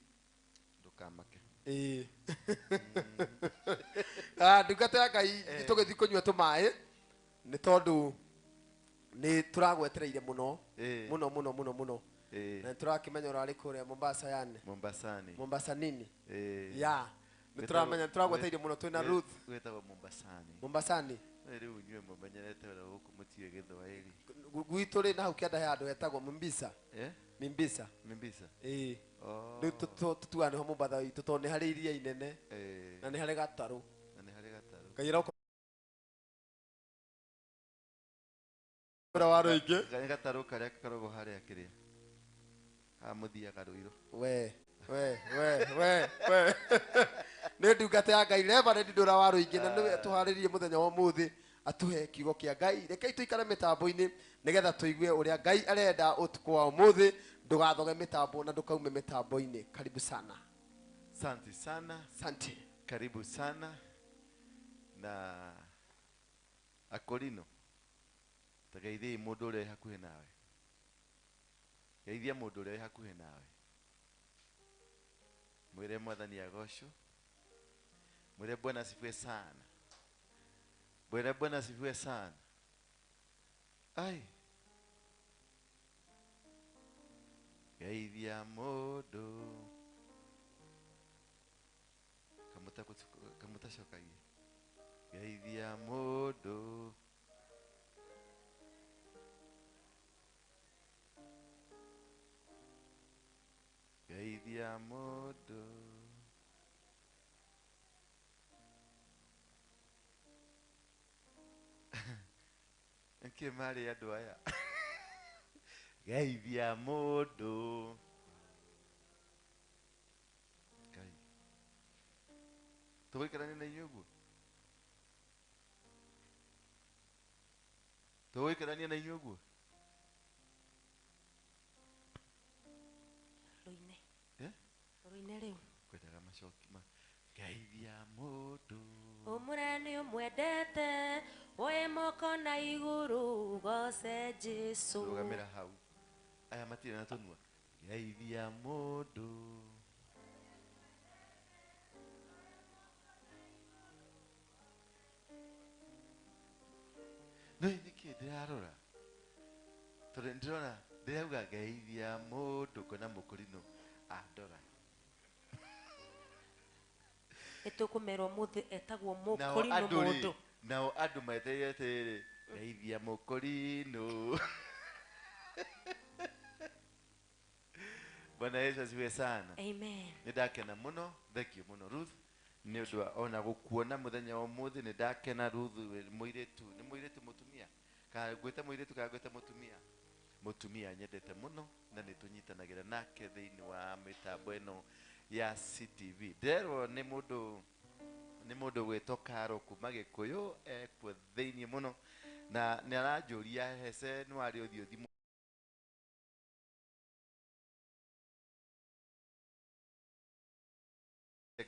Ndũkamake. Ĩĩ. Ndungata ya Ngai tũgĩthiĩ kũnyua tũmaĩ nĩ tondũ nĩ tũragwetereire mũno mũno mũno mũno mũno. Na nĩ tũrakĩmenya ũrarĩ kũrĩa Mombasa yani. Mombasani. Mombasa nini? Ya. Nĩ tũramenya tũragwetereire mũno twĩna Ruth. Gwĩtagwo Mombasani. Mombasani. Rĩu inyuĩ mũmenyerete ũrĩa gũkũ mũtiũĩ Gĩthwaĩri. Gwitũ rĩ na hau kĩanda he handũ hetagwo Mombisa. Mimbisa. Mimbisa. Ĩĩ. Rĩu tũtuaga nĩho Mombatha witũ tondũ nĩ harĩ iria inene. Na nĩ harĩ gatarũ. Na nĩ harĩ gatarũ. Ngai aroka wa Rũingĩ. Nĩ gatarũ karĩa gakoragwo harĩa kĩrĩa. Haha mũthiaga Rũirũ. We we we we we. Nĩ ndungata ya Ngai Reverend Ndũra wa Rũingĩ na nĩwe tũharĩrie mũthenya wa ũmũthĩ atũhe kiugo kĩa Ngai. Rekei tũikare mĩtambo-inĩ nĩgetha tũigue ũrĩa Ngai arenda ũtukũ wa ũmũthĩ. Ndũgathoge mĩtambo na ndũkaume mĩtambo-inĩ. Karibu sana. Asante sana. Asante. Karibu sana. Na Akorino. Tageithie mũndũ ũrĩa hakuhĩ nawe. Geithia mũndũ ũrĩa hakuhĩ nawe. Mwĩre mwathani agocwo. Mwĩre Bwana asifiwe sana. Mwĩre Bwana asifiwe sana. Ai. Geithia mũndũ. Kamũtacokagie. Geithia mũndũ. Geithia mũndũ. Nĩkĩ marĩ andũ aya? Geithia mũndũ. Ngai. Tũgũikarania na inyuĩ ũguo? Tũgũikarania na inyuĩ ũguo? Rũine. Rũine rĩu. Kwendaga macoki ma geithia mũndũ. Ũmũre nĩ ũmwendete, woe moko na igũrũ ũgoce Jesũ. Rũgamĩra hau. Aya matirĩ na tũnua. Geithia mũndũ. No nĩkĩ ndĩrarora? Tondũ ndĩrona ndĩrauga geithia mũndũ ngona mũkũrinũ andora. Ĩtũkũmerwo mũthĩ etagwo mũkũrinũ mũndũ. Nao andũ metereire atĩrĩrĩ, geithia mũkũrinũ. Bwana Yesu asifiwe sana. Amen. Nĩ ndakena mũno, thank you mũno Ruth. Nĩ ũndũ wa ona gũkuona mũthenya wa ũmũthĩ nĩ ndakena Ruth mũirĩtu, nĩ mũirĩtu mũtumia. Kana ngwĩte mũirĩtu kana ngwĩte mũtumia. Mũtumia nyendete mũno na nĩ tũnyitanagĩra nake thĩinĩ wa mĩtambo ĩno ya CTV. Ndĩrerwo nĩ mũndũ gwĩtwo Karo kuma Gĩkũyũ ekuo thĩinĩ mũno na nĩ aranjũria hece nĩ warĩ ũthiũ thimũ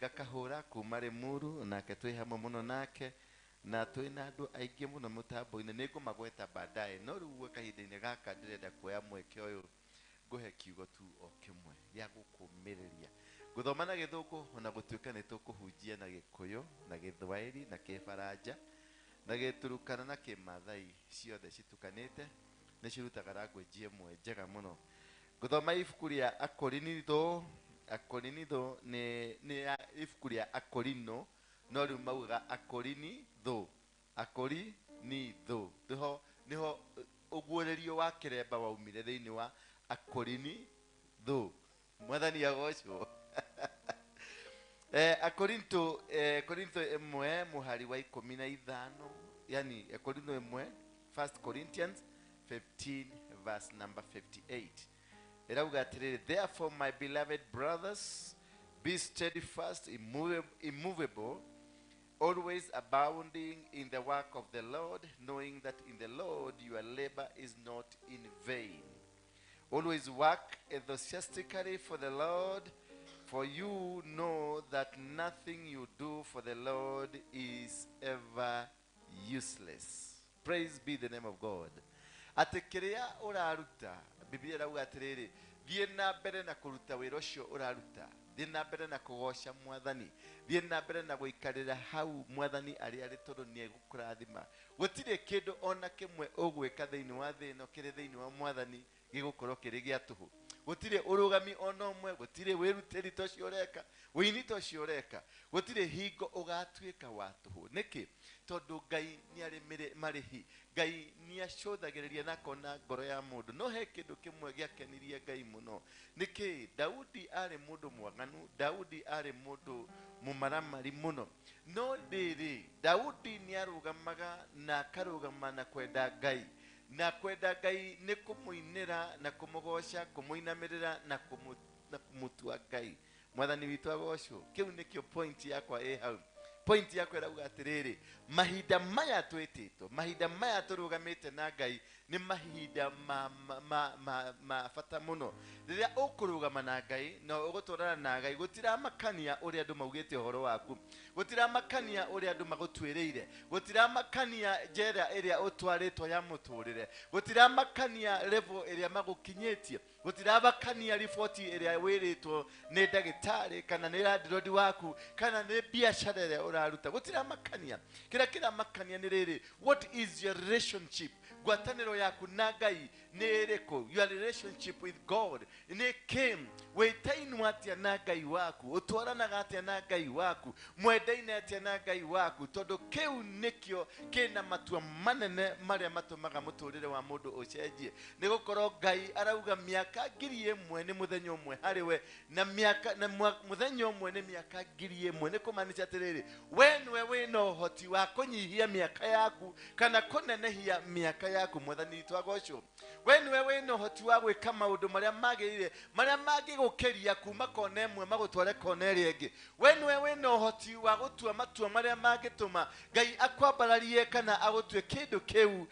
Gakahũra kuma Limuru nake twĩ hamwe mũno nake na twĩna andũ aingĩ mũno mũtambo-inĩ nĩ ngũmagweta baadaye no rĩu kahinda-inĩ gaka ndĩrenda kuoya mweke ũyũ ngũhe kiugo tu o kĩmwe gĩa gũkũmĩrĩria. Gũthoma na Gĩthũngũ ona gũtuĩka nĩ tũkũhunjia na Gĩkũyũ na Gĩthwaĩri na Kĩbaranja na Gĩturukana na Kĩmathai ciothe citukanĩte nĩ cirutaga language ĩmwe njega mũno. Gũthoma ibuku rĩa Akorinitho, Akorinitho nĩ ibuku rĩa Akorino no rĩu maugaga Akorinitho, Akorinitho nĩho ũguũrĩrio wa kĩremba waumire thĩinĩ wa Akorinitho. Mwathani agocwo. Akorinto Korintho 1 muhari wa 15, yani Akorinto 1, 1 Corinthians 15 verse number 58. Irauga atiriri, therefore my beloved brothers, be steadfast, immovable, always abounding in the work of the Lord, knowing that in the Lord your labor is not in vain. Always work enthusiastically for the Lord, for you know that nothing you do for the Lord is ever useless. Praise be the name of God. Ati kiria uraruta, Biblia irauga atiriri, thiĩ na mbere na kũruta wĩra ũcio ũraruta, thiĩ na mbere na kũgoca mwathani, thiĩ na mbere na gũikarĩra hau mwathani arĩa arĩ, tondũ nĩ egũkũrathima. Gũtirĩ kĩndũ ona kĩmwe ũgwĩka thĩinĩ wa thĩ ĩno kĩrĩ thĩinĩ wa mwathani gĩgũkorwo kĩrĩ gĩa tũhũ. Gũtirĩ ũrũgami ona ũmwe, gũtirĩ wĩrutĩri ta ũcio ũreka, wĩini ta ũcio ũreka, gũtirĩ hingo ũgatuĩka wa tũhũ. Nĩkĩ? Tondũ Ngai nĩ arĩ marĩhi, Ngai nĩ acũthagĩrĩria na akona ngoro ya mũndũ. No he kĩndũ kĩmwe gĩakenirie Ngai mũno. Nĩkĩ? Daudi arĩ mũndũ mwaganu, Daudi arĩ mũndũ mũmaramari mũno. No rĩrĩ, Daudi nĩ arũgamaga na akarũgama na kwenda Ngai. Na kwenda Ngai nĩ kũmũinĩra na kũmũgoca, kũmũinamĩrĩra na kũmũtua Ngai. Mwathani witũ agocwo. Kĩu nĩkĩo point yakwa ĩ hau. Point yakwa ĩrauga atĩrĩrĩ, mahinda maya twĩtĩtwo, mahinda maya tũrũgamĩte na Ngai nĩ mahinda ma bata mũno. Rĩrĩa ũkũrũgama na Ngai na ũgũtwarana na Ngai, gũtiramakania ũrĩa andũ maugĩte ũhoro waku, gũtiramakania ũrĩa andũ magũtuĩrĩire, gũtiramakania njera ĩrĩa ũtwarĩtwo ya mũtũrĩre, gũtiramakania level ĩrĩa magũkinyĩtie, gũtiramakania riboti ĩrĩa wĩrĩtwo nĩ ndagĩtarĩ kana nĩ landlord waku kana nĩ biacara ĩrĩa ũraruta. Gũtiramakania. Kĩrĩa kĩramakania nĩ rĩrĩ, what is your relationship? Ngwatanĩro yaku na Ngai nĩ ĩrĩkũ? Your relationship with God nĩ kĩ? Wĩtainwo atĩa na Ngai waku? Ũtwaranaga atĩa na Ngai waku? Mwendaine atĩa na Ngai waku? Tondũ kĩu nĩkĩo kĩna matua manene marĩa matũmaga mũtũrĩre wa mũndũ ũcenjie. Nĩ gũkorwo Ngai arauga mĩaka 1000 nĩ mũthenya ũmwe harĩ we, na mĩaka na mũthenya ũmwe nĩ mĩaka 1000. Nĩ kũmaanisha atĩrĩrĩ, we nĩwe wĩna ũhoti wa kũnyihia mĩaka yaku kana kũnenehia mĩaka yaku. Mwathani witũ agocwo. We nĩwe wĩna ũhoti wa gwĩka maũndũ marĩa magĩrĩire, marĩa mangĩgũkĩria kuma kona ĩmwe magũtware kona ĩrĩa ĩngĩ. We nĩwe wĩna ũhoti wa gũtua matua marĩa mangĩtũma Ngai akwambararie kana agũtue kĩndũ kĩu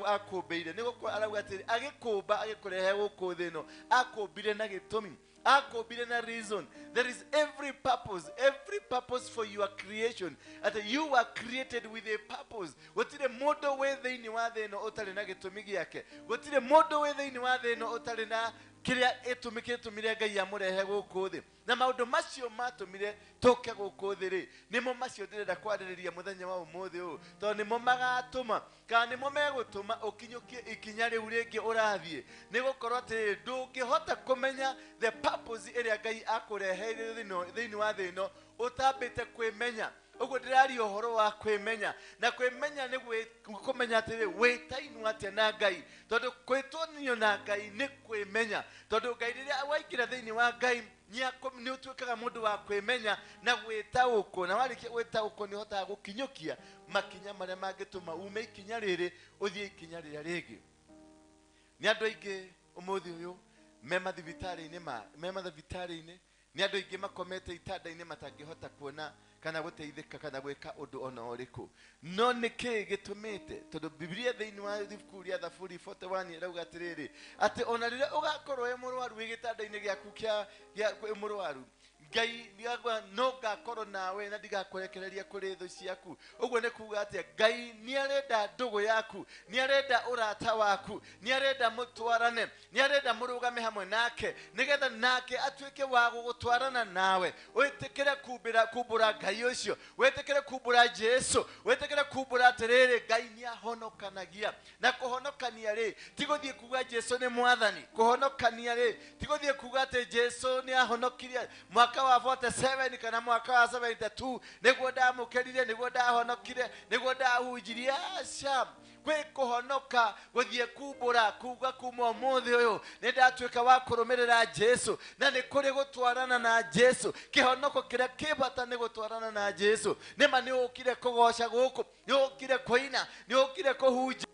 akũmbĩire. Nĩ gũkorwo arauga atĩrĩ, agĩkũmba agĩkũrehe gũkũ thĩ ĩno, akũmbire na gĩtũmi, akũmbire na reason. There is every purpose for your creation. That you were created with a purpose. Gũtirĩ mũndũ wĩ thĩinĩ wa thĩ ĩno ũtarĩ na gĩtũmi gĩake. Gũtirĩ mũndũ wĩ thĩinĩ wa thĩ ĩno ũtarĩ na kĩrĩa gĩtũmi kĩtũmire Ngai amũrehe gũkũ thĩ. Na maũndũ macio matũmire tũke gũkũ thĩ rĩ, nĩmo macio ndĩrenda kwarĩrĩria mũthenya wa ũmũthĩ ũyũ, tondũ nĩmo magatũma kana nĩmo megũtũma ũkinyũkie ikinya rĩu rĩngĩ ũrathiĩ. Nĩ gũkorwo atĩrĩrĩ, ndũngĩhota kũmenya the purpose ĩrĩa Ngai akũreheire thĩinĩ wa thĩ ĩno ũtambĩte kwĩmenya. Ũguo ndĩraria ũhoro wa kwĩmenya, na kwĩmenya nĩ kũmenya atĩrĩ, wĩtainwo atĩa na Ngai. Tondũ kwĩtwanio na Ngai nĩ kwĩmenya. Tondũ Ngai rĩrĩa waingĩra thĩinĩ wa Ngai nĩ ũtuĩkaga mũndũ wa kwĩmenya na gwĩtaũkwo, na warĩkia gwĩtaũkwo nĩ ũhotaga gũkinyũkia makinya marĩa mangĩtũma ume ikinya rĩrĩ ũthiĩ ikinya rĩrĩa rĩngĩ. Nĩ andũ aingĩ ũmũthĩ ũyũ me mathibitarĩ-inĩ, nĩ andũ aingĩ makomete itanda-inĩ matangĩhota kuona kana gũteithĩka kana gwĩka ũndũ ona ũrĩkũ. No nĩkĩ gĩtũmĩte? Tondũ Biblia thĩinĩ wa ibuku rĩa Thaburi 41 ĩrauga atĩrĩrĩ, atĩ ona rĩrĩa ũgakorwo wĩ mũrwaru wĩ gĩtanda-inĩ gĩaku kĩa wĩ mũrwaru, Ngai no ngakorwo nawe na ndigakũrekereria kũrĩ thũ ciaku. Ũguo nĩ kuga atĩa? Ngai nĩ arenda ndũgũ yaku, nĩ arenda ũrata waku, nĩ arenda mũtwarane, nĩ arenda mũrũgame hamwe nake, nĩgetha nake atuĩke wa gũgũtwarana nawe. Wĩtĩkĩre kumbũra Ngai ũcio, wĩtĩkĩre kumbũra Jesu, wĩtĩkĩre kumbũra atĩrĩrĩ, Ngai nĩ ahonokanagia. Na kũhonokania rĩ, ti gũthiĩ kuga Jesu nĩ mwathani. Kũhonokania rĩ, ti gũthiĩ kuga atĩ Jesu nĩ ahonokirie mwaka wa 47 kana mwaka wa 72 nĩguo ndamũkĩrire, nĩguo ndahonokire, nĩguo ndahunjirie. Aca. Gwĩ kũhonoka gũthiĩ kumbũra kuga kuma ũmũthĩ ũyũ nĩ ndatuĩka wa kũrũmĩrĩra Jesu, na nĩ kũrĩ gũtwarana na Jesu. Kĩhonoko kĩrĩa kĩ bata nĩ gũtwarana na Jesu. Nĩma nĩ ũkire kũgoca gũkũ, nĩ ũkire kũina, nĩ ũkire kũhunjia,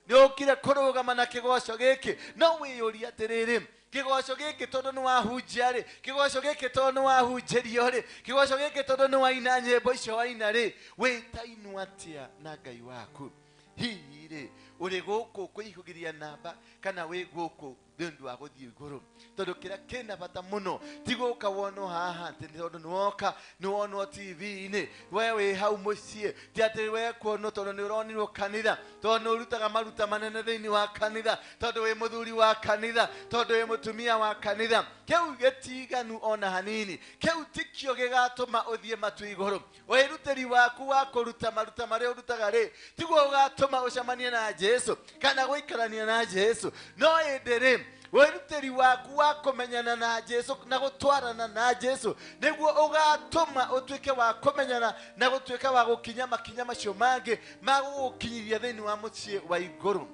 nĩ ũkire kũrũgama na kĩgoco gĩkĩ. No wĩyũrie atĩrĩrĩ, kĩgoco gĩkĩ tondũ nĩ wahunjia rĩ, kĩgoco gĩkĩ tondũ nĩ wahunjĩrio rĩ, kĩgoco gĩkĩ tondũ nĩ waina nyĩmbo icio waina rĩ, wĩtainwo atĩa na Ngai waku? Hihi rĩ, ũrĩ gũkũ kũihũgĩria namba kana wĩ gũkũ nĩ ũndũ wa gũthiĩ igũrũ? Tondũ kĩrĩa kĩna bata mũno ti gũka wonwo haha atĩ nĩ tondũ nĩwoka nĩwonwo TV-inĩ, we wĩ hau mũciĩ, ti atĩ we kuonwo tondũ nĩ ũronirwo kanitha, tondũ nĩ ũrutaga maruta manene thĩinĩ wa kanitha, tondũ wĩ mũthuri wa kanitha, tondũ wĩ mũtumia wa kanitha. Kĩu gĩtiganu ona hanini, kĩu tikĩo gĩgatũma ũthiĩ matu igũrũ. Wĩrutĩri waku wa kũruta maruta marĩa ũrutaga rĩ, tiguo ũgatũma ũcemanie na Jesu kana gũikarania na Jesu. No ĩndĩ rĩ, wĩrutĩri waku wa kũmenyana na Jesu na gũtwarana na Jesu nĩguo ũgatũma ũtuĩke wa kũmenyana na gũtuĩka wa gũkinya makinya macio mangĩ ma gũgũkinyithia thĩinĩ wa mũciĩ wa igũrũ.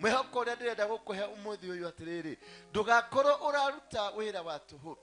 Mwĩhoko ũrĩa ndĩrenda gũkũhe ũmũthĩ ũyũ atĩrĩrĩ, ndũgakorwo ũraruta wĩra wa tũhũ,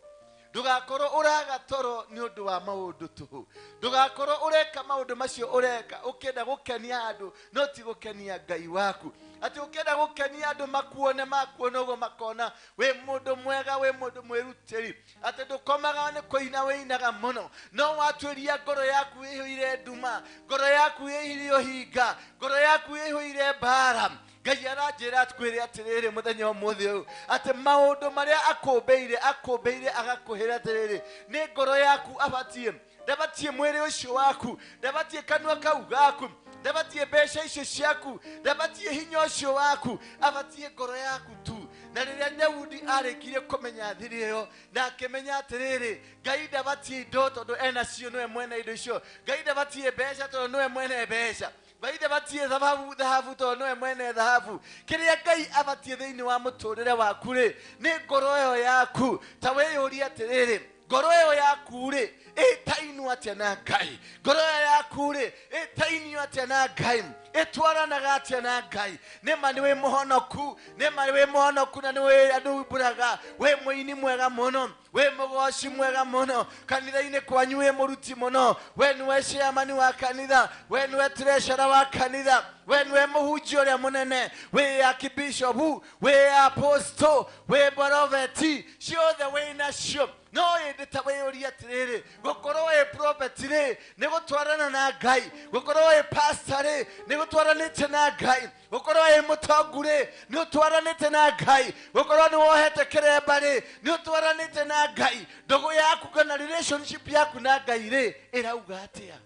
ndũgakorwo ũraga toro nĩ ũndũ wa maũndũ tũhũ, ndũgakorwo ũreka maũndũ macio ũreka ũkĩenda gũkenia andũ no ti gũkenia Ngai waku. Atĩ ũkĩenda gũkenia andũ makuone makuona ũguo makona wĩ mũndũ mwega, wĩ mũndũ mwĩrutĩri, atĩ ndũkomaga nĩ kũina wĩinaga mũno, no watuĩria ngoro yaku ĩihũire nduma, ngoro yaku ĩihũire ũhinga, ngoro yaku ĩihũire mbara. Ngai aranjĩra atwĩre atĩrĩrĩ mũthenya ũmũthĩ ũyũ atĩ maũndũ marĩa akũmbĩire akũmbĩire agakũhĩra atĩrĩrĩ nĩ ngoro yaku abatiĩ, ndabatiĩ mwĩrĩ ũcio waku, ndabatiĩ kanua kau gaku, ndabatiĩ mbeca icio ciaku, ndabatiĩ hinya ũcio waku, abatiĩ ngoro yaku tu. Na rĩrĩa Daudi arĩkirie kũmenya thiri ĩyo na akĩmenya atĩrĩrĩ, Ngai ndabatiĩ indo tondũ ena cio, nĩwe mwene indo icio. Ngai ndabatiĩ mbeca tondũ nĩwe mwene mbeca. Ngai ndabatiĩ thahabu tondũ nĩwe mwene thahabu. Kĩrĩa Ngai abatiĩ thĩinĩ wa mũtũrĩre waku rĩ, nĩ ngoro ĩyo yaku. Ta wĩyũrie atĩrĩrĩ, ngoro ĩyo yaku rĩ, ĩtainwo atĩa na Ngai? Ngoro ĩyo yaku rĩ, ĩtainio atĩa na Ngai? Ĩtwaranaga atĩa na Ngai? Nĩma nĩ wĩ mũhonoku, nĩma nĩ wĩ mũhonoku na nĩ wĩ andũ umbũraga, wĩ mũini mwega mũno, wĩ mũgoci mwega mũno, kanitha-inĩ kwanyu wĩ mũruti mũno, we nĩwe chairman wa kanitha, we nĩwe treasurer wa kanitha, we nĩwe mũhunjia ũrĩa mũnene, wĩ archbishop, wĩ apostle, wĩ prophet, ciothe wĩ nacio. No ĩndĩ ta wĩyũrie atĩrĩrĩ, gũkorwo wĩ prophet rĩ, nĩ gũtwarana na Ngai, gũkorwo wĩ pastor rĩ, nĩ gũtwaranĩte na Ngai, gũkorwo wĩ mũtongu rĩ, nĩ ũtwaranĩte na Ngai, gũkorwo nĩ wohete kĩremba rĩ, nĩ ũtwaranĩte na Ngai. Ndũgũ yaku kana relationship yaku na Ngai rĩ, ĩrauga atĩa?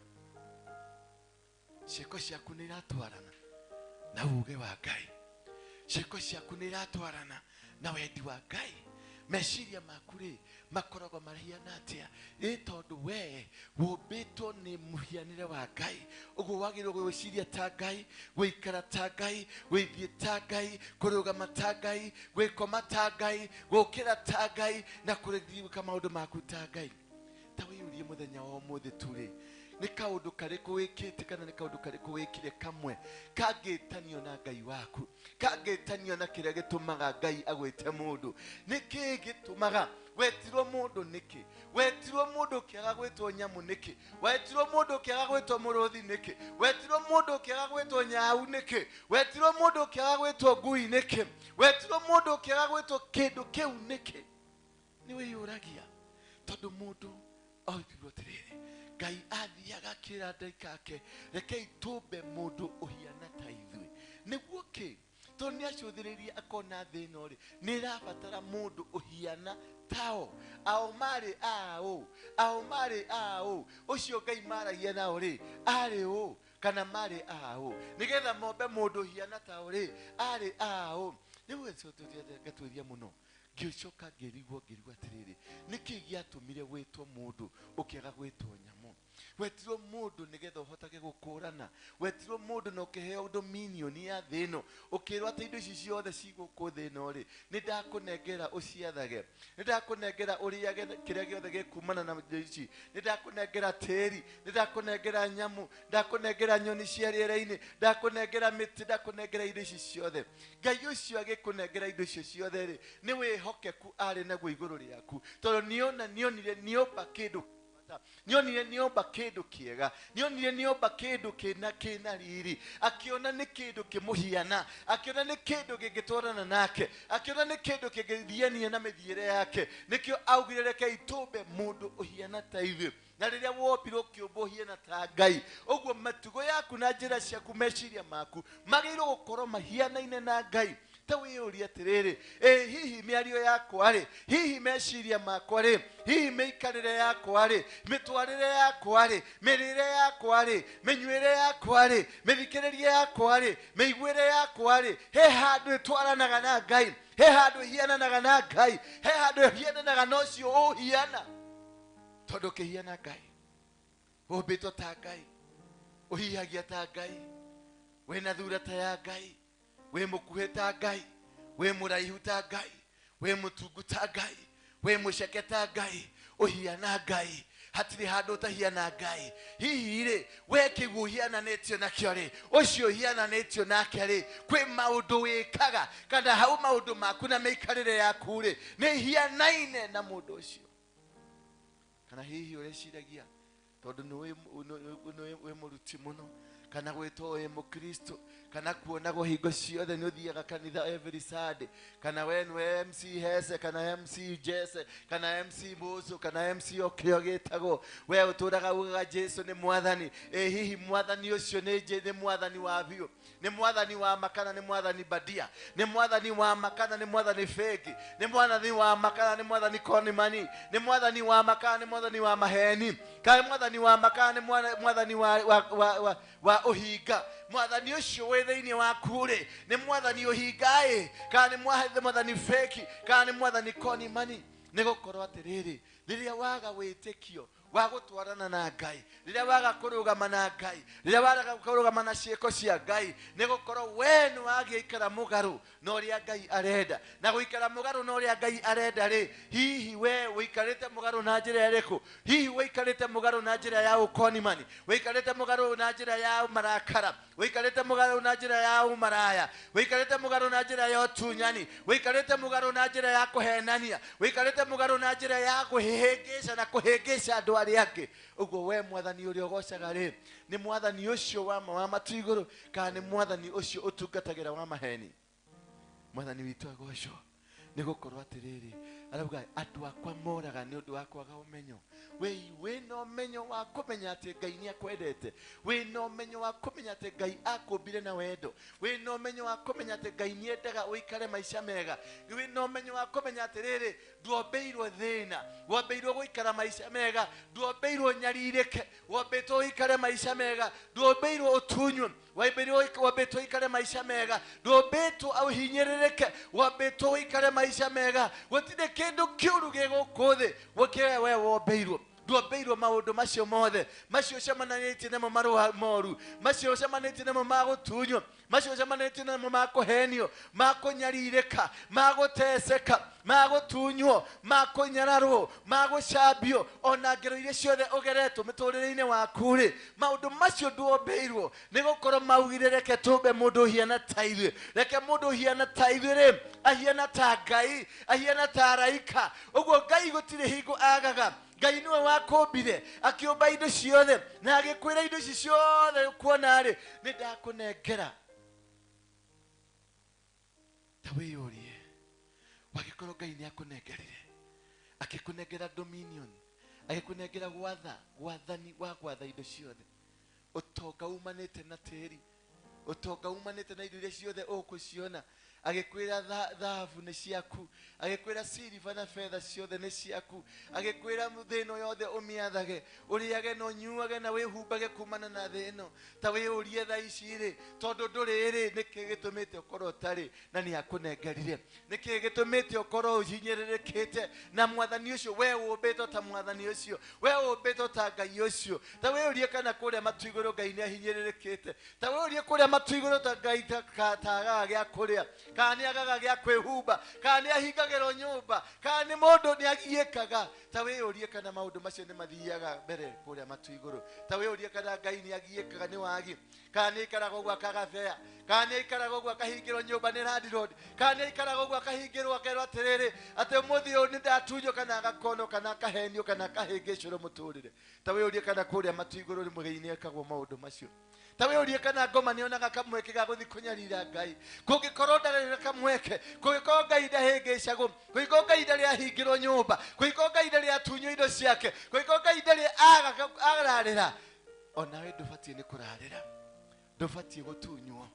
Ciĩko ciaku nĩ iratwarana na uge wa Ngai, ciĩko ciaku nĩ iratwarana na wendi wa Ngai. Meciria maku rĩ, makoragwo mahiana atĩa? Ĩ tondũ we wũmbĩtwo nĩ mũhianĩre wa Ngai, ũguo wagĩrĩirwo gwĩciria ta Ngai, gũikara ta Ngai, gwĩthiĩ ta Ngai, kũrũgama ta Ngai, gwĩkoma ta Ngai, gũkĩra ta Ngai, na kũrĩka maũndũ maku ta Ngai. Ta wĩyũrie mũthenya wa ũmũthĩ tu rĩ, nĩ kaũndũ karĩkũ wĩkĩte kana nĩ kaũndũ karĩkũ wĩkire kamwe kangĩtanio na Ngai waku, kangĩtanio na kĩrĩa gĩtũmaga Ngai agwĩte mũndũ? Nĩ kĩĩ gĩtũmaga wetirwo mũndũ nĩkĩ? Wetirwo mũndũ ũkĩaga gwĩtwo nyamũ nĩkĩ? Wetirwo mũndũ ũkĩaga gwĩtwo mũrũthi nĩkĩ? Wetirwo mũndũ ũkĩaga gwĩtwo nyau nĩkĩ? Wetirwo mũndũ ũkĩaga gwĩtwo ngui nĩkĩ? Wetirwo mũndũ ũkĩaga gwĩtwo kĩndũ kĩu nĩkĩ? Nĩ wĩyũragia tondũ mũndũ oigirwo atĩrĩrĩ, Ngai athiaga akĩra ndaika ake, rekei tũmbe mũndũ ũhiana ta ithuĩ. Nĩguo kĩ? Tondũ nĩ acũthĩrĩirie akona thĩ ĩno rĩ, nĩ ĩrabatara mũndũ ũhiana tao. Ao marĩ aũ? Ao marĩ aũ? Ũcio Ngai maragia nao rĩ, arĩ ũ? Kana marĩ aũ? Nĩgetha mombe mũndũ ũhiana tao rĩ, arĩ aũ? Rĩu ngatwĩria mũno. Ngĩcoka ngĩrigwo, ngĩrigwo atĩrĩrĩ, nĩkĩ gĩatũmire gwĩtwo mũndũ ũkĩaga gwĩtwo nyamũ? Wetirwo mũndũ nĩgetha ũhotage gũkũrana. Wetirwo mũndũ na ũkĩheo dominion ya thĩ ĩno, ũkĩrwo atĩ indo ici ciothe ci gũkũ thĩ ĩno rĩ, nĩ ndakũnengera ũciathage, nĩ ndakũnengera ũrĩage kĩrĩa gĩothe gĩkumana na indo ici, nĩ ndakũnengera tĩri, nĩ ndakũnengera nyamũ, ndakũnengera nyoni cia rĩera-inĩ, ndakũnengera mĩtĩ, ndakũnengera indo ici ciothe. Ngai ũcio agĩkũnengera indo icio ciothe rĩ, nĩ wĩhokeku arĩ naguo igũrũ rĩaku, tondũ nĩona nĩonire nĩomba kĩndũ, nĩonire nĩomba kĩndũ kĩega, nĩonire nĩomba kĩndũ kĩna riri, akĩona nĩ kĩndũ kĩmũhiana, akĩona nĩ kĩndũ kĩngĩtwarana nake, akĩona nĩ kĩndũ kĩngĩthiania na mĩthiĩre yake. Nĩkĩo augire rekei tũmbe mũndũ ũhiana ta ithuĩ. Na rĩrĩa wombirwo kĩũmbe ũhiana ta Ngai, ũguo mĩtugo yaku na njĩra ciaku, meciria maku magĩrĩirwo gũkorwo mahianaine na Ngai. Ta wĩyũrie atĩrĩrĩ, ĩ hihi mĩario yakwa rĩ, hihi meciria makwa rĩ, hihi mĩikarĩre yakwa rĩ, mĩtwarĩre yakwa rĩ, mĩrĩre yakwa rĩ, mĩnyuĩre yakwa rĩ, mĩthikĩrĩrie yakwa rĩ, mĩiguĩre yakwa rĩ, he handũ ĩtwaranaga na Ngai, he handũ ĩhiananaga na Ngai, he handũ ĩhiananaga na ũcio ũhiana. Tondũ ũkĩhiana Ngai, ũmbĩtwo ta Ngai, ũhihagia ta Ngai, wĩna thura ta ya Ngai, wĩ mũkuhĩ ta Ngai, wĩ mũraihu ta Ngai, wĩ mũtungu ta Ngai, wĩ mũceke ta Ngai, ũhiana Ngai, hatirĩ handũ ũtahiana Ngai. Hihi rĩ, we kĩguũ ũhiananĩtio nakĩo rĩ, ũcio ũhiananĩtio nake rĩ, kwĩ maũndũ wĩkaga kana hau maũndũ maku na mĩikarĩre yaku rĩ, nĩ ihianaine na mũndũ ũcio? Kana hihi ũreciragia tondũ nĩ wĩ mũruti mũno, kana gwĩtwo wĩ mũkristo, kana kuonagwo hingo ciothe nĩ ũthiaga kanitha every Sunday, kana we nĩwe MC Hese, kana MC Jesse, kana MC Musu, kana MC o kĩrĩa gĩtagwo, we ũtũraga ugaga Jesu nĩ mwathani. Ĩ hihi mwathani ũcio nĩ mwathani wa biũ, nĩ mwathani wa ma kana nĩ mwathani badia, nĩ mwathani wa ma kana nĩ mwathani feki, nĩ mwathani wa ma kana nĩ mwathani konimani, nĩ mwathani wa ma kana nĩ mwathani wa maheni, kana nĩ mwathani wa ma kana nĩ mwathani wa ũhinga. Mwathani ũcio wĩ thĩinĩ waku rĩ, nĩ mwathani ũhinga ĩ, kana nĩ mwathani feki, kana nĩ mwathani konimani? Nĩ gũkorwo atĩrĩrĩ, rĩrĩa waga wĩtĩkio wa gũtwarana na Ngai, rĩrĩa waga kũrũgama na Ngai, rĩrĩa waga kũrũgama na ciĩko cia Ngai, nĩ gũkorwo we nĩ wagĩikara mũgarũ na ũrĩa Ngai arenda. Na gũikara mũgarũ na ũrĩa Ngai arenda rĩ, hihi we ũikarĩte mũgarũ na njĩra ĩrĩkũ? Hihi ũikarĩte mũgarũ na njĩra ya ũkonimani? Ũikarĩte mũgarũ na njĩra ya marakara? Ũikarĩte mũgarũ na njĩra ya ũmaraya? Ũikarĩte mũgarũ na njĩra ya ũtunyani? Ũikarĩte mũgarũ na njĩra ya kũhenania? Ũikarĩte mũgarũ na njĩra ya kũhĩngĩca na kũhĩngĩca andũ arĩa angĩ? Ũguo we mwathani ũrĩa ũgocaga rĩ, nĩ mwathani ũcio wa ma wa matu igũrũ, kana nĩ mwathani ũcio ũtungatagĩra wa maheni? Mwathani witũ agocwo. Nĩ gũkorwo atĩrĩrĩ, arauga andũ akwa moraga nĩ ũndũ wa kwaga ũmenyo. We wĩna ũmenyo wa kũmenya atĩ Ngai nĩ akwendete, wĩna ũmenyo wa kũmenya atĩ Ngai akũmbire na wendo, wĩna ũmenyo wa kũmenya atĩ Ngai nĩ endaga ũikare maica mega, wĩna ũmenyo wa kũmenya atĩrĩrĩ, ndwombĩirwo thĩna, wombĩirwo gũikara maica mega, ndwombĩirwo nyarirĩke, wombĩtwo ũikare maica mega, ndwombĩirwo ũtunywo, wombĩtwo ũikare maica mega, ndwombĩtwo ũhinyĩrĩrĩke, wombĩtwo ũikare maica mega. Gũtirĩ kĩndũ kĩũru gĩ gũkũ thĩ gũkĩra we wombĩirwo. Ndwombĩirwo maũndũ macio mothe, macio ũcemanĩtie namo marũa moru, macio ũcemanĩtie namo ma gũtunywo, macio ũcemanĩtie namo ma kũhenio, ma kũnyarirĩka, ma gũteceka, ma gũtunywo, ma kũnyararwo, ma gũcambio, ona ngero iria ciothe ũgeretwo mĩtũrĩre-inĩ waku rĩ, maũndũ macio ndwombĩirwo. Nĩ gũkorwo maugire reke tũmbe mũndũ ũhiana ta ithuĩ, reke mũndũ ũhiana ta ithuĩ rĩ, ahiana ta Ngai, ahiana ta araika. Ũguo Ngai gũtirĩ hingo agaga. Ngai nĩwe wakũmbire, akĩũmba indo ciothe, na agĩkwĩra indo ici ciothe ũkuona rĩ, nĩ ndakũnengera. Ta wĩyũrie, wagĩkorwo Ngai nĩ akũnengerire, akĩkũnengera dominion, agĩkũnengera gwatha, gwathani wa gwatha indo ciothe, ũtonga umanĩte na tĩri, ũtonga umanĩte na indo iria ciothe ũgũciona, Agĩkwĩra thahabu nĩ ciaku, agĩkwĩra silver na fedha ciothe nĩ ciaku, agĩkwĩra thĩ ĩno yothe ũmĩathage, ũrĩage na ũnyuage na wĩhumbage kumana na thĩ ĩno. Ta wĩyũrie thaa ici rĩ, tondũ ndũrĩ rĩ, nĩkĩ gĩtũmĩte ũkorwo ũtarĩ na nĩ akũnengerire? Nĩkĩ gĩtũmĩte ũkorwo ũhinyĩrĩrĩkĩte na mwathani ũcio? We ũmbĩtwo ta mwathani ũcio, we ũmbĩtwo ta Ngai ũcio. Ta wĩyũrie kana kũrĩa matu igũrũ Ngai nĩ ahinyĩrĩrĩkĩte. Ta wĩyũrie kũrĩa matu igũrũ ta Ngai tagaga gĩa kũrĩa, kana nĩ agaga gĩa kwĩhumba, kana nĩ ahingagĩrwo nyũmba, kana nĩ mũndũ nĩ agiĩkaga. Ta wĩyũrie kana maũndũ macio nĩ mathiaga mbere kũrĩa matu igũrũ. Ta wĩyũrie kana Ngai nĩ agiĩkaga nĩ wagi, kana nĩ aikaraga ũguo akagathea, kana nĩ aikaraga ũguo akahingĩrwo nyũmba nĩ landlord, kana nĩ aikaraga ũguo akahingĩrwo akerwo atĩrĩrĩ, atĩ ũmũthĩ ũyũ nĩ ndatunywo, kana agakonwo, kana akahenio, kana akahĩngĩcĩrwo mũtũrĩre. Ta wĩyũrie kana kũrĩa matu igũrũ rĩmwe nĩ ekagwo maũndũ macio. Ta wĩyũrie kana ngoma nĩonaga kamweke ga gũthiĩ kũnyarira Ngai. Kũngĩkorwo ndarĩ na kamweke, kũngĩkorwo Ngai ndahĩngĩcagwo, kũngĩkorwo Ngai ndarĩ ahingĩrwo nyũmba, kũngĩkorwo Ngai ndarĩ atunywo indo ciake, kũngĩkorwo Ngai ndarĩ ararĩra, onawe ndũbatiĩ nĩ kũrarĩra, ndũbatiĩ gũtunywo,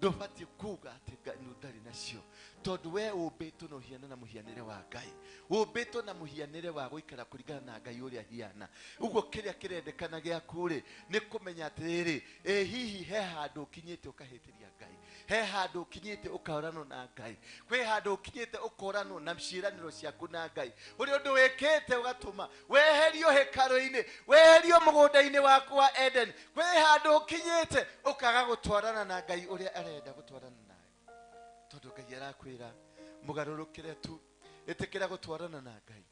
ndũbatiĩ kuga atĩ Ngai ndarĩ nacio, tondũ we ũmbĩtwo na ũhiano na mũhianĩre wa Ngai, ũmbĩtwo na mũhianĩre wa gũikara kũringana na Ngai ũrĩa ahiana. Ũguo kĩrĩa kĩrendekana gĩaku rĩ, nĩ kũmenya atĩrĩrĩ, ĩ hihi he handũ ũkinyĩte ũkahĩtĩria Ngai, he handũ ũkinyĩte ũkoranwo na Ngai, kwĩ handũ ũkinyĩte ũkoranwo na ciĩranĩro ciaku na Ngai, ũrĩa ũndũ wĩkĩte ũgatũma weherio hekarũ-inĩ, weherio mũgũnda-inĩ waku wa Eden. Kwĩ handũ ũkinyĩte ũkaga gũtwarana na Ngai ũrĩa arenda gũtwarana nawe, tondũ Ngai arakwĩra mũgarũrũkĩre tu, ĩtĩkĩra gũtwarana na Ngai,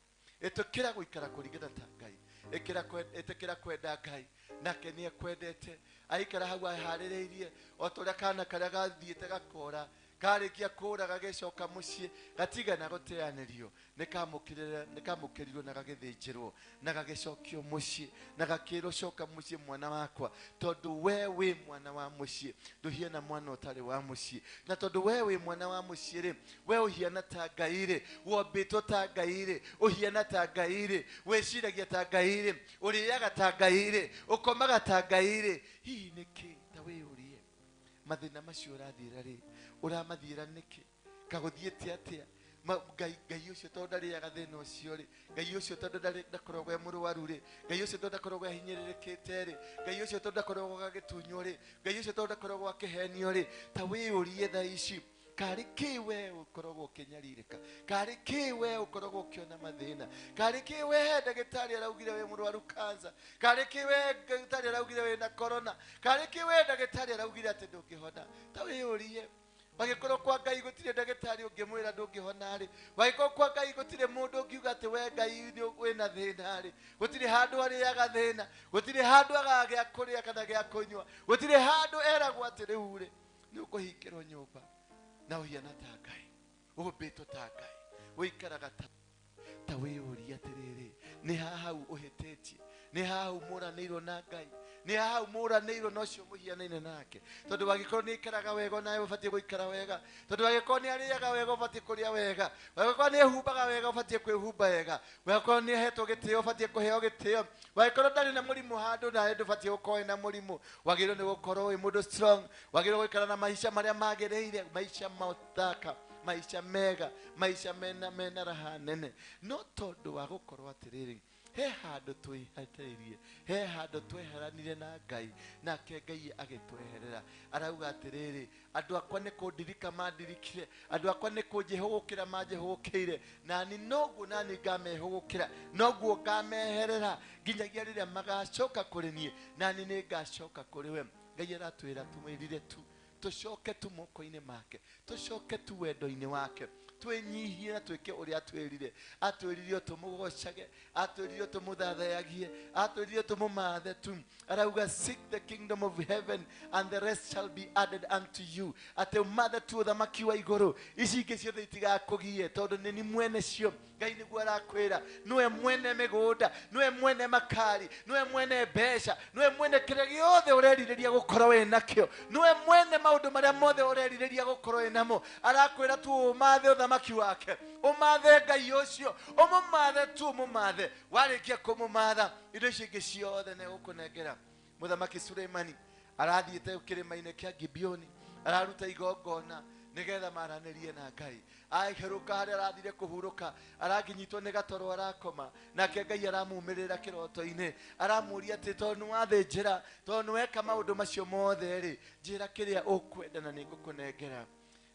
ĩtĩkĩra gũikara kũringana ta Ngai, ĩtĩkĩra kwenda Ngai, nake nĩ ekwendete. Aikara hau aharĩrĩirie o ta ũrĩa kana karĩa gathiĩte gakora, karĩkia kũra gagĩcoka mũciĩ, gatigana gũteanĩrio, nĩkamũkĩrirwo na gagĩthĩnjĩrwo na gagĩcokio mũciĩ na gakĩrwo coka mũciĩ mwana wakwa, tondũ we wĩ mwana wa mũciĩ, ndũhiana mwana ũtarĩ wa mũciĩ. Na tondũ we wĩ mwana wa mũciĩ rĩ, we ũhiana ta Ngai rĩ, wombĩtwo ta Ngai rĩ, ũhiana ta Ngai rĩ, wĩciragia ta Ngai rĩ, ũrĩaga ta Ngai rĩ, ũkomaga ta Ngai rĩ, hihi nĩkĩ? Ta wĩyũrie mathĩna macio ũrathiĩra rĩ, ũramathiĩra nĩkĩ? Kagũthiĩte atĩa? Ngai ũcio tondũ ndarĩaga thĩna ũcio rĩ, Ngai ũcio tondũ ndakoragwo e mũrwaru rĩ, Ngai ũcio tondũ ndakoragwo ahinyĩrĩrĩkĩte rĩ, Ngai ũcio tondũ ndakoragwo agĩtunywo rĩ, Ngai ũcio tondũ ndakoragwo akĩhenio rĩ, ta wĩyũrie thaa ici, karĩ kĩ we ũkoragwo ũkĩnyarirĩka? Karĩ kĩ we ũkoragwo ũkĩona mathĩna? Karĩ kĩ we ndagĩtarĩ araugire wĩ mũrwaru cancer? Karĩ kĩ we ndagĩtarĩ araugire wĩna corona? Karĩ kĩ we ndagĩtarĩ araugire atĩ ndũngĩhona? Ta wĩyũrie. Wagĩkorwo kwa Ngai gũtirĩ ndagĩtarĩ ũngĩmwĩra ndũngĩhona rĩ, wagĩkorwo kwa Ngai gũtirĩ mũndũ ũngiuga atĩ we Ngai nĩ wĩna thĩna rĩ, gũtirĩ handũ arĩaga thĩna, gũtirĩ handũ agaga gĩa kũrĩa kana gĩa kũnyua, gũtirĩ handũ eragwo atĩ rĩu rĩ nĩ ũkũhingĩrwo nyũmba. Na ũhiana ta Ngai, ũmbĩtwo ta Ngai, ũikaraga ta wĩyũrie atĩrĩrĩ, nĩ ha hau ũhĩtĩtie, nĩ ha hau mũranĩirwo na Ngai, nĩ ha hau mũranĩirwo na ũcio mũhianaine nake. Tondũ wagĩkorwo nĩ aikaraga wega, nawe ũbatiĩ gũikara wega. Tondũ wagĩkorwo nĩ arĩaga wega, ũbatiĩ kũrĩa wega. Wagĩkorwo nĩ ehumbaga wega, ũbatiĩ kwĩhumba wega. Wagĩkorwo nĩ ahetwo gĩtĩo, ũbatiĩ kũheo gĩtĩo. Wagĩkorwo ndarĩ na mũrimũ handũ, nawe ndũbatiĩ gũkorwo wĩna mũrimũ. Wagĩrĩirwo nĩ gũkorwo wĩ mũndũ strong, wagĩrĩirwo gũikara na maica marĩa magĩrĩire, maica mathaka, maica mega, maica mena raha nene. No tondũ wa gũkorwo atĩrĩrĩ, he handũ twĩhatĩirie, he handũ tweheranire na Ngai, nake Ngai agĩtweherera. Arauga atĩrĩrĩ, andũ akwa nĩ kũndirika mandirikire, andũ akwa nĩ kũnjĩhũgũkĩra manjĩhũgũkĩire, nani noguo nani ngamehũgũkĩra, noguo ngameherera nginyagia rĩrĩa magacoka kũrĩ niĩ, nani nĩ ngacoka kũrĩ we. Ngai aratwĩra tũmwĩrire tu, tũcoke tu moko-inĩ make, tũcoke tu wendo-inĩ wake, twĩnyihie na twĩke ũrĩa atwĩrire. Atwĩrire tũmũgocage, atwĩrire tũmũthathayagie, atwĩrire tũmũmathe tu. Arauga seek the kingdom of heaven and the rest shall be added unto you. Atĩ ũmathe tu ũthamaki wa igũrũ, ici ingĩ ciothe itigakũgie, tondũ nĩ ni mwene cio. Ngai nĩguo arakwĩra, nĩwe mwene mĩgũnda, nĩwe mwene makari, nĩwe mwene mbeca, nĩwe mwene kĩrĩa gĩothe ũrerirĩria gũkorwo wĩ nakĩo, nĩwe mwene maũndũ marĩa mothe ũrerirĩria gũkorwo wĩ namo. Arakwĩra tu ũmathe ũthamaki wake, ũmathe Ngai ũcio, ũmũmathe tu, ũmũmathe. Warĩkia kũmũmatha, indo icio ingĩ ciothe nĩ egũkũnengera. Mũthamaki Suleimani arathiĩte kĩrĩma-inĩ kĩa Gibeoni, araruta igongona, Nĩgetha maranĩrie na Ngai. Aherũka harĩa arathire kũhurũka, arakinyitwo nĩ gatoro arakoma, nake Ngai aramumĩrĩra kĩroto-inĩ, aramũria atĩ tondũ nĩwathĩnjĩra, tondũ nĩweka maũndũ macio mothe rĩ, njĩra kĩrĩa ũkwenda na nĩngũkũnengera.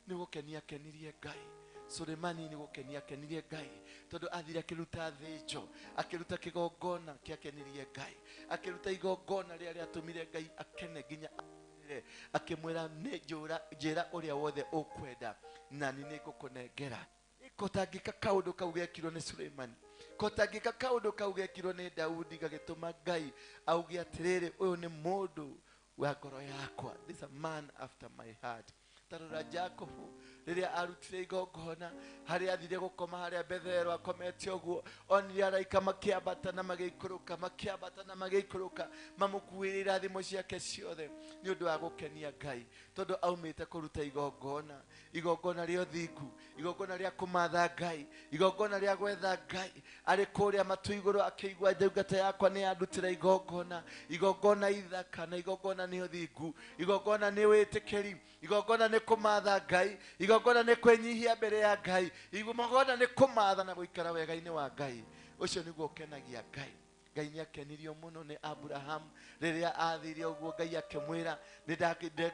Nĩ gũkenia akenirie Ngai. Sulemani nĩ gũkenia akenirie Ngai tondũ athire akĩruta thĩnjo, akĩruta kĩgongona kĩakenirie Ngai, akĩruta igongona rĩrĩa rĩatũmire Ngai akene nginya akĩmwĩra nĩ njĩra ũrĩa wothe ũkwenda na nĩ nĩngũkũnengera. Kotangĩka kaũndũ kau gekirwo nĩ Sulemani, kotangĩka kaũndũ kau gekirwo nĩ Daudi gagĩtũma Ngai auge atĩrĩrĩ, ũyũ nĩ mũndũ wa ngoro yakwa, this is a man after my heart. Tarora Jacobu rĩrĩa arutire igongona harĩa athire gũkoma harĩa Bethelo akomete ũguo, onire araika makĩambata na magĩikũrũka, makĩambata na magĩikũrũka, mamũkuĩrĩire irathimo ciake ciothe nĩ ũndũ wa gũkenia Ngai, tondũ aumĩte kũruta igongona, igongona rĩa ũthingu, igongona rĩa kũmatha Ngai, igongona rĩa gwetha Ngai. Arĩ kũrĩa matu igũrũ akĩigua ndungata yakwa nĩ yandutĩra igongona, igongona ithaka, na igongona nĩ ũthingu, igongona nĩ wĩtĩkĩri, igongona nĩ kũmatha Ngai, igongona nĩ kwĩnyihia mbere ya Ngai, igongona nĩ kũmatha na gũikara wega-inĩ wa Ngai. Ũcio nĩguo ũkenagia Ngai. Ngai nĩ akenirio mũno nĩ Abraham rĩrĩa athire ũguo, Ngai akĩmwĩra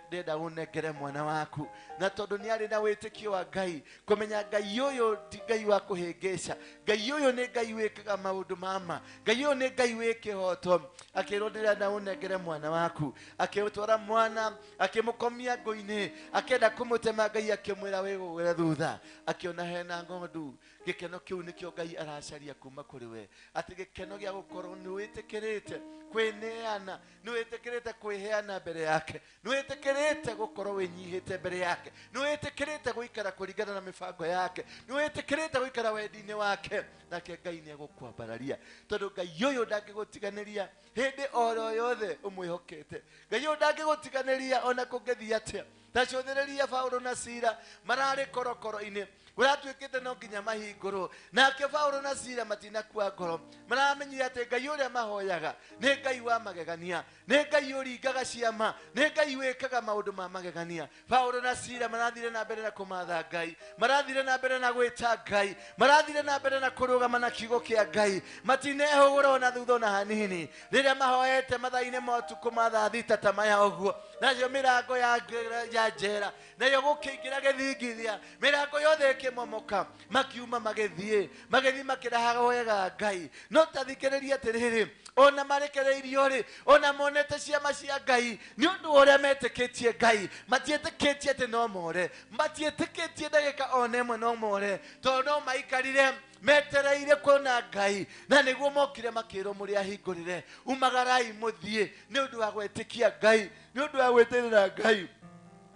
ndenda ũnengere mwana waku, na tondũ nĩ arĩ na wĩtĩkio wa Ngai, kũmenya Ngai ũyũ ti Ngai wa kũhĩngĩca, Ngai ũyũ nĩ Ngai wĩkaga maũndũ ma ma, Ngai ũyũ nĩ Ngai wĩ kĩhoto. Akĩrwo ndĩrenda ũnengere mwana waku, akĩtwara mwana akĩmũkomia ngũ-inĩ, akĩenda kũmũtema, Ngai akĩmwĩra wĩgũgĩre thutha, akĩona hena ng'ondu. Gĩkeno kĩu nĩkĩo Ngai aracaria kuma kũrĩ we, atĩ gĩkeno gĩa gũkorwo nĩ wĩtĩkĩrĩte kwĩneana, nĩ wĩtĩkĩrĩte kwĩheana mbere yake, nĩ wĩtĩkĩrĩte gũkorwo wĩnyihĩte mbere yake, nĩ wĩtĩkĩrĩte gũikara kũringana na mĩbango yake, nĩ wĩtĩkĩrĩte gũikara wendi-inĩ wake, nake Ngai nĩ egũkwambararia, tondũ Ngai ũyũ ndangĩgũtiganĩria hĩndĩ oro yothe ũmwĩhokete. Ngai ũyũ ndangĩgũtiganĩria ona kũngĩthiĩ atĩa. Tacũthĩrĩria Paulo na Sila mararĩ korokoro-inĩ, kũratuĩkĩte no nginya mahingũrwo, nake Paulo na Sila matinakua ngoro, maramenyire atĩ Ngai ũrĩa mahoyaga nĩ Ngai wa magegania, nĩ Ngai ũringaga ciama, nĩ Ngai wĩkaga maũndũ ma magegania. Paulo na Sila marathire na mbere na kũmatha Ngai, marathire na mbere na gwĩta Ngai, marathire na mbere na kũrũgama na kiugo kĩa Ngai, matinehũgũra ona thutha ona hanini. Rĩrĩa mahoete mathaa-inĩ ma ũtukũ ma thaa thita ta maya ũguo, nacio mĩrango ya njera nayo gũkĩingĩra gĩthingithia, mĩrango yothe ĩkĩmomoka, makiuma magĩthiĩ, magĩthiĩ makĩrahaga wega Ngai. No ta thikĩrĩria atĩrĩrĩ, ona marekereirio rĩ, ona monete ciama cia Ngai, nĩ ũndũ wa ũrĩa metĩkĩtie Ngai, matiĩtĩkĩtie atĩ no more, matiĩtĩkĩtie ndagĩka ona ĩmwe no more, tondũ no maikarire metereire kuona Ngai, na nĩguo mokire makĩrwo mũrĩ ahingũrĩre, umagarai mũthiĩ, nĩ ũndũ wa gwĩtĩkia Ngai, nĩ ũndũ wa gwĩtĩrĩra Ngai.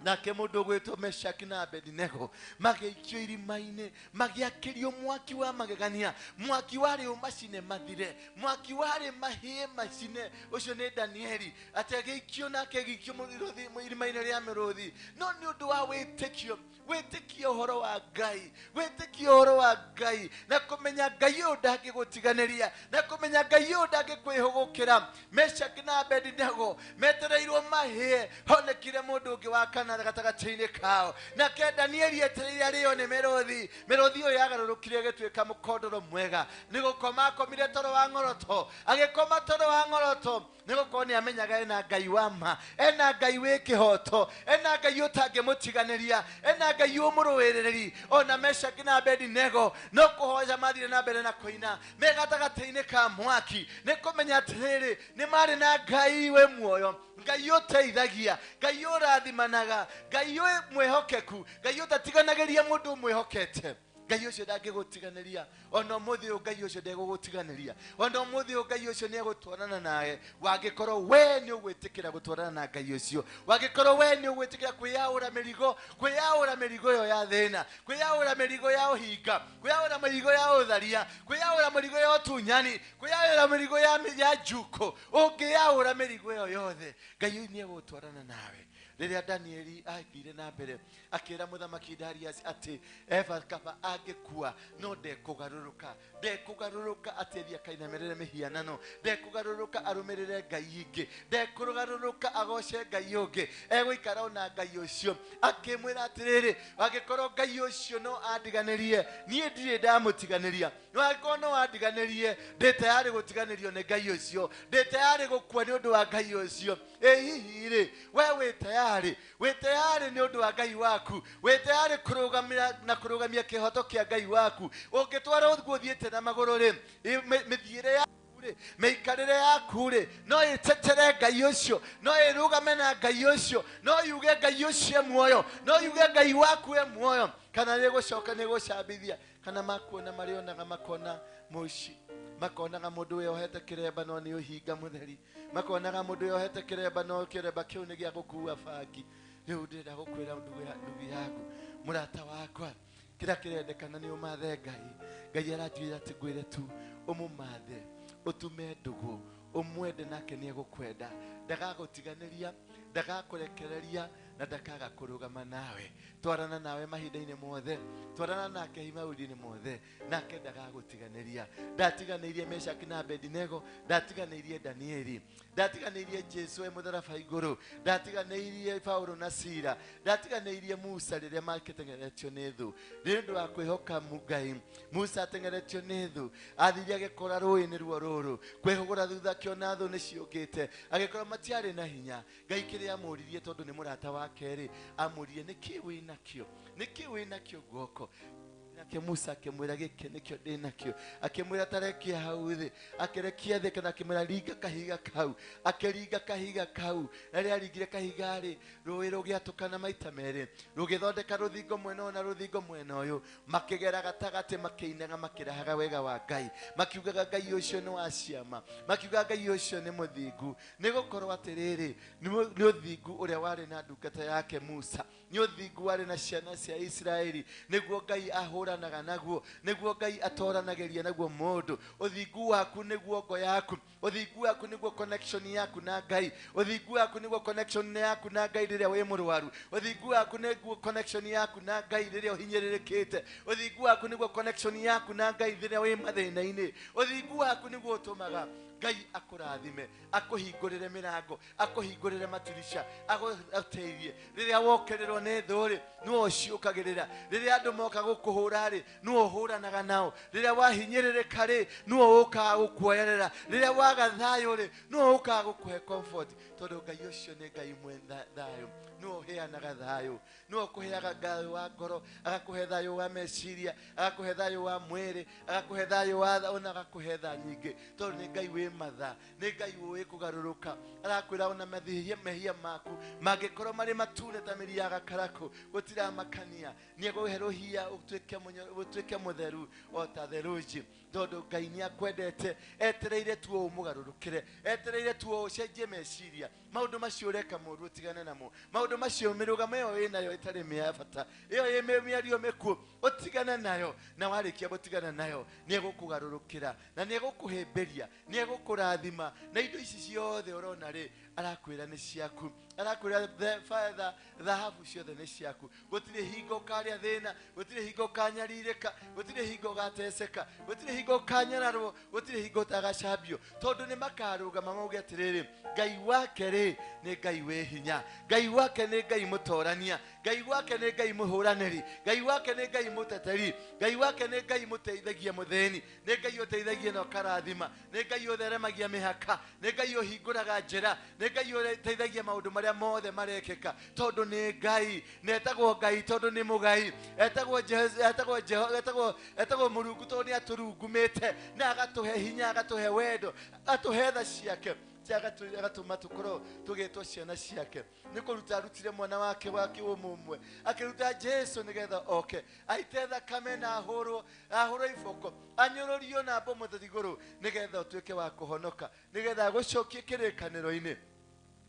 Nake mũndũ ũgwĩtwo Meshaki na Abednego magĩikio irima-inĩ, magĩakĩrio mwaki wa magegania, mwaki warĩ ũmacine mathire, mwaki warĩ mahĩe macine. Ũcio nĩ Danieli, atĩ agĩikio nake agĩikio irima-inĩ rĩa mĩrũthi. No nĩ ũndũ wa wĩtĩkio, wĩtĩkio ũhoro wa Ngai, wĩtĩkio ũhoro wa Ngai, na kũmenya Ngai ũyũ ndangĩgũtiganĩria, na kũmenya Ngai ũyũ ndangĩkwĩhũgũkĩra. Meshaki na Abednego metereirwo mahĩe, honekire mũndũ ũngĩ wa kana gatagatĩ-inĩ kao, nake Danieli etereire arĩo nĩ mĩrũthi. Mĩrũthi ĩyo yagarũrũkire ĩgĩtuĩka mũkondoro mwega, nĩ gũkoma akomire toro wa ng'oroto, agĩkoma toro wa ng'oroto, nĩ gũkorwo nĩ amenyaga ena Ngai wa ma, ena Ngai wĩ kĩhoto, ena Ngai ũtangĩmũtiganĩria, ena Ngai ũmũrũĩrĩrĩri. Ona Meshaki na Abednego no kũhoya mathire na mbere na kũina me gatagatĩ-inĩ ka mwaki, nĩ kũmenya atĩrĩrĩ, nĩ marĩ na Ngai wĩ muoyo, Ngai ũteithagia, Ngai ũrathimanaga, Ngai wĩ mwĩhokeku, Ngai ũtatiganagĩria mũndũ ũmwĩhokete. Ngai ũcio ndangĩgũtiganĩria ona ũmũthĩ ũyũ, Ngai ũcio ndegũgũtiganĩria ona ũmũthĩ ũyũ, Ngai ũcio nĩegũtwarana nawe wangĩkorwo we nĩ ũgwĩtĩkĩra gũtwarana na Ngai ũcio, wangĩkorwo we nĩ ũgwĩtĩkĩra kwĩyaũra mĩrigo, kwĩyaũra mĩrigo ĩyo ya thĩna, kwĩyaũra mĩrigo ya ũhinga, kwĩyaũra mĩrigo ya ũtharia, kwĩyaũra mĩrigo ya ũtunyani, kwĩyaũra mĩrigo ya njukũ. Ũngĩyaũra mĩrigo ĩyo yothe, Ngai nĩegũtwarana nawe. Rĩrĩa Danieli athire na mbere akĩra mũthamaki Darius atĩ eba kaba angĩkua no ndekũgarũrũka, ndekũgarũrũka atĩ athiĩ akainamĩrĩre mĩhianano, ndekũgarũrũka arũmĩrĩre ngai ingĩ, ndekũgarũrũka agoce ngai ũngĩ, egũikara ona ngai ũcio. Akĩmwĩra atĩrĩrĩ, angĩkorwo ngai ũcio no andiganĩrie, niĩ ndirĩ ndamũtiganĩria, no angĩkorwo no andiganĩrie, ndĩ tayarĩ gũtiganĩrio nĩ ngai ũcio, ndĩ tayarĩ gũkua nĩ ũndũ wa ngai ũcio. Ĩ hihi rĩ, we wĩ tayarĩ, wĩ tayarĩ nĩ ũndũ wa ngai waku, wĩ tayarĩ kũrũgamĩra na kũrũgamia kĩhoto kĩa ngai waku? Ũngĩtwara ũguo ũthiĩte na magũrũ rĩ, mĩthiĩre yaku rĩ, mĩikarĩre yaku rĩ, no ĩtetere ngai ũcio, no ĩrũgame na ngai ũcio, no yuge ngai ũcio e muoyo, no yuge ngai waku e muoyo, kana nĩgũcoka nĩgũcambithia, kana makuona marĩonaga makona mũici, makonaga mũndũ wĩyohete kĩremba no nĩ ũhinga mũtheri, makonaga mũndũ wĩyohete kĩremba no kĩremba kĩu nĩ gĩa gũkua bangi. Rĩu ndĩrenda gũkwĩra ndugu yaku, mũrata wakwa, kĩrĩa kĩrendekana nĩ ũmathe Ngai. Ngai aranjwĩra atĩ ngwĩre tu ũmũmathe, ũtume ndũgũ, ũmwende nake nĩ egũkwenda, ndagagũtiganĩria, ndagakũrekereria na ndakaga kũrũgama nawe. Twarana nawe mahinda-inĩ mothe, twarana nake maũndũ-inĩ mothe, nake ndagagũtiganĩria. Ndatiganĩirie Meshaki na Abednego, ndatiganĩirie Danieli, ndatiganĩirie Jesu e mũtharaba igũrũ, ndatiganĩirie Paulo na Sila, ndatiganĩirie Musa rĩrĩa makĩteng'eretio nĩ thũ. Nĩ ũndũ wa kwĩhoka Ngai, Musa ateng'eretio nĩ thũ, athire agĩkora rũĩ nĩruo rũrũ, kwĩhũgũra thutha akĩona thũ nĩciũkĩte, agĩkora matiarĩ na hinya. Ngai kĩrĩa amũririe tondũ nĩ mũrata wake rĩ, amũririe nĩkĩ wĩ nakĩo, nĩkĩ wĩ nakĩo guoko? Nake Musa akĩmwĩra gĩkĩ nĩkĩo ndĩ nakĩo, akĩmwĩra tarekia hau thĩ, akĩrekia thĩ, kana akĩmwĩra ringa kahiga kau, akĩringa kahiga kau, na rĩrĩa aringire kahiga rĩ, rũĩ rũgĩatũkana maita merĩ, rũgĩthondeka rũthingo mwena ũyũ na rũthingo mwena ũyũ, makĩgera gatagatĩ, makĩinaga, makĩrahaga wega wa Ngai, makiugaga Ngai ũcio nĩ wa ciama, makiugaga Ngai ũcio nĩ mũthingu. Nĩ gũkorwo atĩrĩrĩ, nĩ ũthingu ũrĩa warĩ na ndungata yake Musa, nĩ ũthingu warĩ na ciana cia Isiraeli, nĩguo Ngai ahũranaga naguo, nĩguo Ngai atoranagĩria naguo mũndũ. Ũthingu waku nĩguo ngo yaku, ũthingu waku nĩguo connection yaku na Ngai, ũthingu waku nĩguo connection yaku na Ngai rĩrĩa wĩ mũrwaru, ũthingu waku nĩguo connection yaku na Ngai rĩrĩa ũhinyĩrĩrĩkĩte, ũthingu waku nĩguo connection yaku na Ngai rĩrĩa wĩ mathĩna-inĩ, ũthingu waku nĩguo ũtũmaga Ngai akũrathime, akũhingũrĩre mĩrango, akũhingũrĩre matirisha, agũteithie. Rĩrĩa wokererwo nĩ thũ rĩ, nĩwe ũciũkagĩrĩra. Rĩrĩa andũ moka gũkũhũra rĩ, nĩwe ũhũranaga nao. Rĩrĩa wahinyĩrĩrĩka rĩ, nĩwe ũkaga gũkuoerera. Rĩrĩa waga thayũ rĩ, nĩwe ũkaga gũkũhe comfort, tondũ Ngai ũcio nĩ Ngai mwe thayũ, nĩwe ũheanaga thayũ, nĩwe ũkũheaga thayũ wa ngoro, agakũhe thayũ wa meciria, agakũhe thayũ wa mwĩrĩ, agakũhe thayũ wa ona agakũhe tha nyingĩ, tondũ nĩ Ngai wĩ matha, nĩ Ngai ũĩ kũgarũrũka. Arakwĩra ona mehia maku mangĩkorwo marĩ matune ta mĩri ya gakarakũ, gũtiramakania, nĩ egũherũhia ũtuĩke mũtheru o ta theruji, tondũ Ngai nĩ akwendete, etereire tu ũmũgarũrũkĩre, etereire tu ũcenjie meciria. Maũndũ macio ũreka mũru ũtigane namo, maũndũ macio mĩrũgamo ĩyo wĩnayo ĩtarĩ mĩa bata, ĩyo ĩ mĩario mĩkuũ ũtigane nayo, na warĩkia gũtigana nayo nĩ egũkũgarũrũkĩra na nĩ egũkũhĩmbĩria, nĩ egũkũrathima, na indo ici ciothe ũrona rĩ, arakwĩra nĩ ciaku, arakwĩra betha, thahabu ciothe nĩ ciaku. Gũtirĩ hingo ũkarĩa thĩna, gũtirĩ hingo ũkanyarirĩka, gũtirĩ hingo ũgateceka, gũtirĩ hingo ũkanyararwo, gũtirĩ hingo ũtagacambio, tondũ nĩ makarũgama mauge atĩrĩrĩ, Ngai wake rĩ nĩ Ngai wĩ hinya, Ngai wake nĩ Ngai mũtorania, Ngai wake nĩ Ngai mũhũranĩri, Ngai wake nĩ Ngai mũteteri, Ngai wake nĩ Ngai mũteithagia mũthĩni, nĩ Ngai ũteithagia na ũkarathima, nĩ Ngai ũtheremagia mĩhaka, nĩ Ngai ũhingũraga njĩra, nĩ Ngai ũteithagia maũndũ marĩa mothe marekĩka, tondũ nĩ Ngai, na etagwo Ngai tondũ nĩ mũgai, etagwo etagwo etagwo Mũrungu tondũ nĩ atũrungumĩte na agatũhe hinya, agatũhe wendo, agatũhe tha ciake, agatũma tũkorwo tũgĩtwo ciana ciake. Nĩ kũruta arutire mwana wake wa kĩũmũmwe, akĩruta Jesu nĩgetha oke aite thakame na ahũrwo iboko, anyũrũrio na mbomo igũrũ, nĩgetha ũtuĩke wa kũhonoka, nĩgetha agũcokie kĩrĩkanĩro-inĩ.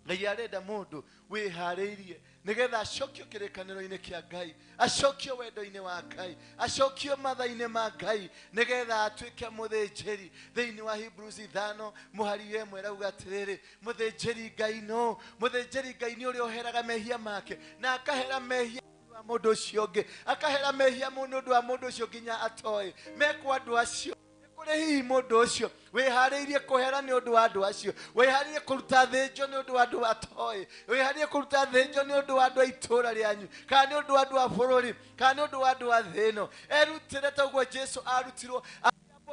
Ngai arenda mũndũ wĩharĩirie nĩgetha acokio kĩrĩkanĩro-inĩ kĩa Ngai, acokio wendo-inĩ wa Ngai, acokio matha-inĩ ma Ngai, nĩgetha atuĩke mũthĩnjĩri. Thĩinĩ wa Hebrews 5 mũhari 1 ĩrauga atĩrĩrĩ, mũthĩnjĩri Ngai no mũthĩnjĩri Ngai nĩ ũrĩa ũheraga mehia make na akahera mehia wa mũndũ ũcio ũngĩ, akahera mehia mũndũ ũndũ wa mũndũ ũcio nginya atoĩ mekwo andũ acio. Kũrĩ hihi mũndũ ũcio wĩharĩirie kũhera nĩ ũndũ wa andũ acio, wĩharĩirie kũruta thĩnjo nĩ ũndũ wa andũ atoĩ, wĩharĩirie kũruta thĩnjo nĩ ũndũ wa andũ a itũũra rĩanyu, kana nĩ ũndũ wa andũ a bũrũri, kana nĩ ũndũ wa andũ a thĩ ĩno. Erutĩre ta ũguo Jesu arutirwo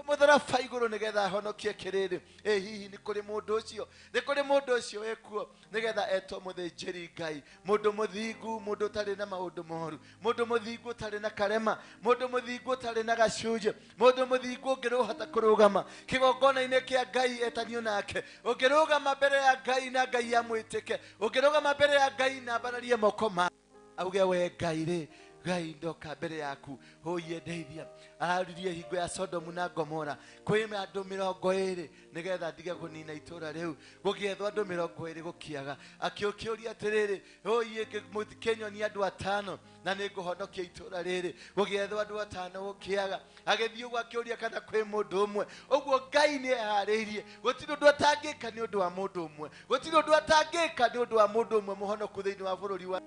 mũtharaba igũrũ nĩgetha ahonokie kĩrĩndĩ. Ĩ hihi nĩ kũrĩ mũndũ ũcio, nĩ kũrĩ mũndũ ũcio wĩkuo nĩgetha etwo mũthĩnjĩri Ngai, mũndũ mũthingu, mũndũ ũtarĩ na maũndũ moru, mũndũ mũthingu ũtarĩ na karema, mũndũ mũthingu ũtarĩ na gacunjĩ, mũndũ mũthingu ũngĩrũhota kũrũgama kĩgongona-inĩ kĩa Ngai etanio nake, ũngĩrũgama mbere ya Ngai na Ngai amwĩtĩke, ũngĩrũgama mbere ya Ngai na ambararie moko ma auge we Ngai rĩ, Ngai ndoka mbere yaku hũiye ndeithia. Araririe hingo ya Sodomu na Gomora kwĩ andũ 20 nĩgetha ndige kũnina itũũra rĩu, gũgĩethwo andũ 20 gũkĩaga. Akĩũkĩũria atĩrĩrĩ, hũiye kĩnyonia andũ 5 na nĩngũhonokia itũũra rĩrĩ, gũgĩethwo andũ 5 gũkĩaga. Agĩthiĩ ũguo akĩũria kana kwĩ mũndũ ũmwe. Ũguo Ngai nĩeharĩirie, gũtirĩ ũndũ atangĩka nĩ ũndũ wa mũndũ ũmwe, gũtirĩ ũndũ atangĩka nĩ ũndũ wa mũndũ ũmwe mũhonoku thĩinĩ wa bũrũri wa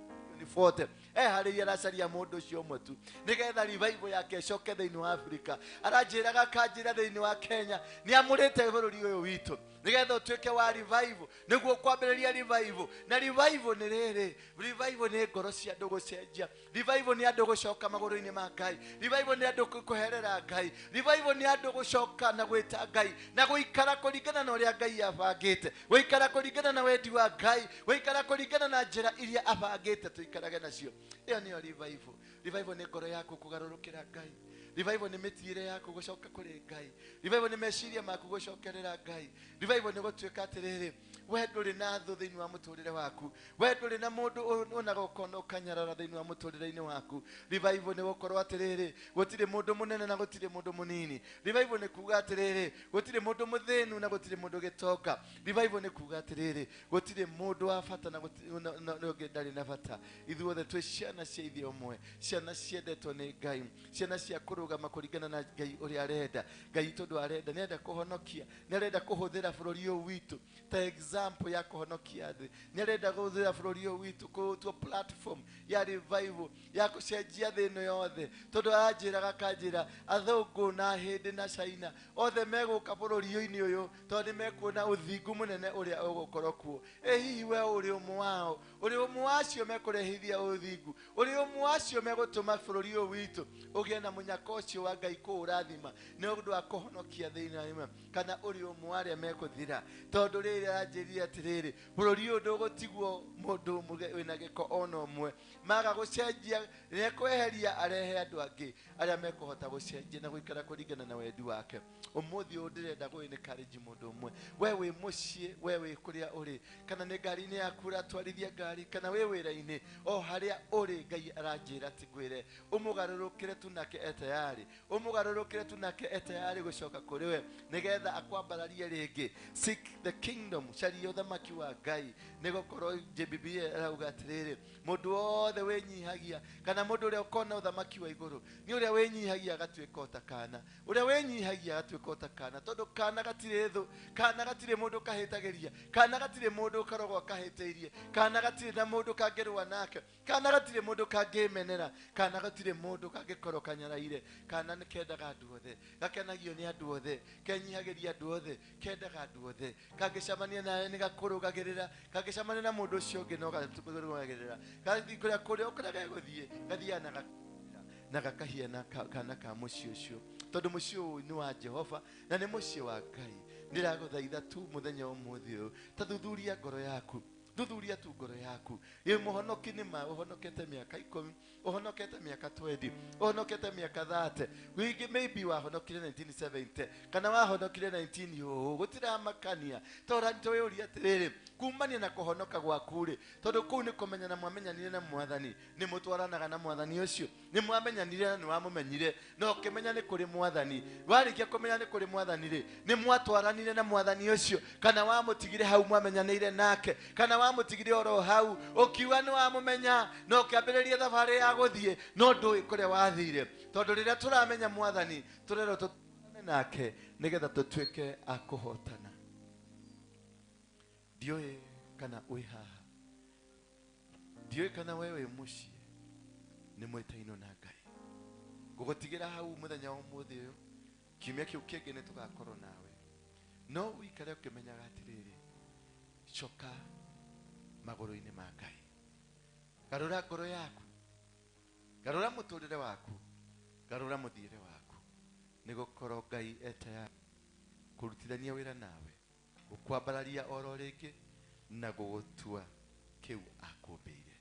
40. Eharĩirie aracaria mũndũ ũcio ũmwe tu nĩgetha revival yake ĩcoke thĩinĩ wa Afrika. Aranjĩraga akanjĩra thĩinĩ wa Kenya nĩamũrĩte bũrũri ũyũ witũ nĩgetha ũtuĩke wa revival, nĩguo kwambĩrĩria revival. Na revival nĩ rĩrĩ, revival nĩ ngoro cia andũ gũcenjia, revival nĩ andũ gũcoka magũrũ-inĩ ma Ngai, revival nĩ andũ kũherera Ngai, revival nĩ andũ gũcoka na gwĩta Ngai na gũikara kũringana na ũrĩa Ngai abangĩte, gũikara kũringana na wendi wa Ngai, gũikara kũringana na njĩra iria abangĩte tũikarage nacio. Ĩyo nĩyo revival. Revival nĩ ngoro yaku kũgarũrũkĩra Ngai, revival nĩ mĩthiĩre yaku gũcoka kũrĩ Ngai, revival nĩ meciria maku gũcokerera Ngai, revival nĩ gũtuĩka atĩrĩrĩ, we ndũrĩ na thũ thĩinĩ wa mũtũrĩre waku, we ndũrĩ na mũndũ ũnaga ũkona ũkanyarara thĩinĩ wa mũtũrĩre-inĩ waku. Revival nĩ gũkorwo atĩrĩrĩ, gũtirĩ mũndũ mũnene na gũtirĩ mũndũ mũnini. Revival nĩ kuga atĩrĩrĩ, gũtirĩ mũndũ mũthĩnu na gũtirĩ mũndũ gĩtonga. Revival nĩ kuga atĩrĩrĩ, gũtirĩ mũndũ wa bata na ũngĩ ndarĩ na bata. Ithuothe twĩ ciana cia ithe ũmwe, ciana ciendetwo nĩ Ngai, ciana cia kũrũgama kũringana na Ngai ũrĩa arenda. Ngai tondũ arenda, nĩarenda kũhonokia, nĩarenda kũhũthĩra bũrũri ũyũ witũ ta example ya kũhonokia thĩ, nĩarenda kũhũthĩra bũrũri ũyũ witũ kũtua platform ya revival ya gũcenjia thĩ ĩno yothe. Tondũ aranjĩraga akanjĩra athũngũ na hĩndĩ na China othe megũka bũrũri-inĩ ũyũ tondũ nĩmekuona ũthingu mũnene ũrĩa ũgũkorwo kuo. Ĩ hihi we ũrĩ ũmwe wao, ũrĩ ũmwe wa acio mekũrehithia ũthingu, ũrĩ ũmwe wa acio megũtũma bũrũri ũyũ witũ ũgĩe na mũnyaka ũcio wa Ngai kũũrathima nĩ ũndũ wa kũhonokia thĩinĩ wa kana ũrĩ ũmwe wa arĩa mekũthira. Tondũ rĩrĩ aranjĩrire atĩrĩrĩ, bũrũri ũyũ ndũgũtigwo mũndũ wĩna gĩko ona ũmwe, maga gũcenjia nĩekweheria arehe andũ angĩ arĩa mekũhota gũcenjia na gũikara kũringana na wendi wake. Ũmũthĩ ũyũ ndĩrenda gũ encourage mũndũ ũmwe, we wĩ mũciĩ, we wĩ kũrĩa ũrĩ, kana nĩ ngari-inĩ yaku ũratwarithia ngari, kana wĩ wĩra-inĩ, o harĩa ũrĩ, Ngai aranjĩra atĩ ngwĩre ũmũgarũrũkĩre tu nake e tayari, ũmũgarũrũkĩre tu nake e tayari gũcoka kũrĩ we nĩgetha akwambararie rĩngĩ. Seek the kingdom, caria ũthamaki wa Ngai, nĩgũkorwo Bibilia ĩrauga atĩrĩrĩ, mũndũ wothe wĩnyihagia kana mũndũ ũrĩa ũkona ũthamaki wa igũrũ nĩ ũrĩa wĩnyihagia agatuĩka o ta kana, ũrĩa wĩnyihagia agatuĩka o ta kana, tondũ kana gatirĩ thũ, kana gatirĩ mũndũ kahĩtagĩria, kana gatirĩ mũndũ karogwo kahĩtĩirie, kana gatirĩ na mũndũ kangĩrũa nake, kana gatirĩ mũndũ kangĩmenera, kana gatirĩ mũndũ kangĩkorwo kanyaraire, kana nĩ kendaga andũ othe, gakenagio nĩ andũ othe, kenyihagĩria andũ othe, kendaga andũ othe, kangĩcemania nawe nĩ gakũrũgagĩrĩra, kangĩcemania na mũndũ ũcio ũngĩ no gakũrũgagĩrĩra, gathiĩ kũrĩa kũrĩa kũrĩa gegũthiĩ gathiaga na gakahiana kana ka mũciĩ ũcio, tondũ mũciĩ ũyũ nĩ wa Jehova na nĩ mũciĩ wa Ngai. Ndĩragũthaitha tu mũthenya ũmũthĩ ũyũ, ta thuthuria ngoro yaku, thuthuria tu ngoro yaku. Ĩ mũhonoki nĩ ma ũhonokete mĩaka 10, ũhonokete mĩaka 20, ũhonokete mĩaka 30, wingĩ maybe wahonokire 1970 kana wahonokire 19 ũũ, gũtiramakania. Tora twĩũrie atĩrĩrĩ, kumania na kũhonoka gwaku rĩ, tondũ kũu nĩ kũmenyana mwamenyanire na mwathani, nĩ mũtwaranaga na mwathani ũcio, Nĩ mwamenyanire na nĩ wamũmenyire, na ũkĩmenya nĩ kũrĩ mwathani. Warĩkia kũmenya nĩ kũrĩ mwathani rĩ, nĩ mwatwaranire na mwathani ũcio, kana wamũtigire hau mwamenyanĩire nake, kana wamũtigire oro hau ũkiuga nĩ wamũmenya na ũkĩambĩrĩria thabarĩ ya gũthiĩ, no ndũĩ kũrĩa wathire. Tondũ rĩrĩa tũramenya mwathani, tũrerwo tũtwarane nake nĩgetha tũtuĩke a kũhotana. Ndiũĩ kana wĩ haha, ndiũĩ kana we wĩ mũciĩ, nĩ mwĩtainwo na Ngai. Ngũgũtigĩra hau mũthenya wa ũmũthĩ ũyũ, kiumia kĩu kĩngĩ nĩ tũgakorwo nawe, no ũikare ũkĩmenyaga atĩrĩrĩ, coka magũrũ-inĩ ma Ngai, garũra ngoro yaku, garũra mũtũrĩre waku, garũra mũthiĩre waku, nĩ gũkorwo Ngai e tayari kũrutithania wĩra nawe, gũkwambararia oro rĩngĩ na gũgũtua kĩu akũmbĩire.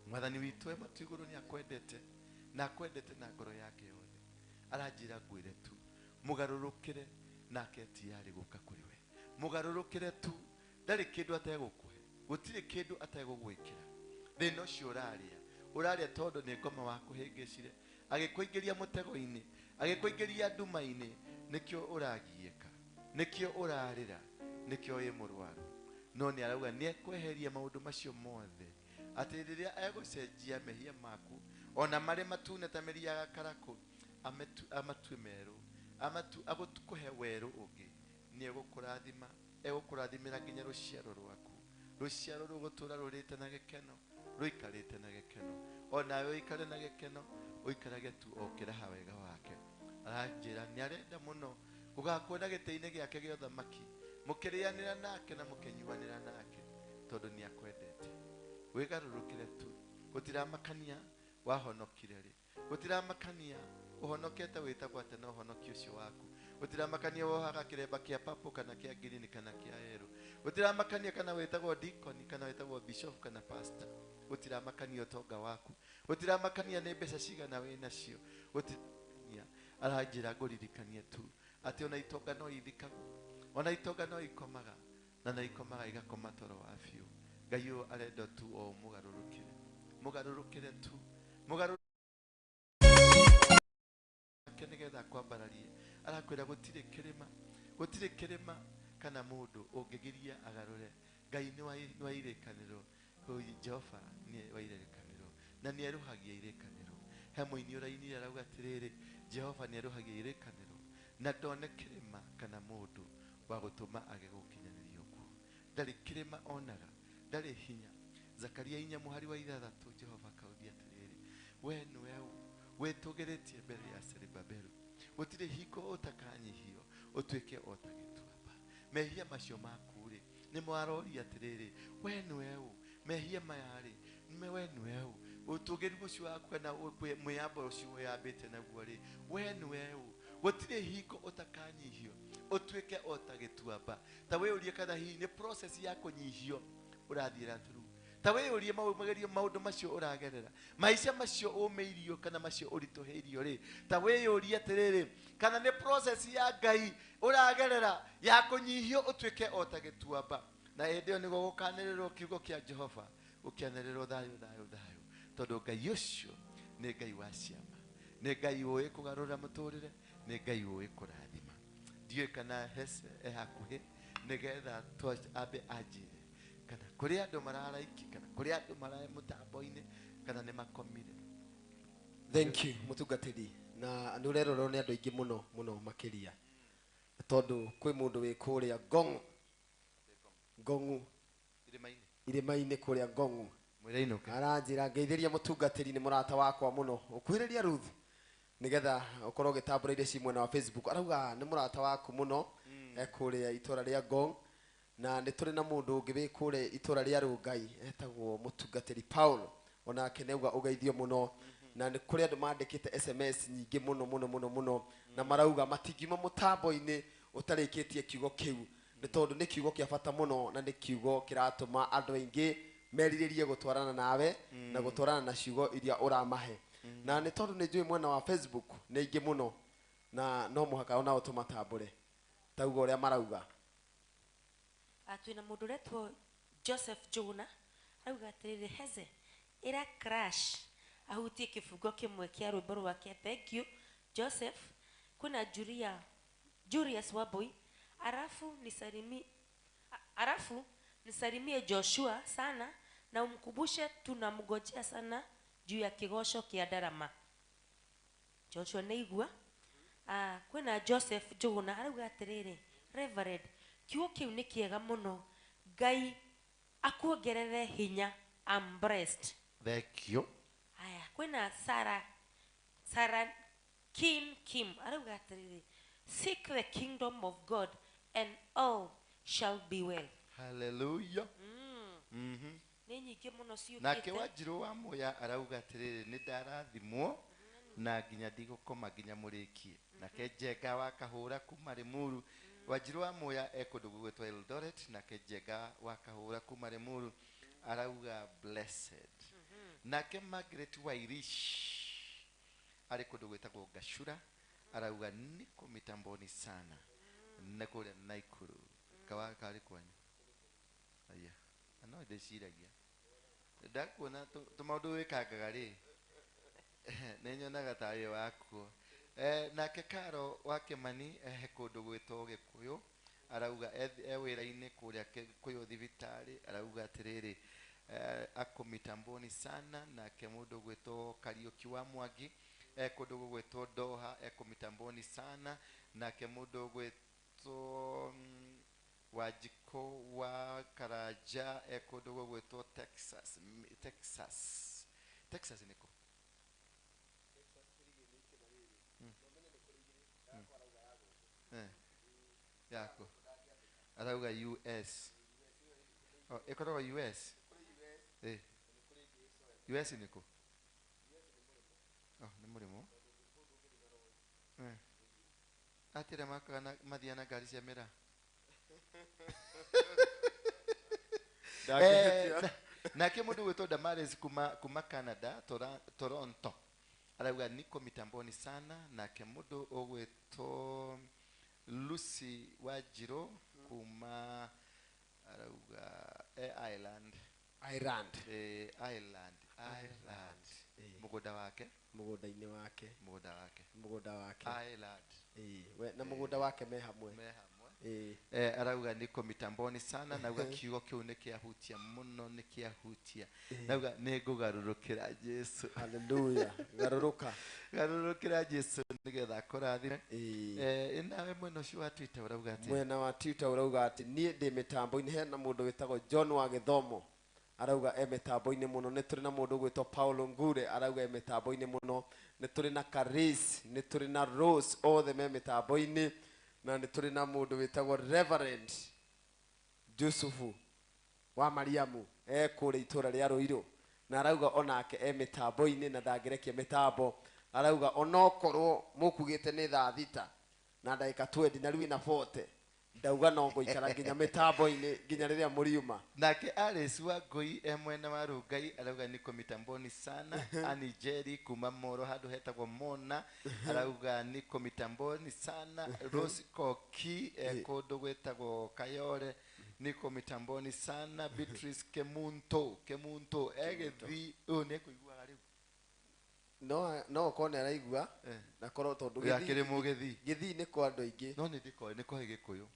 Mwathani witũ e matu igũrũ nĩ akwendete, na akwendete na ngoro yake yothe. Aranjĩra ngwĩre tu mũgarũrũkĩre, nake tiyarĩ gũka kũrĩ we. Mũgarũrũkĩre tu, ndarĩ kĩndũ ategũkũhe, gũtirĩ kĩndũ ategũgwĩkĩra. Thĩna ũcio ũrarĩa, ũrarĩa tondũ nĩ ngoma wakũhĩngĩcire, agĩkũingĩria mũtego-inĩ, agĩkũingĩria nduma-inĩ, nĩkĩo ũragiĩka, nĩkĩo ũrarĩra, nĩkĩo wĩ mũrwaru. No nĩ arauga nĩ ekweheria maũndũ macio mothe, atĩ rĩrĩa egũcenjia mehia maku ona marĩ matune ta mĩri ya gakarakũ, amatue merũ, agũkũhe werũ ũngĩ, nĩ egũkũrathima, egũkũrathimĩra nginya rũciaro rwaku. Rũciaro rũgũtũra rũrĩte na gĩkeno, rũikarĩte na gĩkeno, onawe ũikare na gĩkeno, ũikarage tu o ũkĩraha wega wake. Aranjĩra nĩ arenda mũno gũgakuona gĩtĩ-inĩ gĩake gĩa ũthamaki, mũkĩrĩanĩra nake na mũkĩnyuanĩra nake, tondũ nĩ akwendete. Wĩgarũrũkĩre tu, gũtiramakania wahonokire rĩ, gũtiramakania ũhonokete wĩtagwo atĩa na ũhonoki ũcio waku, gũtiramakania wohaga kĩremba kĩa papo kana kĩa ngirini kana kĩa yerũ, gũtiramakania kana wĩtagwo deacon kana wĩtagwo bishop kana pastor, gũtiramakania ũtonga waku, gũtiramakania nĩ mbeca cigana wĩ nacio, gũtiramakania. Aranjĩra ngũririkanie tu atĩ ona itonga no ithikagwo, ona itonga no ikomaga, na no ikomaga igakoma toro wa biũ. Ngai ũyũ arenda tu o mũgarũrũkĩre, mũgarũrũkĩre tu, mũgarũrũkĩre nĩgetha akwambararie. Arakwĩra gũtirĩ kĩrĩma, gũtirĩ kĩrĩma kana mũndũ ũngĩgiria agarũre. Ngai nĩ wa irĩkanĩro, Jehova nĩ wa irĩkanĩro, na nĩ erũhagia irĩkanĩro. He mũini ũrainire arauga atĩrĩrĩ, Jehova nĩ erũhagia irĩkanĩro, na ndone kĩrĩma kana mũndũ wa gũtũma age gũkinyanĩria ũguo. Ndarĩ kĩrĩma onaga, ndarĩ hinya. Zakaria 4 mũhari wa 6, Jehova akauria atĩrĩrĩ, we nĩwe wĩtũgĩrĩtie mbere ya Zerubabeli, gũtirĩ hingo ũtakanyihio ũtuĩke o ta gĩtuamba. Mehia macio maku rĩ, nĩ mwaroria atĩrĩrĩ, we nĩwe ũ? Mehia maya rĩ, we nĩwe ũ? Ũtũgĩru ũcio waku kana mwĩyambo ũcio wĩyambĩte naguo rĩ, we nĩwe ũ? Gũtirĩ hingo ũtakanyihio ũtuĩke o ta gĩtuamba. Ta wĩyũrie kana hihi nĩ process ya kũnyihio ũrathiĩra through. Ta wĩyũrie magerio maũndũ macio ũragerera, maica macio ũmĩirio kana macio ũritũhĩirio rĩ, ta wĩyũrie atĩrĩrĩ, kana nĩ process ya Ngai ũragerera ya kũnyihio ũtuĩke o ta gĩtuamba. Na hĩndĩ ĩyo nĩguo gũkanĩrĩrwo kiugo kĩa Jehova, gũkĩanĩrĩrwo thayũ, thayũ, thayũ, tondũ Ngai ũcio nĩ Ngai wa ciama, nĩ Ngai ũĩ kũgarũra mũtũrĩre, nĩ Ngai ũĩ kũrathima. Ndiũĩ kana Hese e hakuhĩ nĩgetha ambe anjĩre kana kũrĩ andũ mararaiki, kana kũrĩ andũ mararĩ mũtambo-inĩ, kana nĩ makomire. Thank you mũtungatĩri, na nĩ ũrerorerwo nĩ andũ aingĩ mũno mũno makĩria, tondũ kwĩ mũndũ wĩ kũrĩa Ngong'u, Ngong'u irĩma-inĩ kũrĩa Ngong'u, aranjĩra ngeithĩria mũtungatĩri, nĩ mũrata wakwa mũno, ũkuhĩrĩria Ruth nĩgetha ũkorwo ũgĩtambũra iria ci mwena wa Facebook. Arauga nĩ mũrata waku mũno, e kũrĩa itũra rĩa Ngong, na nĩ tũrĩ na mũndũ ũngĩ wĩ kũrĩa itũra rĩa Rũngai etagwo mũtungatĩri Paul, onake nĩ auga ũgeithio mũno, na nĩ kũrĩ andũ mandĩkĩte SMS nyingĩ mũno mũno mũno mũno, na marauga matingiuma mũtambo-inĩ ũtarĩkĩtie kiugo kĩu, nĩ tondũ nĩ kiugo kĩa bata mũno, na nĩ kiugo kĩratũma andũ aingĩ merirĩrie gũtwarana nawe na gũtwarana na ciugo iria ũramahe. Na nĩ tondũ nĩ njũĩ mwena wa Facebook nĩ aingĩ mũno, na no mũhaka onao tũmatambũre, tauga ũrĩa marauga. Twĩna mũndũ ũretwo Joseph Jona, arauga atĩrĩrĩ, Heze ĩra crash Ahutie kĩbungo kĩmwe kĩa rwĩmbo rwake. Thank you Joseph. Kuna Julius Waboi, arafu nisalimie Joshua sana na umkumbushe tunamgojea sana juu ya kigosho kia darama. Joshua neigua. Kwina Joseph Njuguna arauga atiriri, Reverend, kiugo kiu ni kiega muno, Ngai akuongerere hinya. I'm blessed. Thank you. Aya, kwina Sarah Kim arauga atiriri, seek the kingdom of God and all shall be well. Hallelujah. Nĩ nyingĩ mũno ciũkĩte. Nake Wanjirũ wa Muya arauga atĩrĩrĩ, nĩ ndarathimwo na nginya ndigũkoma nginya mũrĩkie. Nake Njenga wa Kahũra kuma Limuru, Wanjirũ wa Muya e kũndũ gũgwĩtwo Eldoret. Nake Njenga wa Kahũra kuma Limuru arauga blessed. Nake Margaret Wairish arĩ kũndũ gwĩtagwo Gashura arauga niko mitamboni sana na kũrĩa Naikuru. Kawa karĩ kwanyu? Aya, no ndĩciragia ndakuona tũmaũndũ wĩkangaga rĩ, nĩ nyonaga tarĩ wakuo. Nake Karo wa Kĩmani he kũndũ gwĩtwo Gĩkũyũ arauga e wĩra-inĩ kũrĩa Gĩkũyũ thibitarĩ, arauga atĩrĩrĩ, ako mitamboni sana. Nake mũndũ gwĩtwo Kariũki wa Mwangi e kũndũ gũgwĩtwo Doha, eko mitamboni sana. Nake mũndũ gwĩtwo Wanjikũ wa Karanja e kũndũ gũgwĩtwo Texas. Texas nĩ kũ? Yako arauga US. Oh, ĩkoragwo US. US nĩ kũ? Oh, nĩ mũrĩmo. Atĩrĩa makaga mathiaga na ngari cia mĩraa. Nake mũndũ gwĩtwo Damaris kuma Canada, Toronto arauga niko mitamboni sana. Nake mũndũ ũgwĩtwo Lucy Wanjirũ kuma arauga Ireland. Ireland. Mũgũnda wake, mũgũnda-inĩ wake, mũgũnda wake, mũgũnda wake Ireland. We na mũgũnda wake me hamwe. Arauga niko mitamboni sana. Nauga kiugo kiu nĩ kĩahutia mũno, nĩ kĩahutia. Nauga nĩ ngũgarũrũkĩra Jesu. Hallelujah. Garũrũka, garũrũkĩra Jesu nĩgetha akũrathime. Nawe mwena ũcio wa Twitter ũrauga atĩa? Mwena wa Twitter ũrauga atĩ niĩ ndĩ mĩtambo-inĩ. Hena mũndũ wĩtagwo John wa Gĩthomo arauga e mĩtambo-inĩ mũno. Nĩ tũrĩ na mũndũ ũgwĩtwo Paulo Ngure arauga e mĩtambo-inĩ mũno. Nĩ tũrĩ na Karis, nĩ tũrĩ na Rose, othe me mĩtambo-inĩ. Na nĩ tũrĩ na mũndũ wĩtagwo Reverend Jusufu wa Mariamu e kũrĩa itũra rĩa Ruiru, na arauga onake e mĩtambo-inĩ na ndangĩrekia mĩtambo. Arauga onokorwo mũkugĩte nĩ thaa 6 na ndagĩka 20 na rĩu ina 40, ndauga no ngũikara nginya mĩtambo-inĩ nginya rĩrĩa mũriuma. Nake Alice wa Ngui e mwena wa Rungai arauga niko mitamboni sana. Anijeri kuma Moro handũ hetagwo Mona arauga niko mitamboni sana. Rose Koki e kũndũ gwĩtagwo Kayore niko mitamboni sana. Beatrice Kemunto egĩthi ũyũ nĩ ekũiguaga rĩu. No okorwo nĩ araigua na korwo tondũ akĩrĩ mũgĩthii. Gĩthii nĩ kwa andũ aingĩ. No nĩ ndĩkoĩ nĩ kwa Gĩkũyũ.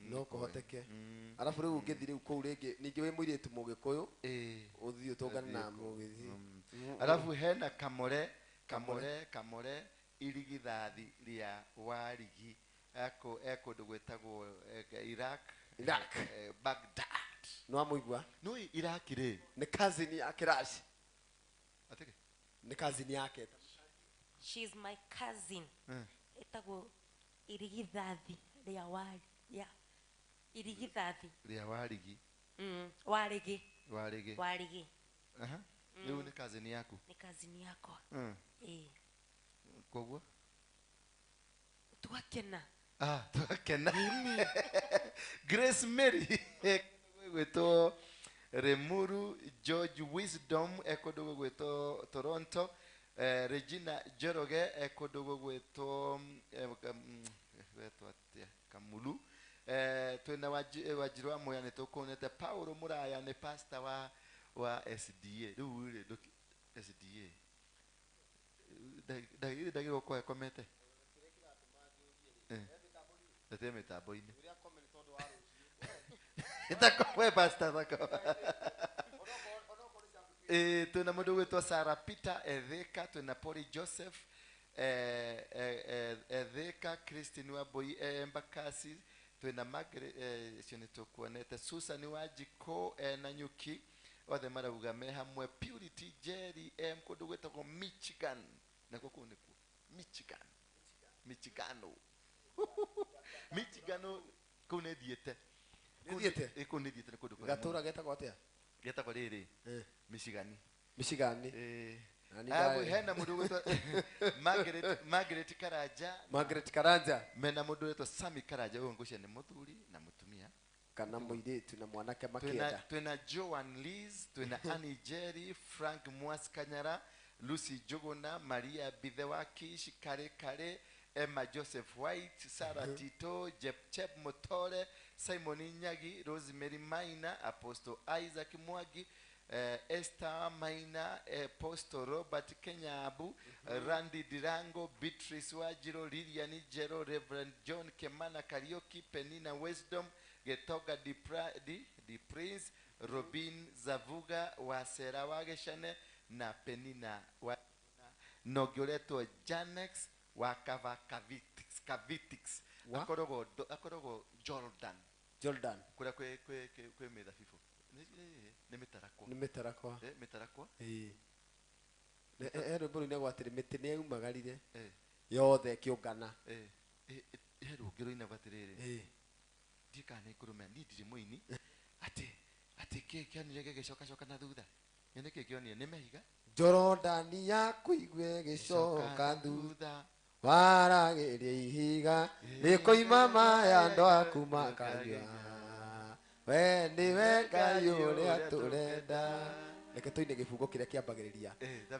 No kũhoteke. Arabu rĩu ũngĩthiĩ rĩu kũu rĩngĩ ningĩ wĩ mũirĩtu mũgĩkũyũ ũthiĩ ũtũngane na mũgĩthii. Arabu hena Kamore irigithathi rĩa Warigi e kũndũ gwĩtagwo Iraq. Baghdad. Nĩ wamũigua? No Iraq rĩ nĩ cousin ya Kirash. Atĩrĩ nĩ cousin yake. She is my cousin. Etagwo irigithathi rĩa ya irigithathi rĩa Warigi. Warigi. Aha. Rĩu nĩ cousin yaku? Nĩ cousin yakwa. Koguo twakena. Twakena. Grace Mary gwĩtwo Remuru, George Wisdom e kũndũ gũgwĩtwo Toronto, Regina Njoroge e kũndũ gũgwĩtwo gwetwo atĩa Kamulu. Twĩna Wanjirũ wa Muya nĩ tũkuonete. Paulo Mũraya nĩ pastor wa SDA. Rĩu rĩ SDA ndagĩrĩirwo gũkorwo akomete ndate mĩtambo-inĩ we pastor thako twĩna mũndũ ũgwĩtwo Sarah Peter Ethika, twĩna Polly Joseph Ethika, Christine Wambui Embakasi, twĩna Margaret cio nĩ tũkuonete, Susan Wanjikũ na Nyuki, othe marauga me hamwe, Purity Jerry M kũndũ gwĩtagwo Michigan, nakuo kũu nĩkuo Michigan, Michigano Michigano kũu nĩ thiĩte. Nĩ kũu nĩ thiĩte nĩ kũndũ kwega Gatũra mũno. Getagwo atĩa? Getagwo rĩrĩ Michigani. Michigani. Hena mũndũ ũgwĩtwo Margaret Karanja. Margaret Karanja. Mena mũndũ ũgwĩtwo Sami Karanja, ũyũ ngwĩciria nĩ mũthuri na mũtumia kana mũirĩtu na mwanake makĩenda. Twĩna Joan Liz, twĩna Annie Jerry, Frank Mwas Kanyara, Lucy Njuguna, Maria Bithe wa Kish, Kare Kare, Emma Joseph White, Sarah Tito, Jepchep Motore, Simon Nyagi, Rosemary Maina, Apostle Isaac Mwagi, Esther Maina, Apostle Robert Kenyabu, Randy Dirango, Beatrice Wajiro, Lilian Jero, Reverend John Kemana Kariuki, Penina Wisdom, Getoga Di Prince, Robin Zavuga, Wasera Wageshane na Penina wa nogioretwo Janex wa Kava Kavitix akoragwo Jordan. Jordan kuria kwi mithabibu nĩ mĩtarakwa. Nĩ mĩtarakwa. Mĩtarakwa. He rwĩmbo rũinagwo atĩrĩ mĩtĩ nĩ yaumagarire yothe ĩkĩũngana. He rũngĩ rũinagwo atĩrĩrĩ ndiĩ kana nĩ ngũrũme niĩ ndirĩ mũini atĩ kĩĩ kĩonire gĩgĩcokacoka na thutha nĩ kĩĩ kĩonire nĩ mehiga Jorodani yaku igue gĩcoka thutha waragĩria ihiga rĩkoima maya andũ aku makanyua we nĩwe Ngai ũrĩa tũrenda. Reke tũine gĩbungo kĩrĩa kĩambagĩrĩria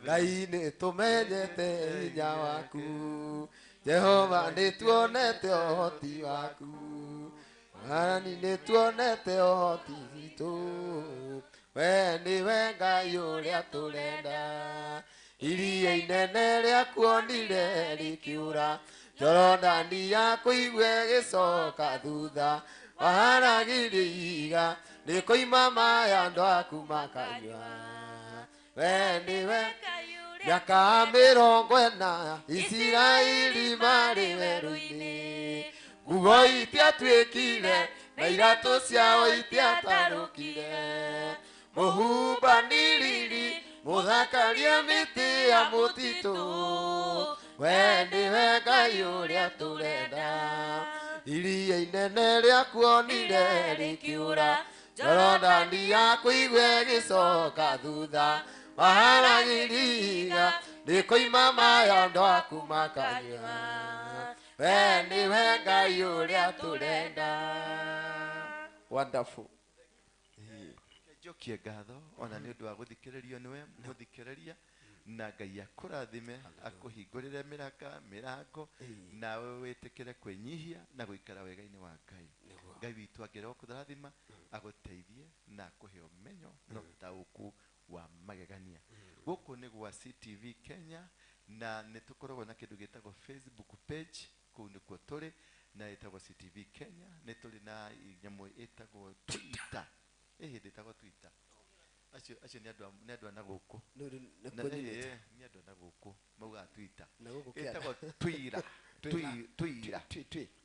Ngai nĩ tũmenyete hinya waku Jehova nĩ tuonete ũhoti waku Mwathani nĩ tuonete ũhoti witũ we nĩwe Ngai ũrĩa tũrenda. Iria inene rĩakuonire rĩkĩũra Jorodani yaku igue gĩcoka thutha waharagĩria ihiga rĩkoima maya andũ aku makanyua we nĩwe. Mĩaka 40 Isiraeli marĩ werũ-inĩ nguo itiatuĩkire na iratũ ciao itiatarũkire mũhumbanĩrĩri mũthakaria mĩtĩ ya mũtitũ we nĩwe Ngai ũrĩa tũrenda. Iria inene rĩakuonire rĩkĩũra Jorodani yaku igue gĩcoka thutha waharagĩria ihiga rĩkoima maya andũ aku makanyua we nĩwe Ngai ũrĩa tũrenda. Wonderful. Njokie ngatho ona nĩ ũndũ wa gũthikĩrĩrio nĩwe mũthikĩrĩria na Ngai akũrathime akũhingũrĩre mĩrango nawe wĩtĩkĩre kwĩnyihia na gũikara wega-inĩ wa Ngai. Ngai witũ angĩrega gũkũrathima agũteithie na akũhe ũmenyo na ũtaũku wa magegania. Gũkũ nĩ gwa CTV Kenya na nĩ tũkoragwo na kĩndũ gĩtagwo Facebook page kũu nĩkuo tũrĩ na ĩtagwo CTV Kenya. Nĩ tũrĩ na nyamũ ĩtagwo Twitter. Hĩndĩ ĩtagwo Twitter. Acio nĩ andũ a na gũkũ. Nĩ andũ a na gũkũ maugaga Twitter. Ĩtagwo Twira. Twira.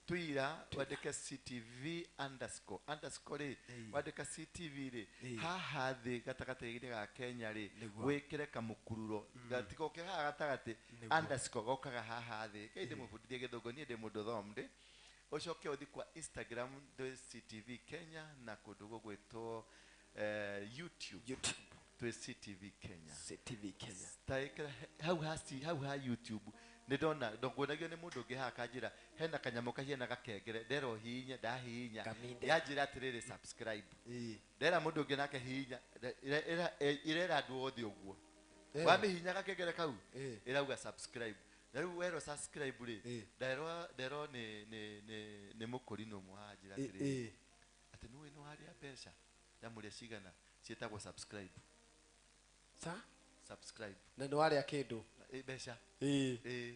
Twira wandĩke CTV underscore underscore rĩ wandĩka CTV rĩ haha thĩ gatagatĩ-inĩ ga Kenya rĩ wĩkĩre kamũkururo gatigoke haha gatagatĩ underscore gokaga haha thĩ. Kei ndĩmũbundithie gĩthũngũ niĩ ndĩ mũndũ thomde. Ũcoke ũthiĩ kwa Instagram ndĩ CTV Kenya na kũndũ gũgwĩtwo YouTube twĩ CTV Kenya. CTV Kenya. Ta hau ha YouTube nĩ ndona ndonguonagio nĩ mũndũ ũngĩ haha kanjĩra hena kanyamũ kahiana gakengere nderwo hihinya ndahihinya yanjĩra atĩrĩrĩ subscribe ndera mũndũ ũngĩ nake hihinya irera andũ othe ũguo wamĩhihinya gakengere kau ĩrauga subscribe na rĩu werwo subscribe rĩ nderwo nĩ mũkũrinũ ũmwe wanjĩra atĩrĩrĩ atĩ nĩũĩ nĩ warĩa mbeca ndamũrĩa cigana ciĩtagwo subscribe. Sa Subscribe. Na nĩ warĩa kĩndũ. Mbeca. Ĩĩ. Ĩĩ.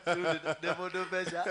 Rĩu ndĩ mũndũ mbeca.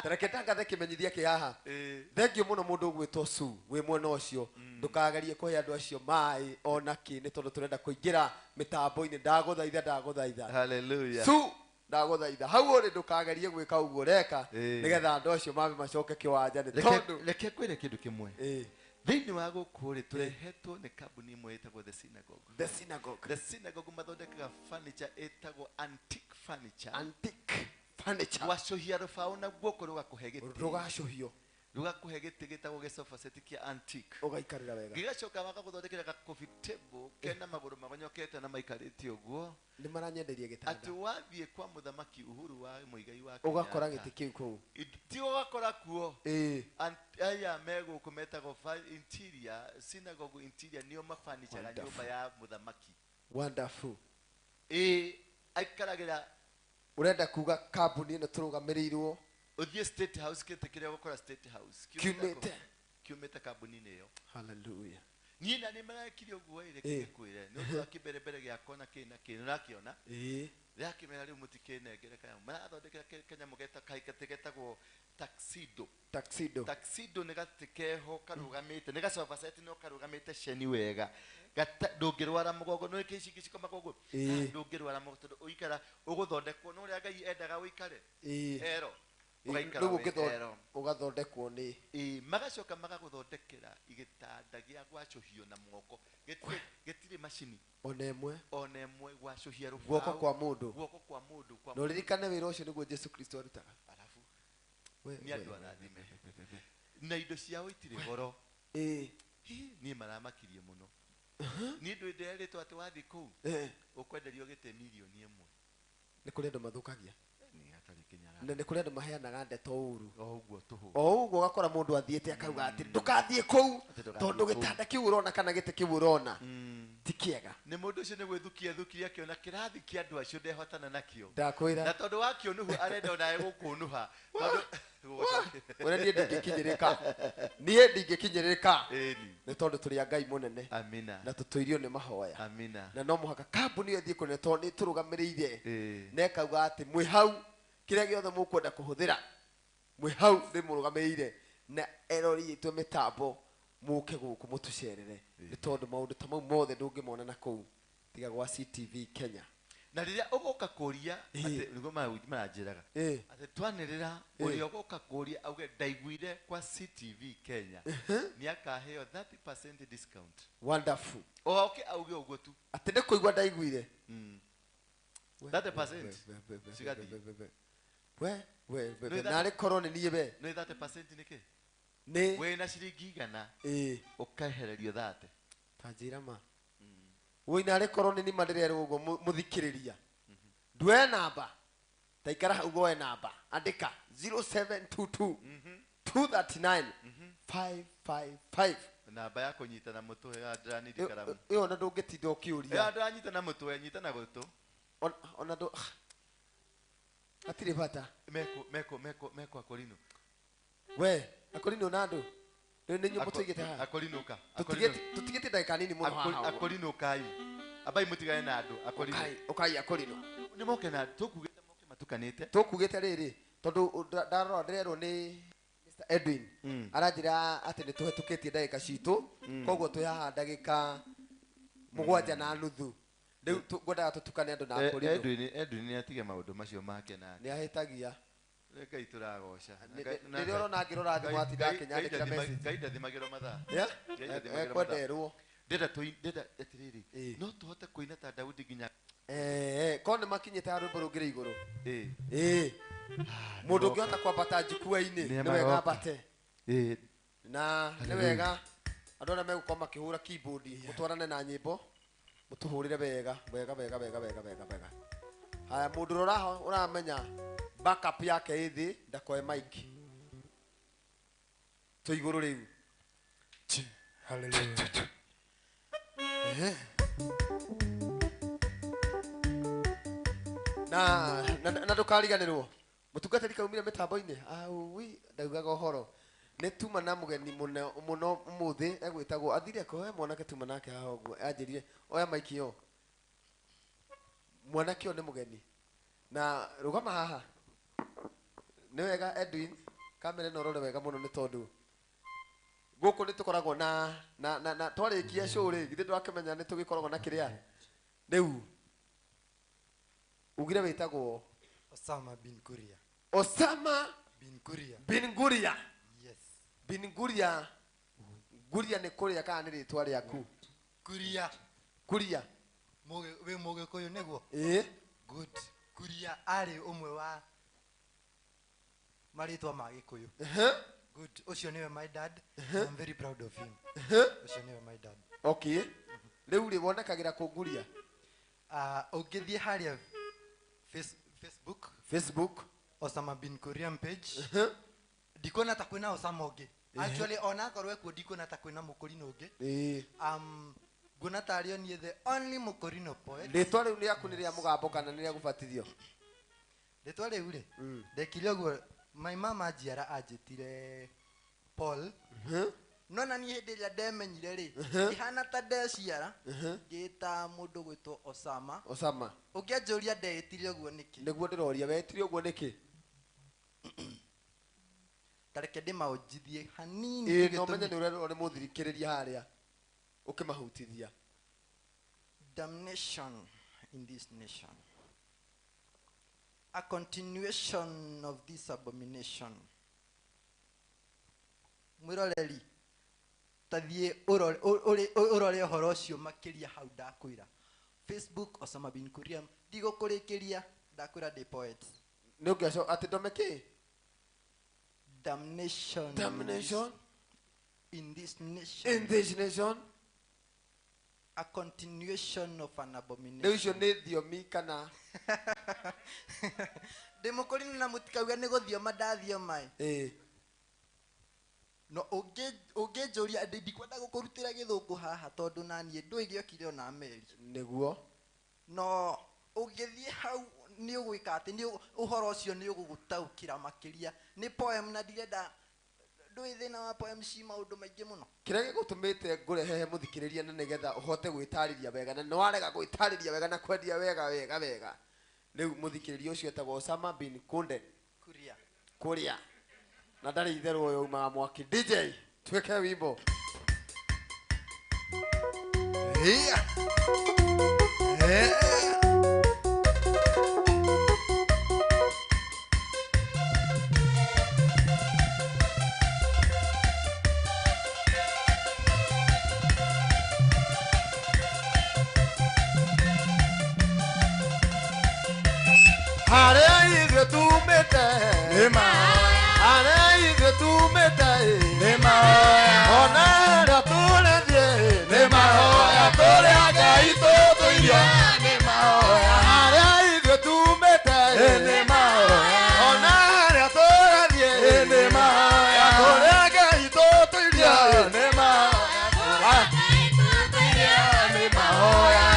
Tareke ndangathe kĩmenyithia kĩ haha. Ĩĩ. Thengiũ mũno mũndũ ũgwĩtwo Su wĩ mwena ũcio. Ndũkagerie kũhe andũ acio maĩ ona kĩ, nĩ tondũ tũrenda kũingĩra mĩtambo-inĩ. Ndagũthaitha, ndagũthaitha. Hallelujah. Su, ndagũthaitha. Hau ũrĩ ndũkagerie gwĩka ũguo ũreka, Ĩĩ. nĩgetha andũ acio mambe macoke kĩwanja, nĩ Reke tondũ reke ngwĩre kĩndũ kĩmwe. Ĩĩ. Thĩinĩ wa gũkũ rĩ, tũrehetwo nĩ kambuni ĩmwe ĩtagwo The Synagogue. The Synagogue. The Synagogue mathondekaga furniture ĩtagwo antique furniture. Antique furniture. Gwacũhia rũbaũ na guoko rũgakũhe gĩtĩ. Rũgacũhio. Rũgakũhe gĩtĩ gĩtagwo gĩsofa set kĩa antique. Ũgaikarĩra wega. Gĩgacoka magagũthondekera ga coffee table kena magũrũ magonyokete na maikarĩte ũguo. Nĩ maranyenderia gĩtanda. Atĩ wathiĩ kwa mũthamaki Uhuru wa Muigai wa Ũgakora Kenyatta. gĩtĩ kĩu kũu. Ti ũgakora kuo. Ĩĩ. Aya me gũkũ metagwo interior, synagogue interior nĩo mabanichaga Wonderful. nyũmba ya mũthamaki. Wonderful. Ĩĩ, aikaragĩra. Ũrenda kuga kambuni ĩno tũrũgamĩrĩirwo Ũthiĩ State House, gĩtĩ kĩrĩa ũgũkora State House Kiumĩte. Kiumĩte kambuni-inĩ ĩyo. Hallelujah. Niĩ na nĩ marekire ũguo ĩ, reke Ĩĩ. ngĩkwĩre. Nĩ ũndũ wa kĩmberembere gĩakwa na kĩ na kĩ, nĩũrakĩona? Ĩĩ. Ndĩrakĩmera rĩu mũtikĩnengere kanyamũ. Marathondekera kanyamũ gatĩ getagwo tuxedo. Tuxedo. Tuxedo nĩ gatĩ keho karũgamĩte, nĩ gacoba set no karũgamĩte ceni wega. Ndũngĩrwara mũgongo, nĩ kĩ ici cikomagwo ũguo? Ĩĩ. Ndũngĩrwara mũgongo tondũ ũikara ũgũthondekwo nĩ ũrĩa Ngai endaga ũikare. Ĩĩ. Ero. Ĩĩ, Ũgaikara rĩu wĩ ero. ũgathondekwo nĩ. Ĩĩ, magacoka magagũthondekera gĩtanda gĩa gwacũhio na moko. Gĩtirĩ macini. Ona ĩmwe. Ona ĩmwe gwacũhia rũbaũ. Guoko kwa mũndũ. Guoko kwa mũndũ, kwa Na ũririkane wĩra ũcio nĩguo Jesu Kristo arutaga. Arabu. We, Nĩ andũ we, arathime. we. Na indo ciao itirĩ goro. Ĩĩ. Hi, niĩ maramakirie mũno. Niĩ ndũĩ nderĩtwo atĩ wathiĩ kũu, ũkwenderio gĩtĩ mirioni ĩmwe. Nĩ kũrĩ andũ mathũkagia. Nĩ hatarĩ kĩnyararo. Na nĩ kũrĩ andũ maheanaga ndeto ũru. O ũguo tũhũ. O ũguo ũgakora mũndũ athiĩte akauga atĩ ndũkathiĩ kũu, Atĩ ndũgathiĩ tondũ kũu. gĩtanda kĩu ũrona kana gĩtĩ kĩu ũrona ti kĩega. Nĩ mũndũ ũcio nĩ gwĩthukia ethukirie akĩona kĩrathi kĩa andũ acio ndehotana nakĩo. Ndakwĩra. Na tondũ wa kĩũnũhu arenda onawe gũkũnũha. Tondũ Ũrĩa niĩ ndingĩkinyĩrĩka. Niĩ ndingĩkinyĩrĩka. Ĩni. Nĩ tondũ tũrĩ a Ngai mũnene. Amina. Na tũtũirio nĩ mahoya. Amina. Na no mũhaka kambuni ĩyo ĩthiĩ kũnene tondũ nĩ ĩtũrũgamĩrĩire. Ĩĩ. Na ĩkauga atĩ mwĩ hau kĩrĩa gĩothe mũkwenda kũhũthĩra mwĩ hau ndĩmũrũgamĩrĩire, na erori itũ mĩtambo mũke gũkũ mũtũcerere, nĩ tondũ maũndũ ta mau mothe ndũngĩmona na kũu tiga gwa CTV Kenya. Na rĩrĩa ũgoka kũria atĩ nĩguo maranjĩraga atĩ twanĩrĩra ũrĩa ũgoka kũria auge ndaiguire kwa CTV Kenya nĩ akaheo 30% discount. Wonderful. Oke auge ũguo tu. Atĩ nĩ kũigua ndaiguire. 30%. Cigathiĩ. We, we, we, Nĩ we, narĩ korwo nĩ niĩ we. Nĩ 30% nĩkĩ? Nĩ. Wĩna ciringi igana. Ĩĩ. Ũkehererio 30. Ta njĩra ma. Woi narĩ korwo nĩ nima ndĩrerwo ũguo mũthikĩrĩria. Ndue namba. Ta ikara hau woe namba. Andĩka 0722 239 555. Namba ya kũnyita na mũtwe ya ndĩranindi karamu. Ĩyo ona ndũngĩtinda ũkĩũria. Ĩyo ndĩranyita na mũtwe, nyita na gũtũ. Ona ndũ hatirĩ bata. Meko, meko, meko, meko akorino. We, akorino na andũ. Rĩu nĩ nyũmba tũigĩte haha. Akorino ka. Tũtigĩte ndagĩka nini mũno haha ũguo. Akorino kai. Abai mũtigane na andũ, akorino. Ũkai, ũkai akorino. Nĩ moke na tũkugĩte moke matukanĩte. Tũkugĩte rĩrĩ, tondũ ndarora ndĩrerwo nĩ Mr. Edwin. Aranjĩra atĩ nĩ tũhetũkĩtie ndagĩka citũ, koguo twĩ haha ndagĩka mũgwanja na nuthu. Rĩu ngwendaga tũtukane andũ na akorino. Edwin nĩ atige maũndũ macio make nake. Nĩ ahĩtagia. Nĩ Ngai tũragoca. Rĩrĩa ũrona ngĩrora thimũ atinda akĩnyandĩkĩra message. Ngai ndathimagĩrwo mathaa. Yeah? Ngai ndathimagĩrwo Ekwenda mathaa. erwo. Ndĩrenda ndĩrenda atĩrĩrĩ, no tũhote kũina ta Daudi nginya Korwo nĩ makinyĩte ha rwĩmbo rũngĩ rĩ igũrũ. Ĩĩ. Ĩĩ. Mũndũ ũngĩhota kwambata njukua-inĩ, Nĩ nĩ wega maroka. ambate. Ĩĩ. Na nĩ Hallelujah. wega andũ arĩa megũkorwo makĩhũra keyboard, mũtwarane na nyĩmbo, mũtũhũrĩre wega, wega, wega, wega, wega, wega, wega. Haya, mũndũ ũrĩa ũramenya backup yake ĩ thĩ, ndakoe mic. Twĩ igũrũ rĩu. Hallelujah. Ehe. Na, na, na ndũkariganĩrwo mũtungatĩri kaumire mĩtambo-inĩ aui ndaugaga ũhoro nĩ tuma na mũgeni mũno mũno ũmũthĩ egwĩtagwo athire kũ he mwanake tuma nake haha ũguo anjĩrire oya maiki yo Mwanake ũyũ nĩ mũgeni na rũgama haha. Nĩ wega Edwin, kamera ĩno ũrore wega mũno nĩ tondũ gũkũ nĩ tũkoragwo na twarĩkia show rĩ, githĩ ndwakĩmenya nĩ tũgĩkoragwo na kĩrĩa. Rĩu ugire wĩtagwo Osama bin Kuria. Osama bin Kuria. Bin Guria. Yes. Bin Guria. Guria nĩ kũrĩa kana nĩ rĩtwa rĩaku? Kuria. Kuria. Wĩ Mũgĩkũyũ nĩguo? Ĩĩ. Good. Kuria arĩ ũmwe wa marĩtwa ma Gĩkũyũ. Good. Ũcio nĩwe my dad. I'm very proud of him. Ũcio nĩwe my dad. Okay. Rĩu rĩ wonekagĩra kũ Guria? Ũngĩthiĩ harĩa Facebook. Facebook. Osama bin Kuria page. Ndikuona ta kwĩna Osama ũngĩ. Actually onakorwo ekuo ndikuona ta kwĩna mũkũrinũ ũngĩ. Nguona tarĩ o niĩ the only mũkũrinũ poet. Rĩtwa rĩu rĩaku nĩ rĩa mũgambo kana nĩ rĩa gũbatithio? Rĩtwa rĩu rĩ, ndekire ũguo my mama anjiara anjĩtire Paul. No na niĩ hĩndĩ ĩrĩa ndemenyire rĩ, ngĩhana ta ndeciara, ngĩĩta mũndũ gwĩtwo Osama. Osama. Ũngĩanjũria ndeĩtire ũguo nĩkĩ? Nĩguo ndĩroria wetire ũguo nĩkĩ? Ta reke ndĩmaũnjithie hanini. Ĩĩ, no menye nĩ ũrerwo nĩ mũthirikĩrĩria harĩa ũkĩmahutithia. Damnation in this nation. A continuation of this abomination. Mwĩroreri, ta thiĩ ũrore ũhoro ũcio makĩria hau ndakwĩra. Facebook Osama bin Kuria, ndigũkũrĩkĩria, ndakwĩra ndĩ poet. Nĩ ũngĩaco atĩ ndome kĩ? Damnation. Damnation in this nation. In this nation. A continuation of an abomination. Rĩu icio nĩ thiomi kana ndĩ mũkũrinũ na mũtikauge nĩ gũthioma ndathioma ĩ. Ĩĩ. No ũngĩnjũria ndikwenda gũkũrutĩra gĩthũngũ haha tondũ na niĩ ndũĩ gĩokire ona meri. Nĩguo. No ũngĩthiĩ hau nĩ ũgwĩka atĩ nĩ ũhoro ũcio nĩ ũgũgũtaũkĩra makĩria. Nĩ poem na ndirenda ndũĩ thĩna wa poem ci maũndũ maingĩ mũno. Kĩrĩa gĩgũtũmĩte ngũrehe mũthikĩrĩria na nĩgetha ũhote gwĩtarĩria wega na nĩwarega gwĩtarĩria wega na kwendia wega wega wega. Rĩu mũthikĩrĩria ũcio etagwo Osama bin Kunde. Kuria. Kuria. Na ndarĩ itherũ ũyũ umaga mwaki. DJ, twĩke wimbo. Yeah. Yeah. Harĩa ithuĩ tumĩte nĩ mahoya, harĩa ithuĩ tumĩte nĩ mahoya, ona harĩa tũrĩthiĩ nĩ mahoya, tũrĩa Ngai tũtũirio nĩ mahoya, harĩa ithuĩ tumĩte nĩ mahoya, ona harĩa tũrathiĩ nĩ mahoya, tũrĩa Ngai tũtũirio nĩ mahoya, nĩ mahoya.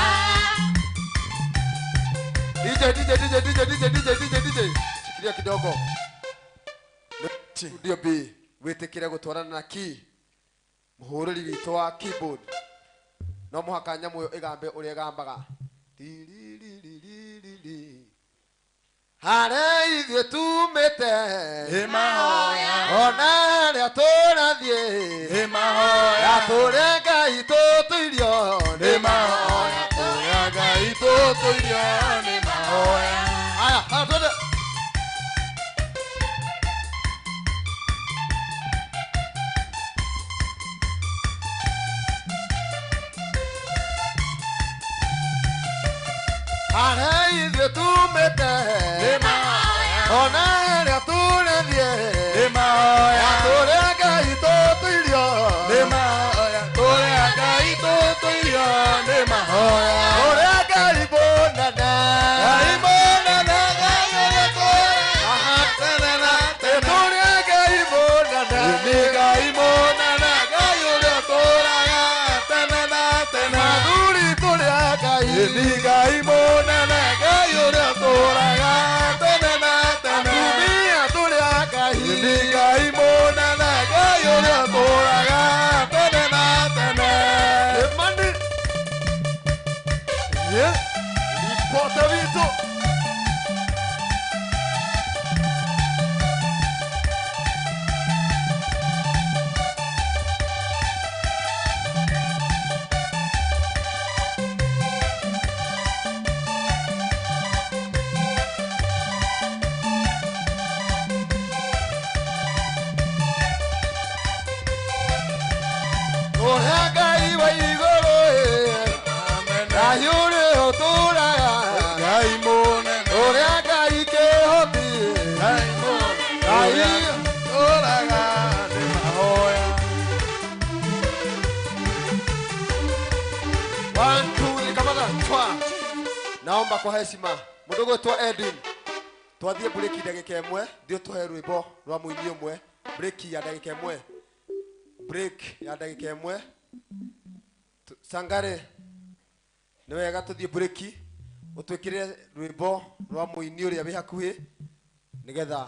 DJ DJ DJ DJ DJ DJ DJ DJ, shikilia kidogo. Studio B wĩtĩkĩre gũtwarana na key mũhũrĩri witũ wa keyboard. No mũhaka nyamũ ĩyo ĩgambe ũrĩa ĩgambaga. Harĩa ithuĩ tumĩte nĩ mahoya, ona harĩa tũrathiĩ nĩ mahoya, tũrĩa Ngai tũtũirio nĩ mahoya, tũrĩa Ngai tũtũirio nĩ mahoya. Haya, haya twende. Harĩa ithuĩ tumĩte nĩ mahoya, ona harĩa tũrathiĩ nĩ mahoya, tũrĩa Ngai tũtũirio nĩ mahoya, tũrĩa Ngai tũtũirio nĩ mahoya, tũrĩa Ngai mũnene, Ngai mũnene. Kwa heshima mũndũ gwĩtwo Edwin twathiĩ break ndagĩka ĩmwe thiĩ ũtũhe rwĩmbo rwa mũini ũmwe break ya ndagĩka ĩmwe break ya ndagĩka ĩmwe. Sangare nĩ wega tũthiĩ break ũtwĩkĩre rwĩmbo rwa mũini ũrĩa wĩ hakuhĩ nĩgetha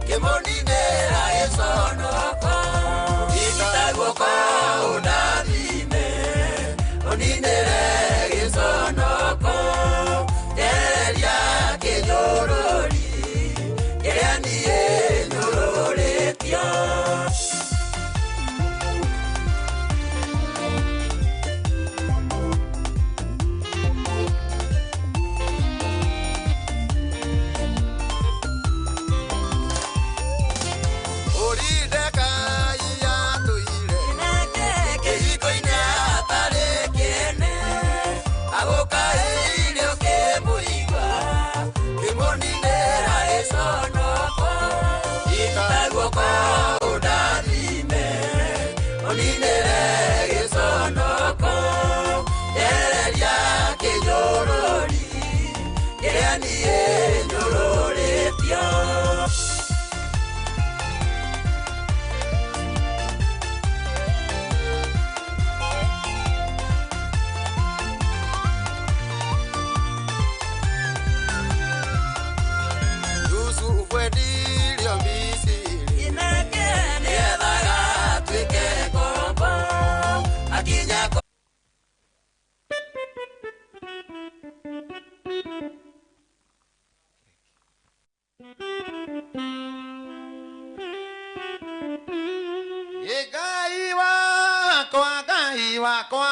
Kimonine, I saw no. wakwa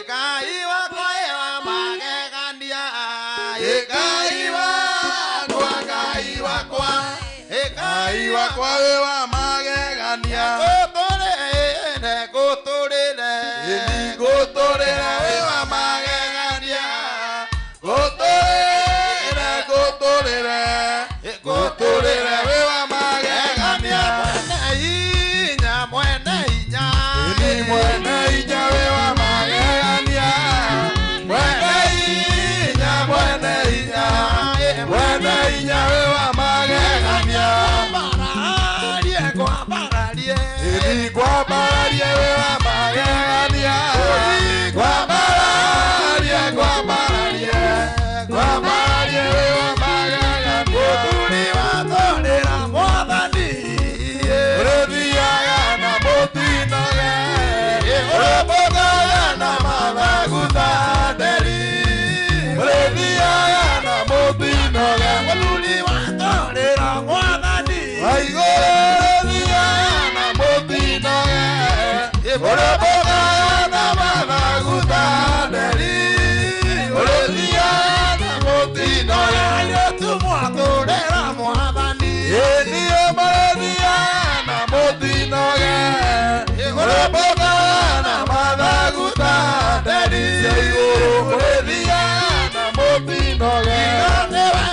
Ngai wakwa wa magegania Ngai wakwa Ngai wakwa Ngai wakwa wa magegania gũtũrĩre gũtũrĩre gũtũrĩre wa magegania gũtũrĩre gũtũrĩre gũtũrĩre wa magegania mwene inya mwene inya wa magegania mwene inya mwene inya mwene inya wa magegania bararie kwambararie kwambararie wa magegania kwambararie kwambararie kwambararie wa magegania mũthuri watũrĩra mwathani ũrĩthiaga na mũtinoge ũrĩmũkaga na mathagutha nderi ũrĩthiaga na mũtinoge mũthuri watũrĩra mwathani waigũrũ ũrĩthiaga na mũtinoge ũrĩmũkaga na mathagutha nderi ũrĩthiaga na mũtinoge airĩtu mwatũrĩra mwathani ĩniĩ marĩthiaga na mũtinoge ũrĩmũkaga na mathagutha nderi igũrũ ũrĩthiaga na mũtinoge tiganĩwe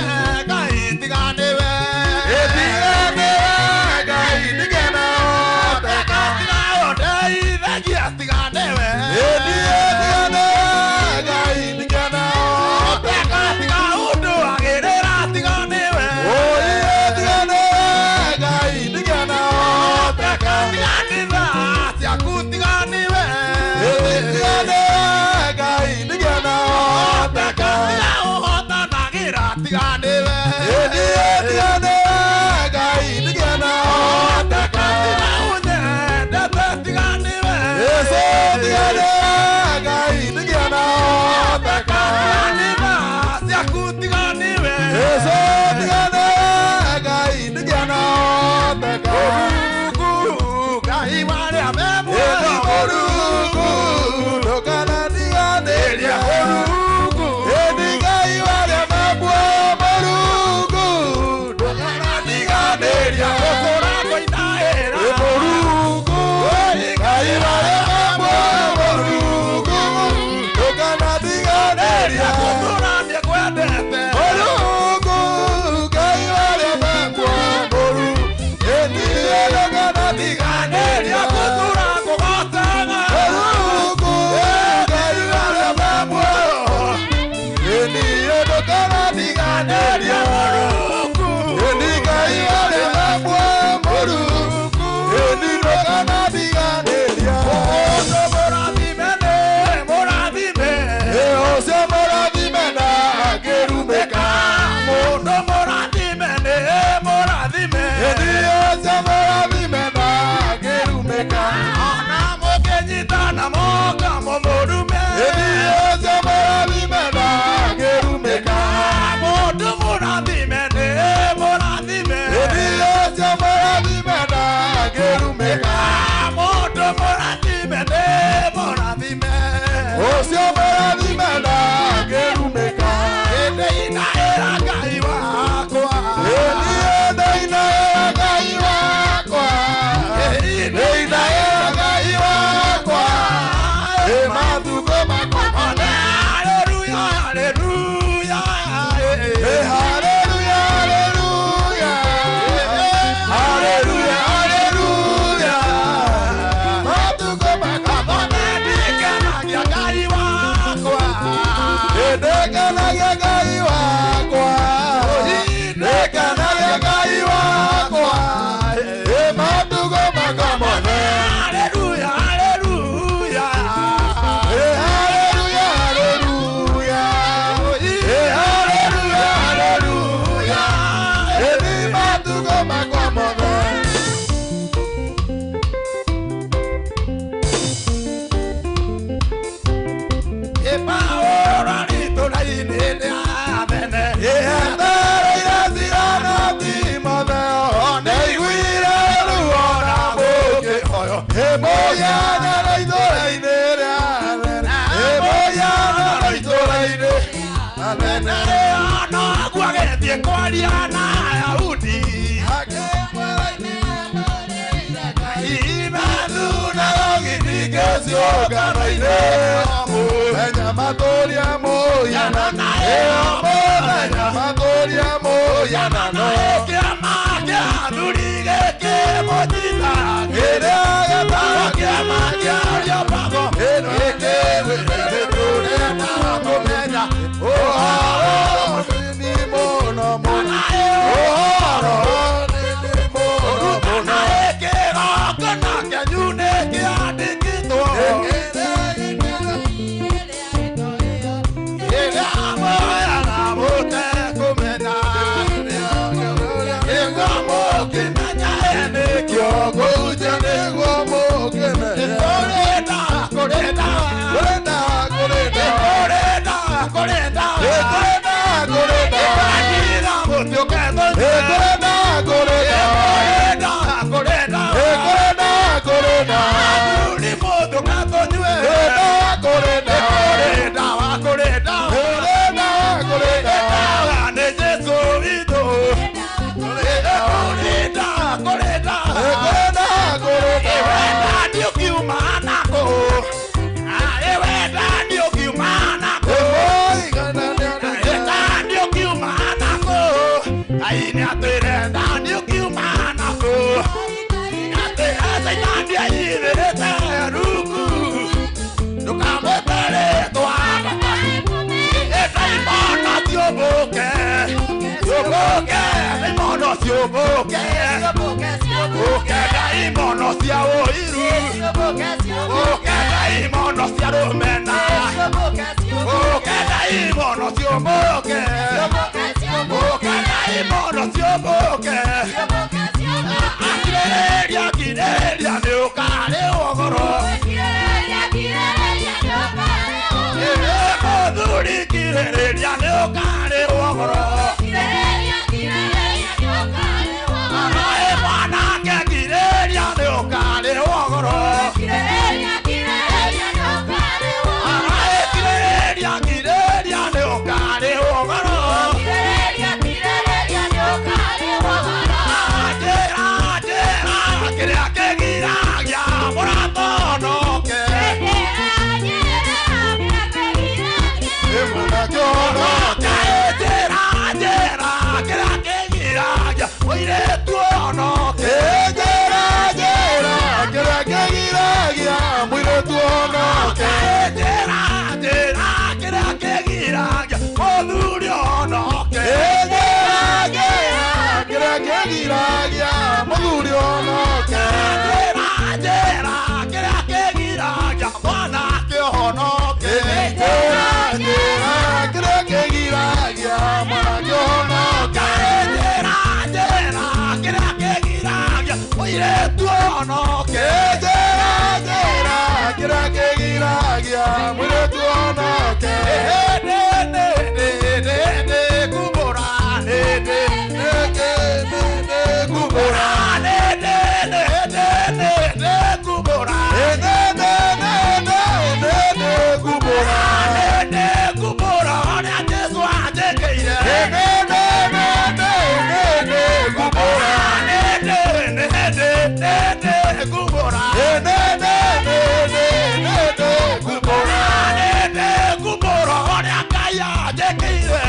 Ngai tiganĩwe tiganĩwe Ngai ndikenahoteka tigaũndeithagia tiganĩwe tiganĩwe Ngai ndikenahoteka tigaũndũagĩrĩra tiganĩwe tiganĩwe Ngai ndikenahoteka tiganĩtha ciaku tiganĩwe tiganĩwe Ngai ndikenahoteka tigaũhotanagĩra tiganĩwe tiganĩwe Ngai ndikenahoteka tigaũnyendete tiganĩwe Yesu tiganĩwe Ngai ndikenahoteka tiganĩtha ciaku tiganĩwe Yesu tiganĩwe Ngai ndikenahoteka Mũrungu Ngai warĩa me muoyo Mũrungu ndũkanatiganĩria Mũrungu ĩni Ngai warĩa me muoyo Mũrungu ndũkanatiganĩria gũkũra ngũinaĩra Mũrungu Ngai warĩa me muoyo Mũrungu ndũkanatiganĩria gũkũra nĩkwendete Mũrungu Ngai warĩa me muoyo Mũrungu ĩni ndũkanatiganĩria gũkũra ngũgocaga Mũrungu Ngai warĩa me muoyo ĩni ndũkanatiganĩria Mũrungu ĩni Ngai warĩa me muoyo Mũrungu ĩni ndũkanatiganĩria mũndũ mũrathime nĩ mũrathime ũcio mũrathime na akĩrumĩka mũndũ mũrathime nĩ mũrathime ĩni ũcio mũrathime na akĩrumĩka ona mũkĩnyitana moka mũmũrume ĩni ũcio mũrathime na akĩrumĩka mũndũ mũrathime nĩ mũrathime ĩni ũcio mũrathime na akĩrumĩka mũndũ mũrathime nĩ mũrathime ũcio mũrathime na akĩrumĩka ĩndĩinaĩra Ngai wakwa ĩndĩinaĩra Ngai wakwa ĩndĩinaĩra Ngai wakwa ĩ matukũ makwa mothe haleluya haleluya haleluya haleluya haleluya haleluya matukũ makwa mothe ndikenagia Ngai wakwa ndikenagia Ngai wakwa ndikenagia Ngai wakwa ĩ matukũ makwa mothe haleluya haleluya haleluya haleluya haleluya haleluya ĩ matukũ makwa mothe. Moyana Kwaria na Ayahudi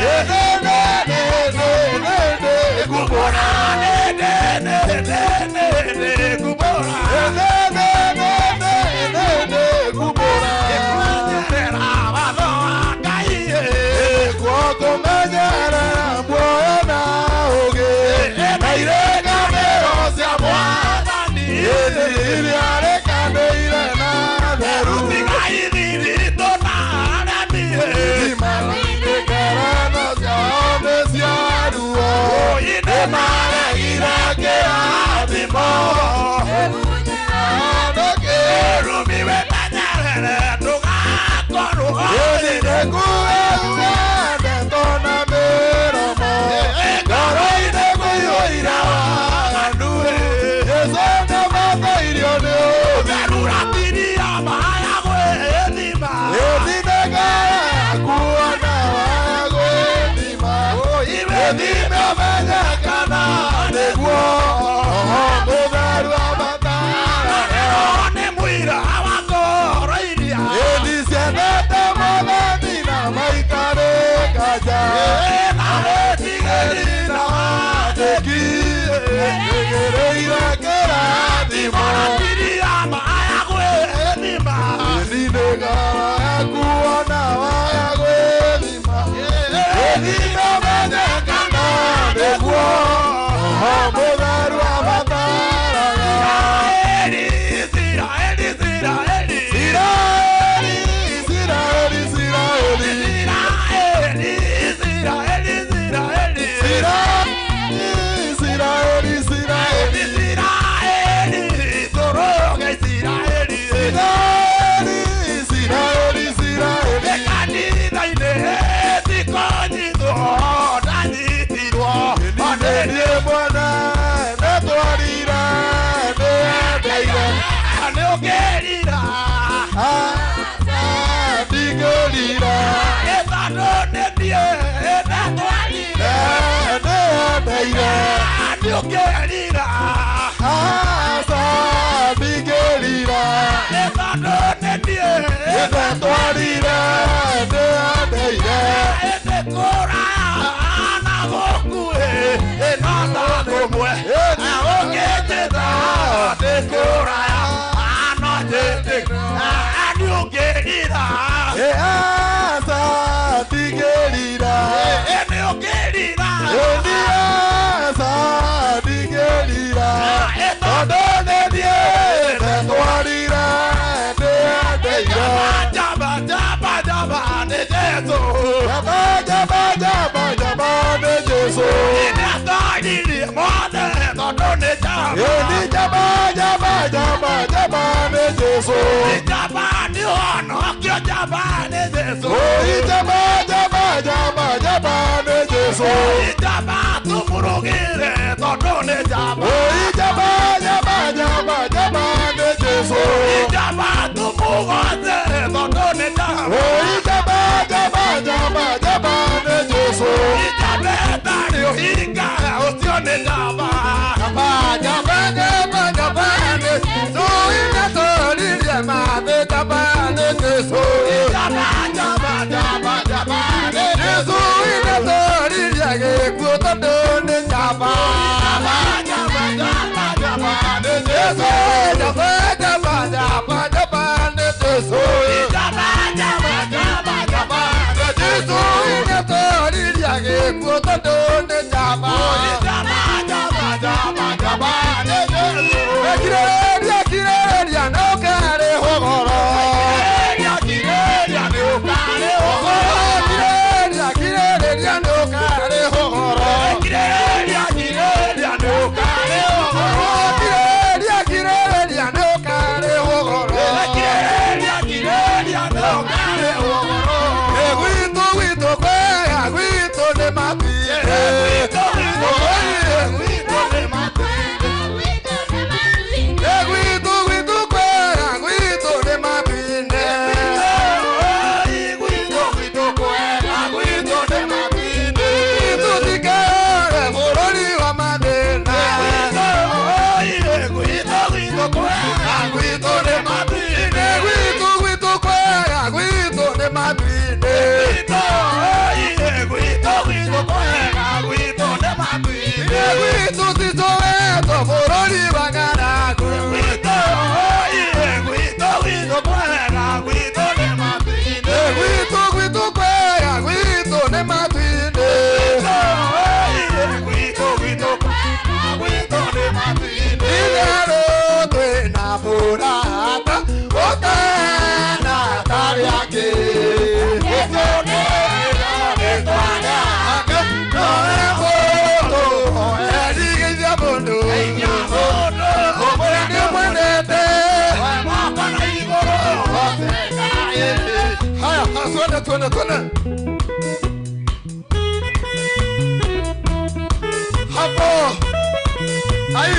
Yeah. Nĩ ũngĩrira. Aca ndingĩrira. Ĩtondũ nĩ niĩ ndatwarire. Nĩendeire. Nĩ ũngĩrira. Aca ndingĩrira. Ĩtondũ nĩ niĩ ndatwarire. Nĩendeire. Ĩndĩ kũraya na gũkuhĩ ĩno ta kũmwe. Ũngĩnjĩta ndĩ kũraya no njĩtĩka. Nĩ ũngĩrira. Aca ndingĩrira. Nĩ ũngĩrira. Aca ndingĩrira. Tondũ nĩ niĩ ndatwarire. Nĩendeire. Jaba jaba jaba nĩ Jesũ. Jaba jaba jaba jaba nĩ Jesũ. Nĩatwaririe mothe tondũ nĩ jaba. Nĩ jaba jaba jaba jaba nĩ Jesũ. Jaba nĩ ũhonokio jaba nĩ Jesũ. Jaba jaba jaba jaba nĩ Jesũ. Jaba tũmũrũgĩre tondũ nĩ jaba. Jaba jaba jaba jaba nĩ Jesũ. Jaba tũmũgoce tondũ nĩ jaba. Jaba jaba jaba jaba nĩ Jesũ. Jaba ĩtarĩ ũhinga ũcio nĩ jaba. Jaba jaba jaba jaba nĩ Jesũ. Inatoririe mathĩ jaba nĩ Jesũ. Jaba jaba jaba jaba nĩ Jesũ. Inatoririe gĩkuũ tondũ nĩ jaba. Jaba jaba jaba jaba nĩ Jesũ. Jaba jaba jaba jaba nĩ Jesũ. Jaba jaba jaba jaba nĩ Jesũ. Inatoririe gĩkuũ tondũ nĩ jaba. Jaba jaba jaba jaba nĩ Jesũ. Kirĩrĩria kirĩrĩria nĩ ũkarĩhwo goro. Kirĩrĩria kirĩrĩria nĩ ũkarĩhwo goro. Kirĩrĩria kirĩrĩria nĩ ũkarĩhwo goro. Kirĩrĩria kirĩrĩria nĩ ũkarĩhwo goro. Kirĩrĩria kirĩrĩria nĩ ũkarĩhwo goro. Kirĩrĩria kirĩrĩria nĩ ũkarĩhwo goro. Gwitũ gwitũ kwega gwitũ nĩ matuire. Gwitũ gwitũ kwega gwitũ nĩ matuire. Gwitũ gwitũ kwega gwitũ nĩ matuire. Gwitũ gwitũ kwega gwitũ nĩ matuire. Tũtikare bũrũri wa mathĩna. Gwitũ gwitũ kwega gwitũ nĩ matuire. Gwitũ gwitũ kwega gwitũ nĩ matuire. Gwitũ gwitũ kwega gwitũ nĩ matuire. Gwitũ titũwetwo bũrũri wa ng'aragu. Gwitũ gwitũ gwitũ kwega gwitũ nĩ matuire. Gwitũ gwitũ kwega gwitũ nĩ matuire. Gwitũ gwitũ kwega gwitũ nĩ matuire. Itherũ twĩna mũrata ũtana tarĩ angĩ. Jesũ nĩ rĩtwa rĩake nowe mũndũ erigĩithia mũndũ. Ũmwe nĩ mwendete. Haya, twende twende twende. Hapo. Ai.